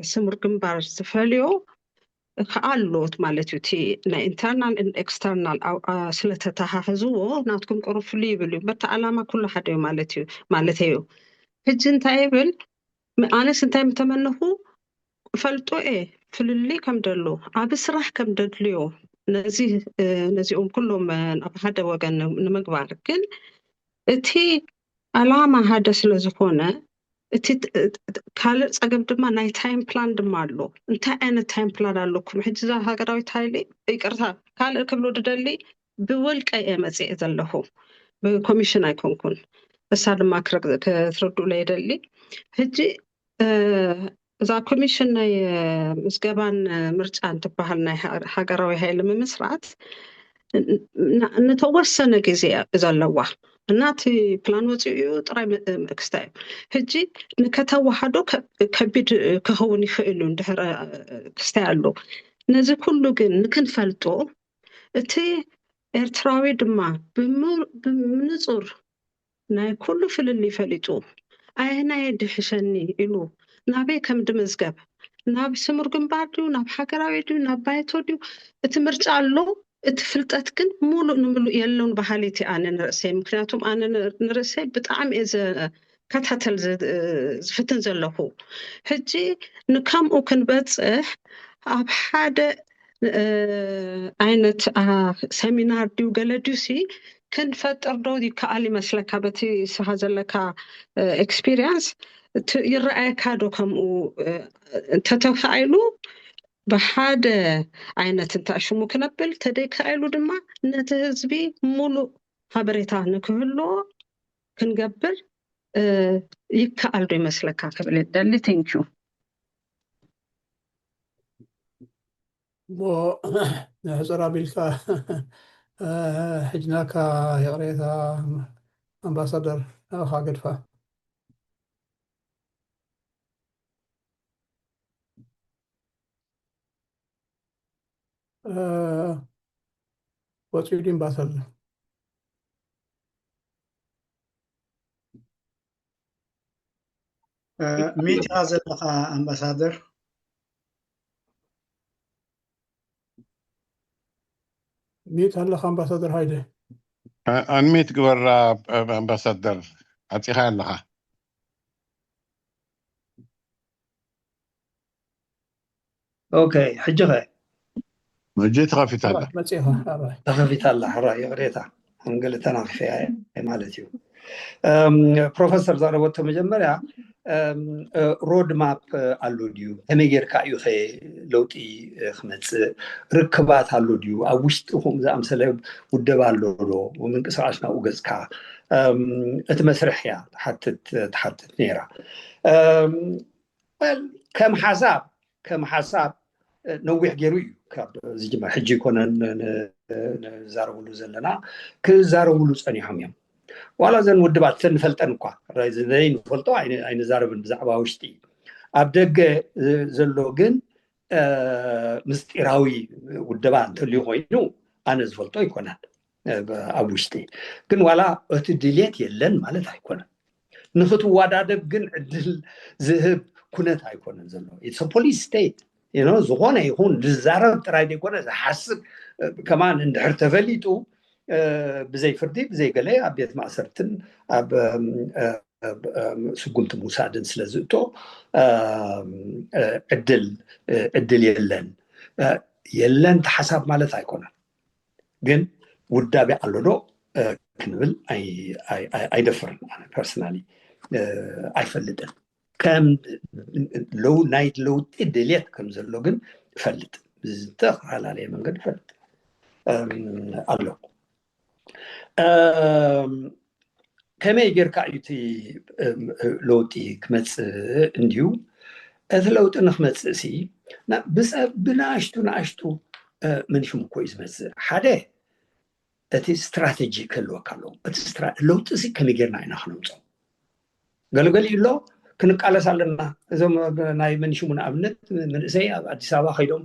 ስሙር ግንባር ዝፈልዮ ከኣሎት ማለት እዩ። እቲ ናይ ኢንተርናል ኤክስተርናል ስለተተሓሕዝዎ ናትኩም ቁሩብ ፍልይ ይብል እዩ። በቲ ዓላማ ኩሉ ሓደ እዩ ማለት እዩ ማለት እዩ። ሕጂ እንታይ ይብል? ኣነስ እንታይ ምተመነኹ ፈልጦ እየ ፍልልይ ከም ደሎ ዓቢ ስራሕ ከም ደድልዮ ነዚ ነዚኦም ኩሎም ናብ ሓደ ወገን ንምግባር ግን እቲ ዓላማ ሓደ ስለ ዝኾነ እቲ ካልእ ጸገም ድማ ናይ ታይም ፕላን ድማ ኣሎ። እንታይ ዓይነት ታይም ፕላን ኣለኩም? ሕጂ እዛ ሃገራዊት ሓይሊ ይቅርታ ካልእ ክብሎ ድደሊ ብወልቀ እየ መጽኤ ዘለኹ ብኮሚሽን ኣይኮንኩን። እሳ ድማ ክትረድኡለ ይደሊ። ሕጂ እዛ ኮሚሽን ናይ ምዝገባን ምርጫን ትበሃል ናይ ሃገራዊ ሃይሊ ምምስራት ንተወሰነ ግዜ ዘለዋ እና እቲ ፕላን ወፂኡ እዩ ጥራይ ክስታይ እዩ። ሕጂ ንከተዋሃዶ ከቢድ ክኸውን ይኽእል እዩ እንድሕር ክስታይ ኣሎ። ነዚ ኩሉ ግን ንክንፈልጦ እቲ ኤርትራዊ ድማ ብንጹር ናይ ኩሉ ፍልልይ ፈሊጡ ኣየናይ ድሕሸኒ ኢሉ ናበይ ከም ድምዝገብ ናብ ስሙር ግንባር ድዩ ናብ ሃገራዊ ድዩ ናብ ባይቶ ድዩ እቲ ምርጫ ኣሎ። እቲ ፍልጠት ግን ሙሉእ ንሙሉእ የሎን በሃሊት እየ ኣነ ንርእሰይ። ምክንያቱም ኣነ ንርእሰይ ብጣዕሚ እየ ዝከታተል ዝፍትን ዘለኹ። ሕጂ ንከምኡ ክንበጽሕ ኣብ ሓደ ዓይነት ሰሚናር ድዩ ገለ ድዩ ሲ ክንፈጥር ዶ ይከኣል ይመስለካ? በቲ ስኻ ዘለካ ኤክስፒሪንስ ይረኣየካ ዶ ከምኡ እንተተኻኢሉ ብሓደ ዓይነት እንተ ሽሙ ክነብል ተደይካኢሉ ድማ ነቲ ህዝቢ ሙሉእ ሓበሬታ ንክህልዎ ክንገብር ይከኣል ዶ ይመስለካ ክብል ደሊ። ቴንኪዩ። እሞ ሕፅር ኣቢልካ ሕጅናካ ይቕሬታ ኣምባሳደር ናብኻ ገድፋ። ወፂኡ ዲምባሰል ሚት ኢኻ ዘለኻ ኣምባሳደር። ሚት ኣለኻ ኣምባሳደር ሃይለ። ኣንሚት ግበራ ኣምባሳደር፣ ዓፂኻ ኣለኻ። ኦኬ፣ ሕጂ ኸ? ሕጂ ተኸፊታ ኣላ። መፂኻ ኣራይ። ተኸፊታ ኣላ። ሕራይ ይቕሬታ፣ ኣንገለ ተናኺፈያ እየ ማለት እዩ። ፕሮፈሰር ዘቕረበቶ መጀመርያ ሮድ ማፕ ኣሎ ድዩ? ከመይ ጌርካ እዩ ኸ ለውጢ ክመፅእ? ርክባት ኣሎ ድዩ? ኣብ ውሽጥኹም ዝኣምሰለ ውደባ ኣሎ ዶ? ምንቅስቃስ ናብኡ ገፅካ እቲ መስርሕ እያ ትሓትት ትሓትት ነይራ። ከም ሓሳብ ከም ሓሳብ ነዊሕ ገይሩ እዩ ካብ ዝጅመር። ሕጂ ይኮነን ንዛረብሉ ዘለና፣ ክዛረብሉ ፀኒሖም እዮም። ዋላ እዘን ውድባት እተን ንፈልጠን እኳ ዘይንፈልጦ ኣይንዛረብን ብዛዕባ ውሽጢ። ኣብ ደገ ዘሎ ግን ምስጢራዊ ውደባ እንተልዩ ኮይኑ ኣነ ዝፈልጦ ኣይኮነን። ኣብ ውሽጢ ግን ዋላ እቲ ድልየት የለን ማለት ኣይኮነን። ንክትወዳደብ ግን ዕድል ዝህብ ኩነት ኣይኮነን ዘሎ። ፖሊስ ስቴት ዝኾነ ይኹን ዝዛረብ ጥራይ ዘይኮነ ዝሓስብ ከማን እንድሕር ተፈሊጡ ብዘይ ፍርዲ ብዘይ ገለ ኣብ ቤት ማእሰርትን ኣብ ስጉምቲ ምውሳድን ስለ ዝእቶ ዕድል ዕድል የለን። የለን ተሓሳብ ማለት ኣይኮነን፣ ግን ውዳቤ ኣሎ ዶ ክንብል ኣይደፍርን። ፐርሰናሊ ኣይፈልጥን። ከም ናይ ለውጢ ድልየት ከም ዘሎ ግን እፈልጥ፣ ብዝተፈላለየ መንገዲ እፈልጥ ኣለኩ። ከመይ ጌርካ እዩ እቲ ለውጢ ክመፅእ እንድዩ? እቲ ለውጢ ንክመፅእ ሲ ብናእሽቱ ናእሽቱ ምንሽም እኮ እዩ ዝመፅእ። ሓደ እቲ ስትራተጂ ክህልወካ ኣለዎ። እቲ ለውጢ ሲ ከመይ ጌርና ኢና ክነምፅኦ? ገለገሊ ኣሎ ክንቃለስ ኣለና። እዞም ናይ መንሽሙ ንኣብነት መንእሰይ ኣብ ኣዲስ ኣበባ ከይዶም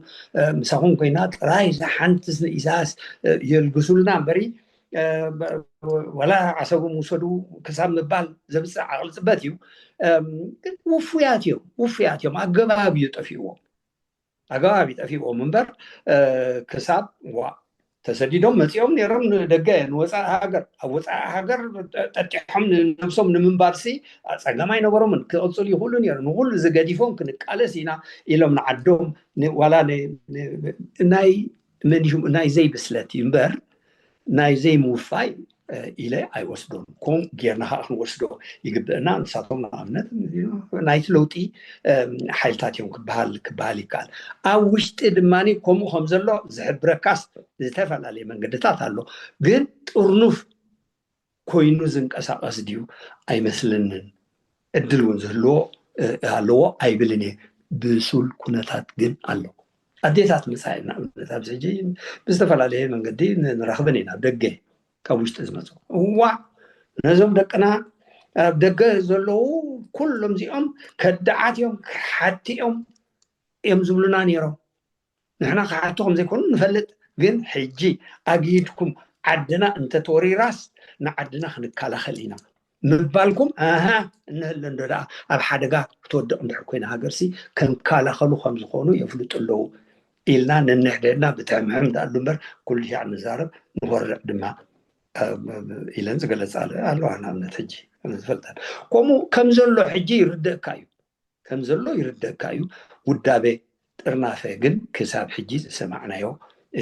ምሳኹም ኮይና ጥራይ እዛ ሓንቲ ኢሳያስ የልግሱልና እምበሪ ዋላ ዓሰቦም ውሰዱ ክሳብ ምባል ዘብፅእ ዓቕሊ ፅበት እዩ። ግን ውፉያት እዮም፣ ውፉያት እዮም። ኣገባብ እዩ ጠፊእዎም። ኣገባብ ይጠፊእዎም እምበር ክሳብ ዋ ተሰዲዶም መፂኦም ነይሮም ንደገ ንወፃኢ ሃገር፣ ኣብ ወፃኢ ሃገር ጠጢሖም ነብሶም ንምንባርሲ ፀገም ኣይነበሮምን። ክቕፅሉ ይኽእሉ ነይሩ። ንኩሉ ዝገዲፎም ክንቃለስ ኢና ኢሎም ንዓዶም ዋላ ናይ ናይ ዘይብስለት እዩ እምበር ናይ ዘይምውፋይ ኢለ ኣይወስዶን። ኮም ጌርና ከዓ ክንወስዶ ይግብእና። ንሳቶም ንኣብነት ናይቲ ለውጢ ሓይልታት እዮም ክበሃል ክበሃል ይከኣል። ኣብ ውሽጢ ድማ ከምኡ ከም ዘሎ ዝሕብረካስ ዝተፈላለየ መንገድታት ኣሎ። ግን ጥርኑፍ ኮይኑ ዝንቀሳቐስ ድዩ? ኣይመስለንን። እድል እውን ዝህልዎ ኣለዎ ኣይብልን እየ። ብሱል ኩነታት ግን ኣሎ። ኣዴታት ምፃ ንኣብነት ኣብዚ ሕጂ ብዝተፈላለየ መንገዲ ንራኽበን ኢና። ደገ ካብ ውሽጢ ዝመፁ እዋ ነዞም ደቅና ኣብ ደገ ዘለዉ ኩሎም እዚኦም ከዳዓት እዮም፣ ክሓቲ እዮም እዮም ዝብሉና ነይሮም። ንሕና ክሓቱ ከም ዘይኮኑ ንፈልጥ፣ ግን ሕጂ ኣግሂድኩም ዓድና እንተተወሪራስ ንዓድና ክንከላኸል ኢና ምባልኩም ኣሃ እንህለ እንዶ ደኣ ኣብ ሓደጋ ክትወድቕ እንድሕር ኮይና ሃገርሲ ክንከላኸሉ ከም ዝኾኑ የፍልጡ ኣለዉ ኢልና ነንሕደድና ብትሕምሕም ደኣሉ እምበር ኩሉ ሻዕ ንዛረብ ንኾርዕ ድማ ኢለን ዝገለጻ ኣለዋ። ንኣብነት ሕጂ ዝፈልጠን ከምኡ ከም ዘሎ ሕጂ ይርደእካ እዩ። ከም ዘሎ ይርደእካ እዩ። ውዳቤ ጥርናፈ ግን ክሳብ ሕጂ ዝሰማዕናዮ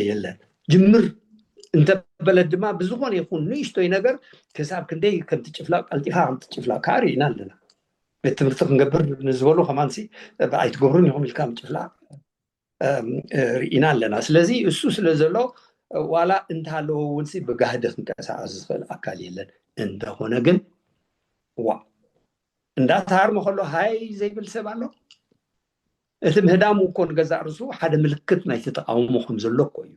የለን። ጅምር እንተበለት ድማ ብዝኾነ ይኹን ንእሽቶይ ነገር ክሳብ ክንደይ ከምቲ ጭፍላቕ ቀልጢፋ ከምቲ ጭፍላቕ ከዓ ርኢና ኣለና። ቤት ትምህርቲ ክንገብር ንዝበሉ ከማንሲ ኣይትገብሩን ኢኹም ኢልካ ምጭፍላቕ ርኢና ኣለና። ስለዚ እሱ ስለ ዘሎ ዋላ እንተሃለዎ እውን ብጋህዲ ክንቀሳቐስ ዝኽእል ኣካል የለን። እንተኾነ ግን ዋ እንዳተሃርመ ከሎ ሃይ ዘይብል ሰብ ኣሎ። እቲ ምህዳም እኮ ንገዛእ ርእሱ ሓደ ምልክት ናይቲ ተቃውሞ ከም ዘሎ እኮ እዩ።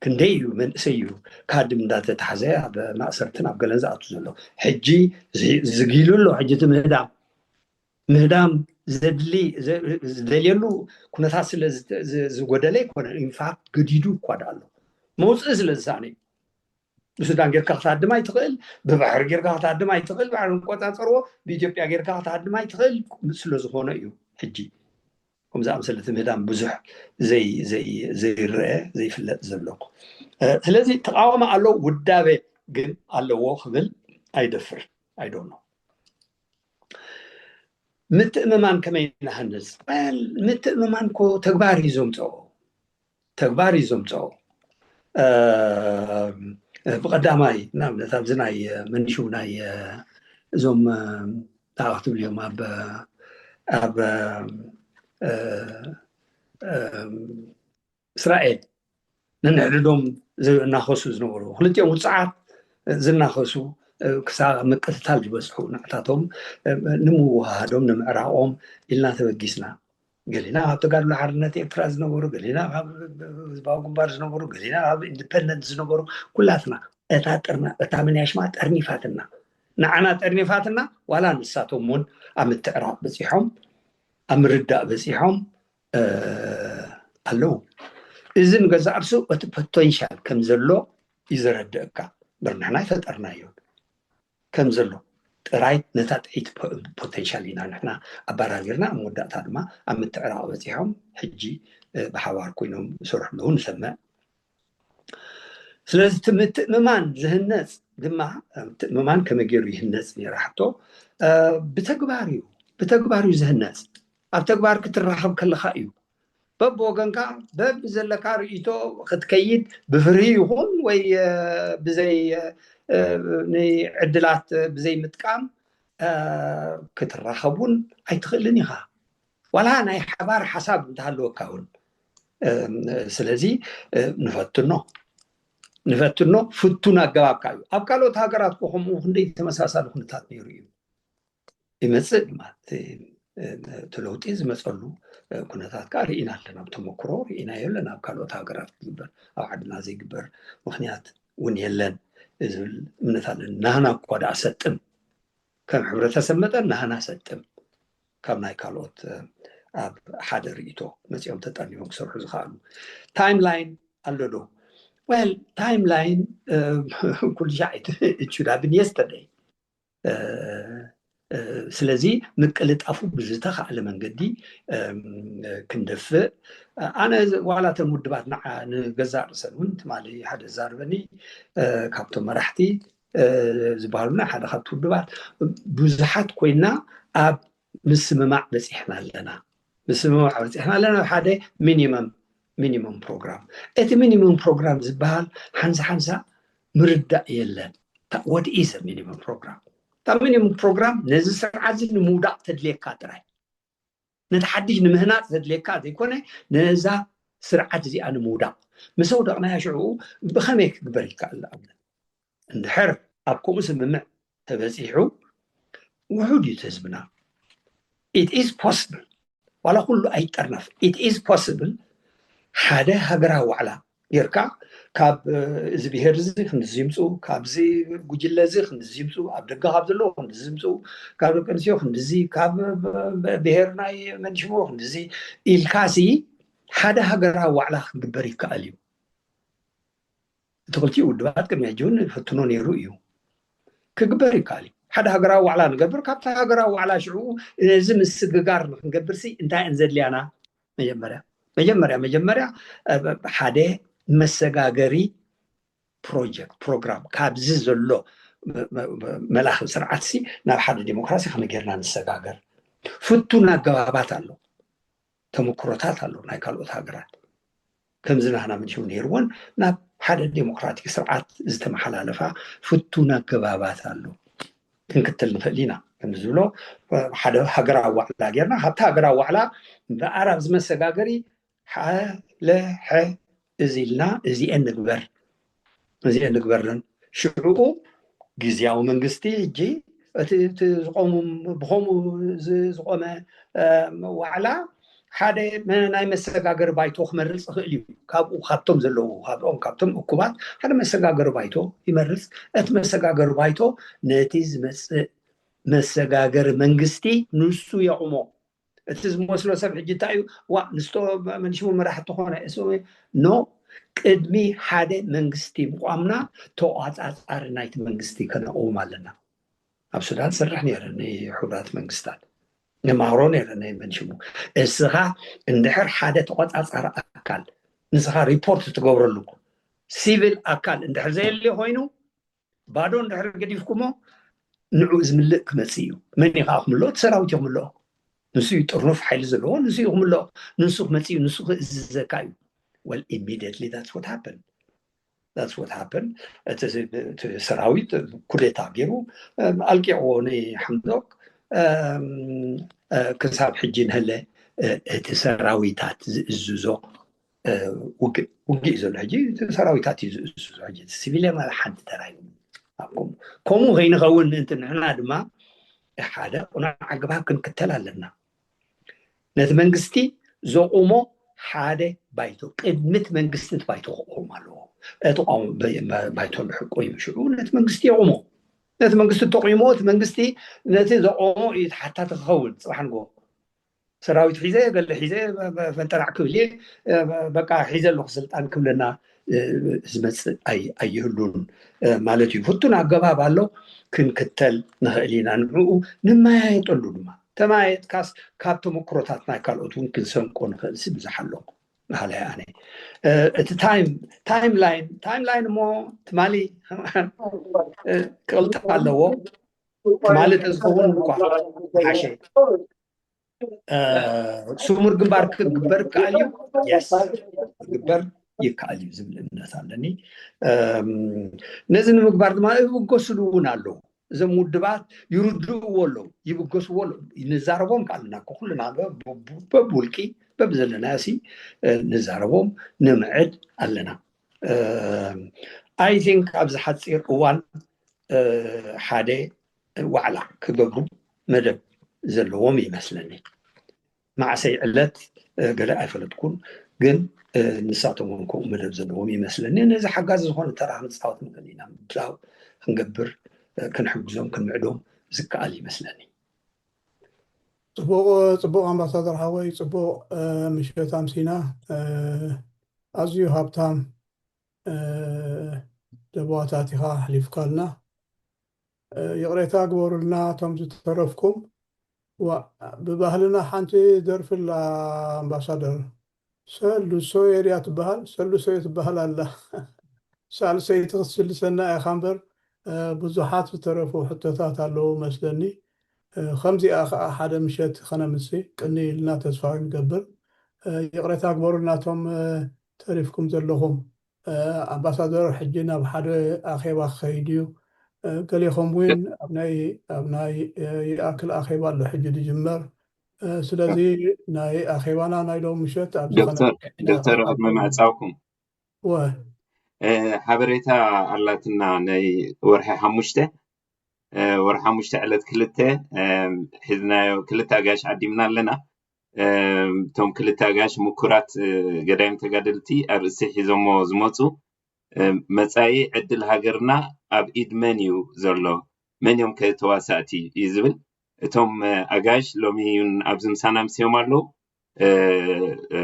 ክንደይ እዩ መንእሰይ እዩ ካድም እንዳተታሕዘ ኣብ ማእሰርትን ኣብ ገለን ዝኣቱ ዘሎ። ሕጂ ዝጊሉ ኣሎ። ሕጂ እቲ ምህዳም ምህዳም ዘድሊ ዝደልየሉ ኩነታት ስለ ዝጎደለ ይኮነ። ኢንፋክት ገዲዱ እኳ ዳ ኣሎ መውፅኢ ስለ ዝሳነ ብሱዳን ጌርካ ክትሃድም ኣይትኽእል፣ ብባሕሪ ጌርካ ክትሃድም ኣይትኽእል፣ ባሕሪ ንቆፃፀርዎ ብኢትዮጵያ ጌርካ ክትሃድም ኣይትኽእል ስለ ዝኾነ እዩ። ሕጂ ከምዚ ኣምሰለ እቲ ምህዳም ብዙሕ ዘይረአ ዘይፍለጥ ዘሎ። ስለዚ ተቃወሞ ኣሎ፣ ውዳቤ ግን ኣለዎ ክብል ኣይደፍር ኣይዶኖ። ምትእምማን ከመይ ንሃንፅ? ምትእምማን ኮ ተግባር እዩ ዘምፅኦ። ተግባር እዩ ዘምፅኦ። ብቀዳማይ ንኣብነት ኣብዚ ናይ መንሽው ናይ እዞም ዳኣ ክትብል እዮም ኣብ ኣብ እስራኤል ነንሕድዶም ዝናኸሱ ዝነበሩ ክልቲኦም ውፅዓት ዝናኸሱ ክሳብ ምቅትታል ዝበፅሑ ንዕታቶም ንምውሃዶም ንምዕራቆም ኢልና ተበጊስና። ገሊና ካብ ተጋድሎ ሓርነት ኤርትራ ዝነበሩ፣ ገሊና ካብ ህዝባዊ ግንባር ዝነበሩ፣ ገሊና ካብ ኢንዲፐንደንት ዝነበሩ፣ ኩላትና እታ ጥርና እታ ምንያሽማ ጠርኒፋትና፣ ንዓና ጠርኒፋትና፣ ዋላ ንሳቶም እውን ኣብ ምትዕራቕ በፂሖም፣ ኣብ ምርዳእ በፂሖም ኣለዉ። እዚ ንገዛእ ርሱ እቲ ፖቴንሻል ከም ዘሎ እዩ ዘረድእካ። በር ንሕና ይፈጠርናዮ ከም ዘሎ ጥራይ ነታ ጥዒት ፖቴንሻል ኢና ንሕና ኣባራቢርና፣ ኣብ መወዳእታ ድማ ኣብ ምትዕራቕ በፂሖም ሕጂ ብሓባር ኮይኖም ዝሰርሑ ኣለዉ ንሰምዕ። ስለዚ እቲ ምትእምማን ዝህነፅ ድማ፣ ምትእምማን ከመይ ገይሩ ይህነፅ ነይራ ሕቶ፣ ብተግባር እዩ። ብተግባር እዩ ዝህነፅ። ኣብ ተግባር ክትራኸብ ከለካ እዩ። በብወገንካ በብዘለካ ርእይቶ ክትከይድ፣ ብፍርሂ ይኹን ወይ ብዘይ ንዕድላት ብዘይ ምጥቃም ክትራኸብ እውን ኣይትኽእልን ኢኻ። ዋላ ናይ ሓባር ሓሳብ እንተሃለወካ እውን። ስለዚ ንፈትኖ ንፈትኖ ፍቱን ኣገባብካ እዩ። ኣብ ካልኦት ሃገራት ኮ ከምኡ ክንደይ ተመሳሳሊ ኩነታት ነይሩ እዩ። ይመፅእ ድማ እቲ ለውጢ ዝመፀሉ ኩነታት ከዓ ርኢና ኣለና። ብተመክሮ ርኢናዮ ኣለና። ኣብ ካልኦት ሃገራት ዝግበር፣ ኣብ ዓድና ዘይግበር ምክንያት እውን የለን ዝብል እምነት ኣለና። ናህና እኳ ደኣ ሰጥም፣ ከም ሕብረተሰብ መጠን ናህና ሰጥም ካብ ናይ ካልኦት ኣብ ሓደ ርእይቶ መፂኦም ተጠርኒፎም ክሰርሑ ዝኽኣሉ። ታይም ላይን ኣሎ ዶ? Well, ታይም ላይን ኩሉ ሻዕ it should have been yesterday። ስለዚ ምቅልጣፉ ብዝተኻእለ መንገዲ ክንደፍእ፣ ኣነ ዋላ እተን ውድባት ንገዛእ ርእሰን እውን ትማሊ ሓደ ዛርበኒ ካብቶም መራሕቲ ዝበሃሉና ሓደ ካብቲ ውድባት ብዙሓት ኮይና ኣብ ምስምማዕ በፂሕና ኣለና። ምስምማዕ በፂሕና ኣለና ኣብ ሓደ ሚኒመም ሚኒመም ፕሮግራም። እቲ ሚኒመም ፕሮግራም ዝበሃል ሓንሳ ሓንሳ ምርዳእ የለን። What is ሚኒመም ፕሮግራም? እታ ሚኒመም ፕሮግራም ነዚ ስርዓት እዚ ንምውዳቕ ተድልየካ ጥራይ፣ ነቲ ሓድሽ ንምህናፅ ተድልየካ ዘይኮነ፣ ነዛ ስርዓት እዚኣ ንምውዳቕ። ምስ ኣውደቕናያ ሽዑ ብኸመይ ክግበር ይከኣል? ንኣብነት እንድሕር ኣብ ከምኡ ስምምዕ ተበፂሑ ውሑድ እዩ ህዝብና። It is possible። ዋላ ኩሉ ኣይጠርነፍ። It is possible። ሓደ ሃገራዊ ዋዕላ ጌርካ ካብ እዚ ብሄር እዚ ክንድዚ ይምፁ፣ ካብዚ ጉጅለ እዚ ክንድዚ ይምፁ፣ ኣብ ደገ ካብ ዘለዎ ክንድዚ ይምፁ፣ ካብ ደቂ ኣንስትዮ ክንድዚ፣ ካብ ብሄር ናይ መንሽሞ ክንድዚ ኢልካሲ ሓደ ሃገራዊ ዋዕላ ክግበር ይከኣል እዩ። እቲ ክልቲኡ ውድባት ቅድሚ ሕጂ እውን ፈትኖ ነይሩ እዩ። ክግበር ይከኣል እዩ። ሓደ ሃገራዊ ዋዕላ ንገብር፣ ካብቲ ሃገራዊ ዋዕላ ሽዑ ነዚ ምስግጋር ንክንገብርሲ እንታይ እየን ዘድልያና? መጀመርያ መጀመርያ መጀመርያ ሓደ መሰጋገሪ ፕሮጀክት ፕሮግራም ካብዚ ዘሎ መላኺ ስርዓትሲ ናብ ሓደ ዲሞክራሲ ከመይ ጌርና ንሰጋገር? ፍቱን ኣገባባት ኣሎ፣ ተመክሮታት ኣሎ ናይ ካልኦት ሃገራት። ከምዚ ናህና ምንሽው ነይርዎን ናብ ሓደ ዴሞክራቲክ ስርዓት ዝተመሓላለፋ ፍቱን ኣገባባት ኣሎ። ክንክተል ንኽእል ኢና። ከም ዝብሎ ሓደ ሃገራዊ ዋዕላ ጌርና፣ ካብቲ ሃገራዊ ዋዕላ እምበኣር ኣብዚ መሰጋገሪ ሓለሐ እዚ ኢልና እዚኤን ንግበር፣ እዚኤን ንግበርን ሽዕኡ ግዝያዊ መንግስቲ ሕጂ እቲ ዝቆሙ ብኸምኡ ዝቆመ ዋዕላ ሓደ ናይ መሰጋገሪ ባይቶ ክመርፅ ይኽእል እዩ። ካብኡ ካብቶም ዘለዉ ካብኦም ካብቶም እኩባት ሓደ መሰጋገሪ ባይቶ ይመርፅ። እቲ መሰጋገሪ ባይቶ ነቲ ዝመፅእ መሰጋገሪ መንግስቲ ንሱ የቑሞ። እቲ ዝመስሎ ሰብ ሕጂ እንታይ እዩ? ዋ ንስቶ መንሽሙ መራሕቲ ኾነ እሱ ኖ ቅድሚ ሓደ መንግስቲ ምቋምና ተቋፃፃሪ ናይቲ መንግስቲ ከነቕውም ኣለና። ኣብ ሱዳን ዝሰርሕ ነይረ ንሕቡራት መንግስታት ንማህሮ ነይረ ናይ መንሽሙ። እስኻ እንድሕር ሓደ ተቆፃፃሪ ኣካል ንስኻ ሪፖርት ትገብረሉ ሲቪል ኣካል እንድሕር ዘየለ ኮይኑ ባዶ እንድሕር ገዲፍኩሞ ንዑ ዝምልእ ክመፅእ እዩ። መን እዩ ከዓ ክምልኦ? እቲ ሰራዊት እዩ ክምልኦ። ንሱ እዩ ጥርኑፍ ሓይሊ ዘለዎ፣ ንሱ እዩ ክምልኦ። ንሱ ክመፅእ እዩ፣ ንሱ ክእዝዘካ እዩ። Well, immediately that's what happened. That's what happened. እቲ ሰራዊት ኩዴታ ገይሩ ኣልቂዕዎ ንሓምዶክ። ክሳብ ሕጂ ንህለ እቲ ሰራዊታት ዝእዝዞ ውግእ ውግእ እዩ ዘሎ። ሕጂ ሰራዊታት እዩ ዝእዝዞ። ሕጂ ሲቪልያን ማለት ሓንቲ ተራ እዩ። ከምኡ ከይንኸውን ምእንቲ ንሕና ድማ ሓደ ቁኑዕ ኣገባብ ክንክተል ኣለና። ነቲ መንግስቲ ዘቑሞ ሓደ ባይቶ፣ ቅድሚ እቲ መንግስቲ እቲ ባይቶ ክቆም ኣለዎ። እቲ ቋም ባይቶ እንድሕር ቆይሙ ሽዑ ነቲ መንግስቲ የቑሞ። ነቲ መንግስቲ ተቑሞ እቲ መንግስቲ ነቲ ዘቆሞ እዩ ተሓታቲ ክኸውን። ፅባሕ ንጎ ሰራዊት ሒዘ ገለ ሒዘ ፈንጠራዕ ክብል እየ፣ በቃ ሒዘ ኣለኹ ስልጣን ክብለና ዝመፅእ ኣይህሉን ማለት እዩ። ፍቱን ኣገባብ ኣሎ፣ ክንክተል ንኽእል ኢና። ንዕኡ ንመያየጠሉ ድማ፣ ተመያየጥካስ ካብ ተመክሮታት ናይ ካልኦት እውን ክንሰንቆ ንኽእል ሲ ብዙሕ ኣሎ። ሃላይ ኣነ እቲ ታይም ላይን ታይም ላይን እሞ ትማሊ ክቕልጠፍ ኣለዎ። ትማሊ ተዝኸውን እኳ ሓሸ ስሙር ግንባር ክግበር ይከኣል እዩ። የስ፣ ክግበር ይከኣል እዩ ዝብል እምነት ኣለኒ። ነዚ ንምግባር ድማ ይብገስሉ እውን ኣለዉ። እዞም ውድባት ይርድእዎ ኣለዉ፣ ይብገስዎ ኣለዉ። ንዛረቦም ከኣልና ኩልና በብውልቂ በብዘለና ሲ ንዛረቦም ንምዕድ ኣለና። ኣይ ቲንክ ኣብዚ ሓፂር እዋን ሓደ ዋዕላ ክገብሩ መደብ ዘለዎም ይመስለኒ። ማዕሰይ ዕለት ገለ ኣይፈለጥኩን፣ ግን ንሳቶም እውን ከምኡ መደብ ዘለዎም ይመስለኒ። ነዚ ሓጋዚ ዝኾነ ተራ ክንፃወት ንኽእል ኢና። ምድላው ክንገብር፣ ክንሕግዞም፣ ክንምዕዶም ዝከኣል ይመስለኒ። ፅቡቕ፣ ፅቡቕ ኣምባሳደር ሓወይ፣ ፅቡቕ ምሸት ኣምሲና። ኣዝዩ ሃብታም ደበዋታት ኢኻ ኣሕሊፍካልና። ይቕሬታ ግበሩልና እቶም ዝተረፍኩም። ብባህልና ሓንቲ ደርፊ ኣላ ኣምባሳደር፣ ሰሉሶየ ድያ ትበሃል? ሰሉሶየ ትበሃል ኣላ። ሳልሰይቲ ክትስልሰና ኢኻ እምበር ብዙሓት ዝተረፉ ሕቶታት ኣለዉ መስለኒ። ከምዚኣ ከዓ ሓደ ምሸት ከነምሲ ቅኒ ኢልና ተስፋ ንገብር። ይቕሬታ ግበሩልና እቶም ተሪፍኩም ዘለኹም። ኣምባሳደር ሕጂ ናብ ሓደ ኣኼባ ክኸይድ እዩ። ገሌኹም እውን ኣብ ናይ ኣብ ናይ ይኣክል ኣኼባ ኣሎ ሕጂ ዝጅመር። ስለዚ ናይ ኣኼባና ናይ ሎም ምሸት ኣብዚ ዶክተር ዶክተር ኣብ ምምዕጻውኩም ወ ሓበሬታ ኣላትና ናይ ወርሒ ሓሙሽተ ወርሒ ሓሙሽተ ዕለት ክልተ ሒዝናዮ ክልተ ኣጋሽ ዓዲምና ኣለና። እቶም ክልተ ኣጋሽ ምኩራት ገዳይም ተጋደልቲ ኣርእስቲ ሒዞሞ ዝመፁ መፃኢ ዕድል ሃገርና ኣብ ኢድ መን እዩ ዘሎ? መን እዮም ከ ተዋሳእቲ እዩ ዝብል። እቶም ኣጋሽ ሎሚ እውን ኣብዚ ምሳና ምስዮም ኣለዉ።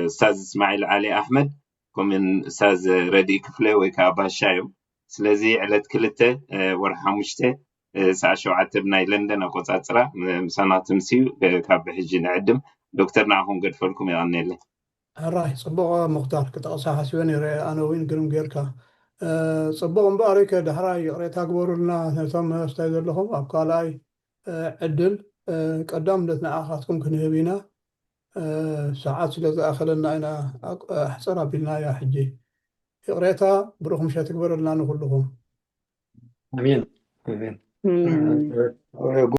ኡስታዝ እስማዒል ዓሊ ኣሕመድ ከምኡን ኡስታዝ ረድኢ ክፍለ ወይ ከዓ ባሻ እዮም። ስለዚ ዕለት ክልተ ወርሒ ሓሙሽተ ሰዓት ሸውዓተ ብናይ ለንደን ኣቆፃፅራ ምሳና ትምስዩ። ካብ ሕጂ ንዕድም ዶክተር ንዓኹም ገድፈልኩም ይቐነየለይ። ሕራይ ፅቡቕ ሙክታር ክጠቕሳ ሓሲበ ነይረ ኣነ እውን ግርም ጌርካ። ፅቡቕ እምበኣር ከ ዳሕራይ ይቕሬታ ግበሩልና ነቶም ኣስታይ ዘለኹም ኣብ ካልኣይ ዕድል ቀዳምነት ንዓኻትኩም ክንህብ ኢና። ሰዓት ስለ ዝኣኸለና ኢና ኣሕፅር ኣቢልናያ ሕጂ። ይቕሬታ ብሩኽ ምሸት ይግበረልና ንኩልኹም። ኣሜን ኣሜን።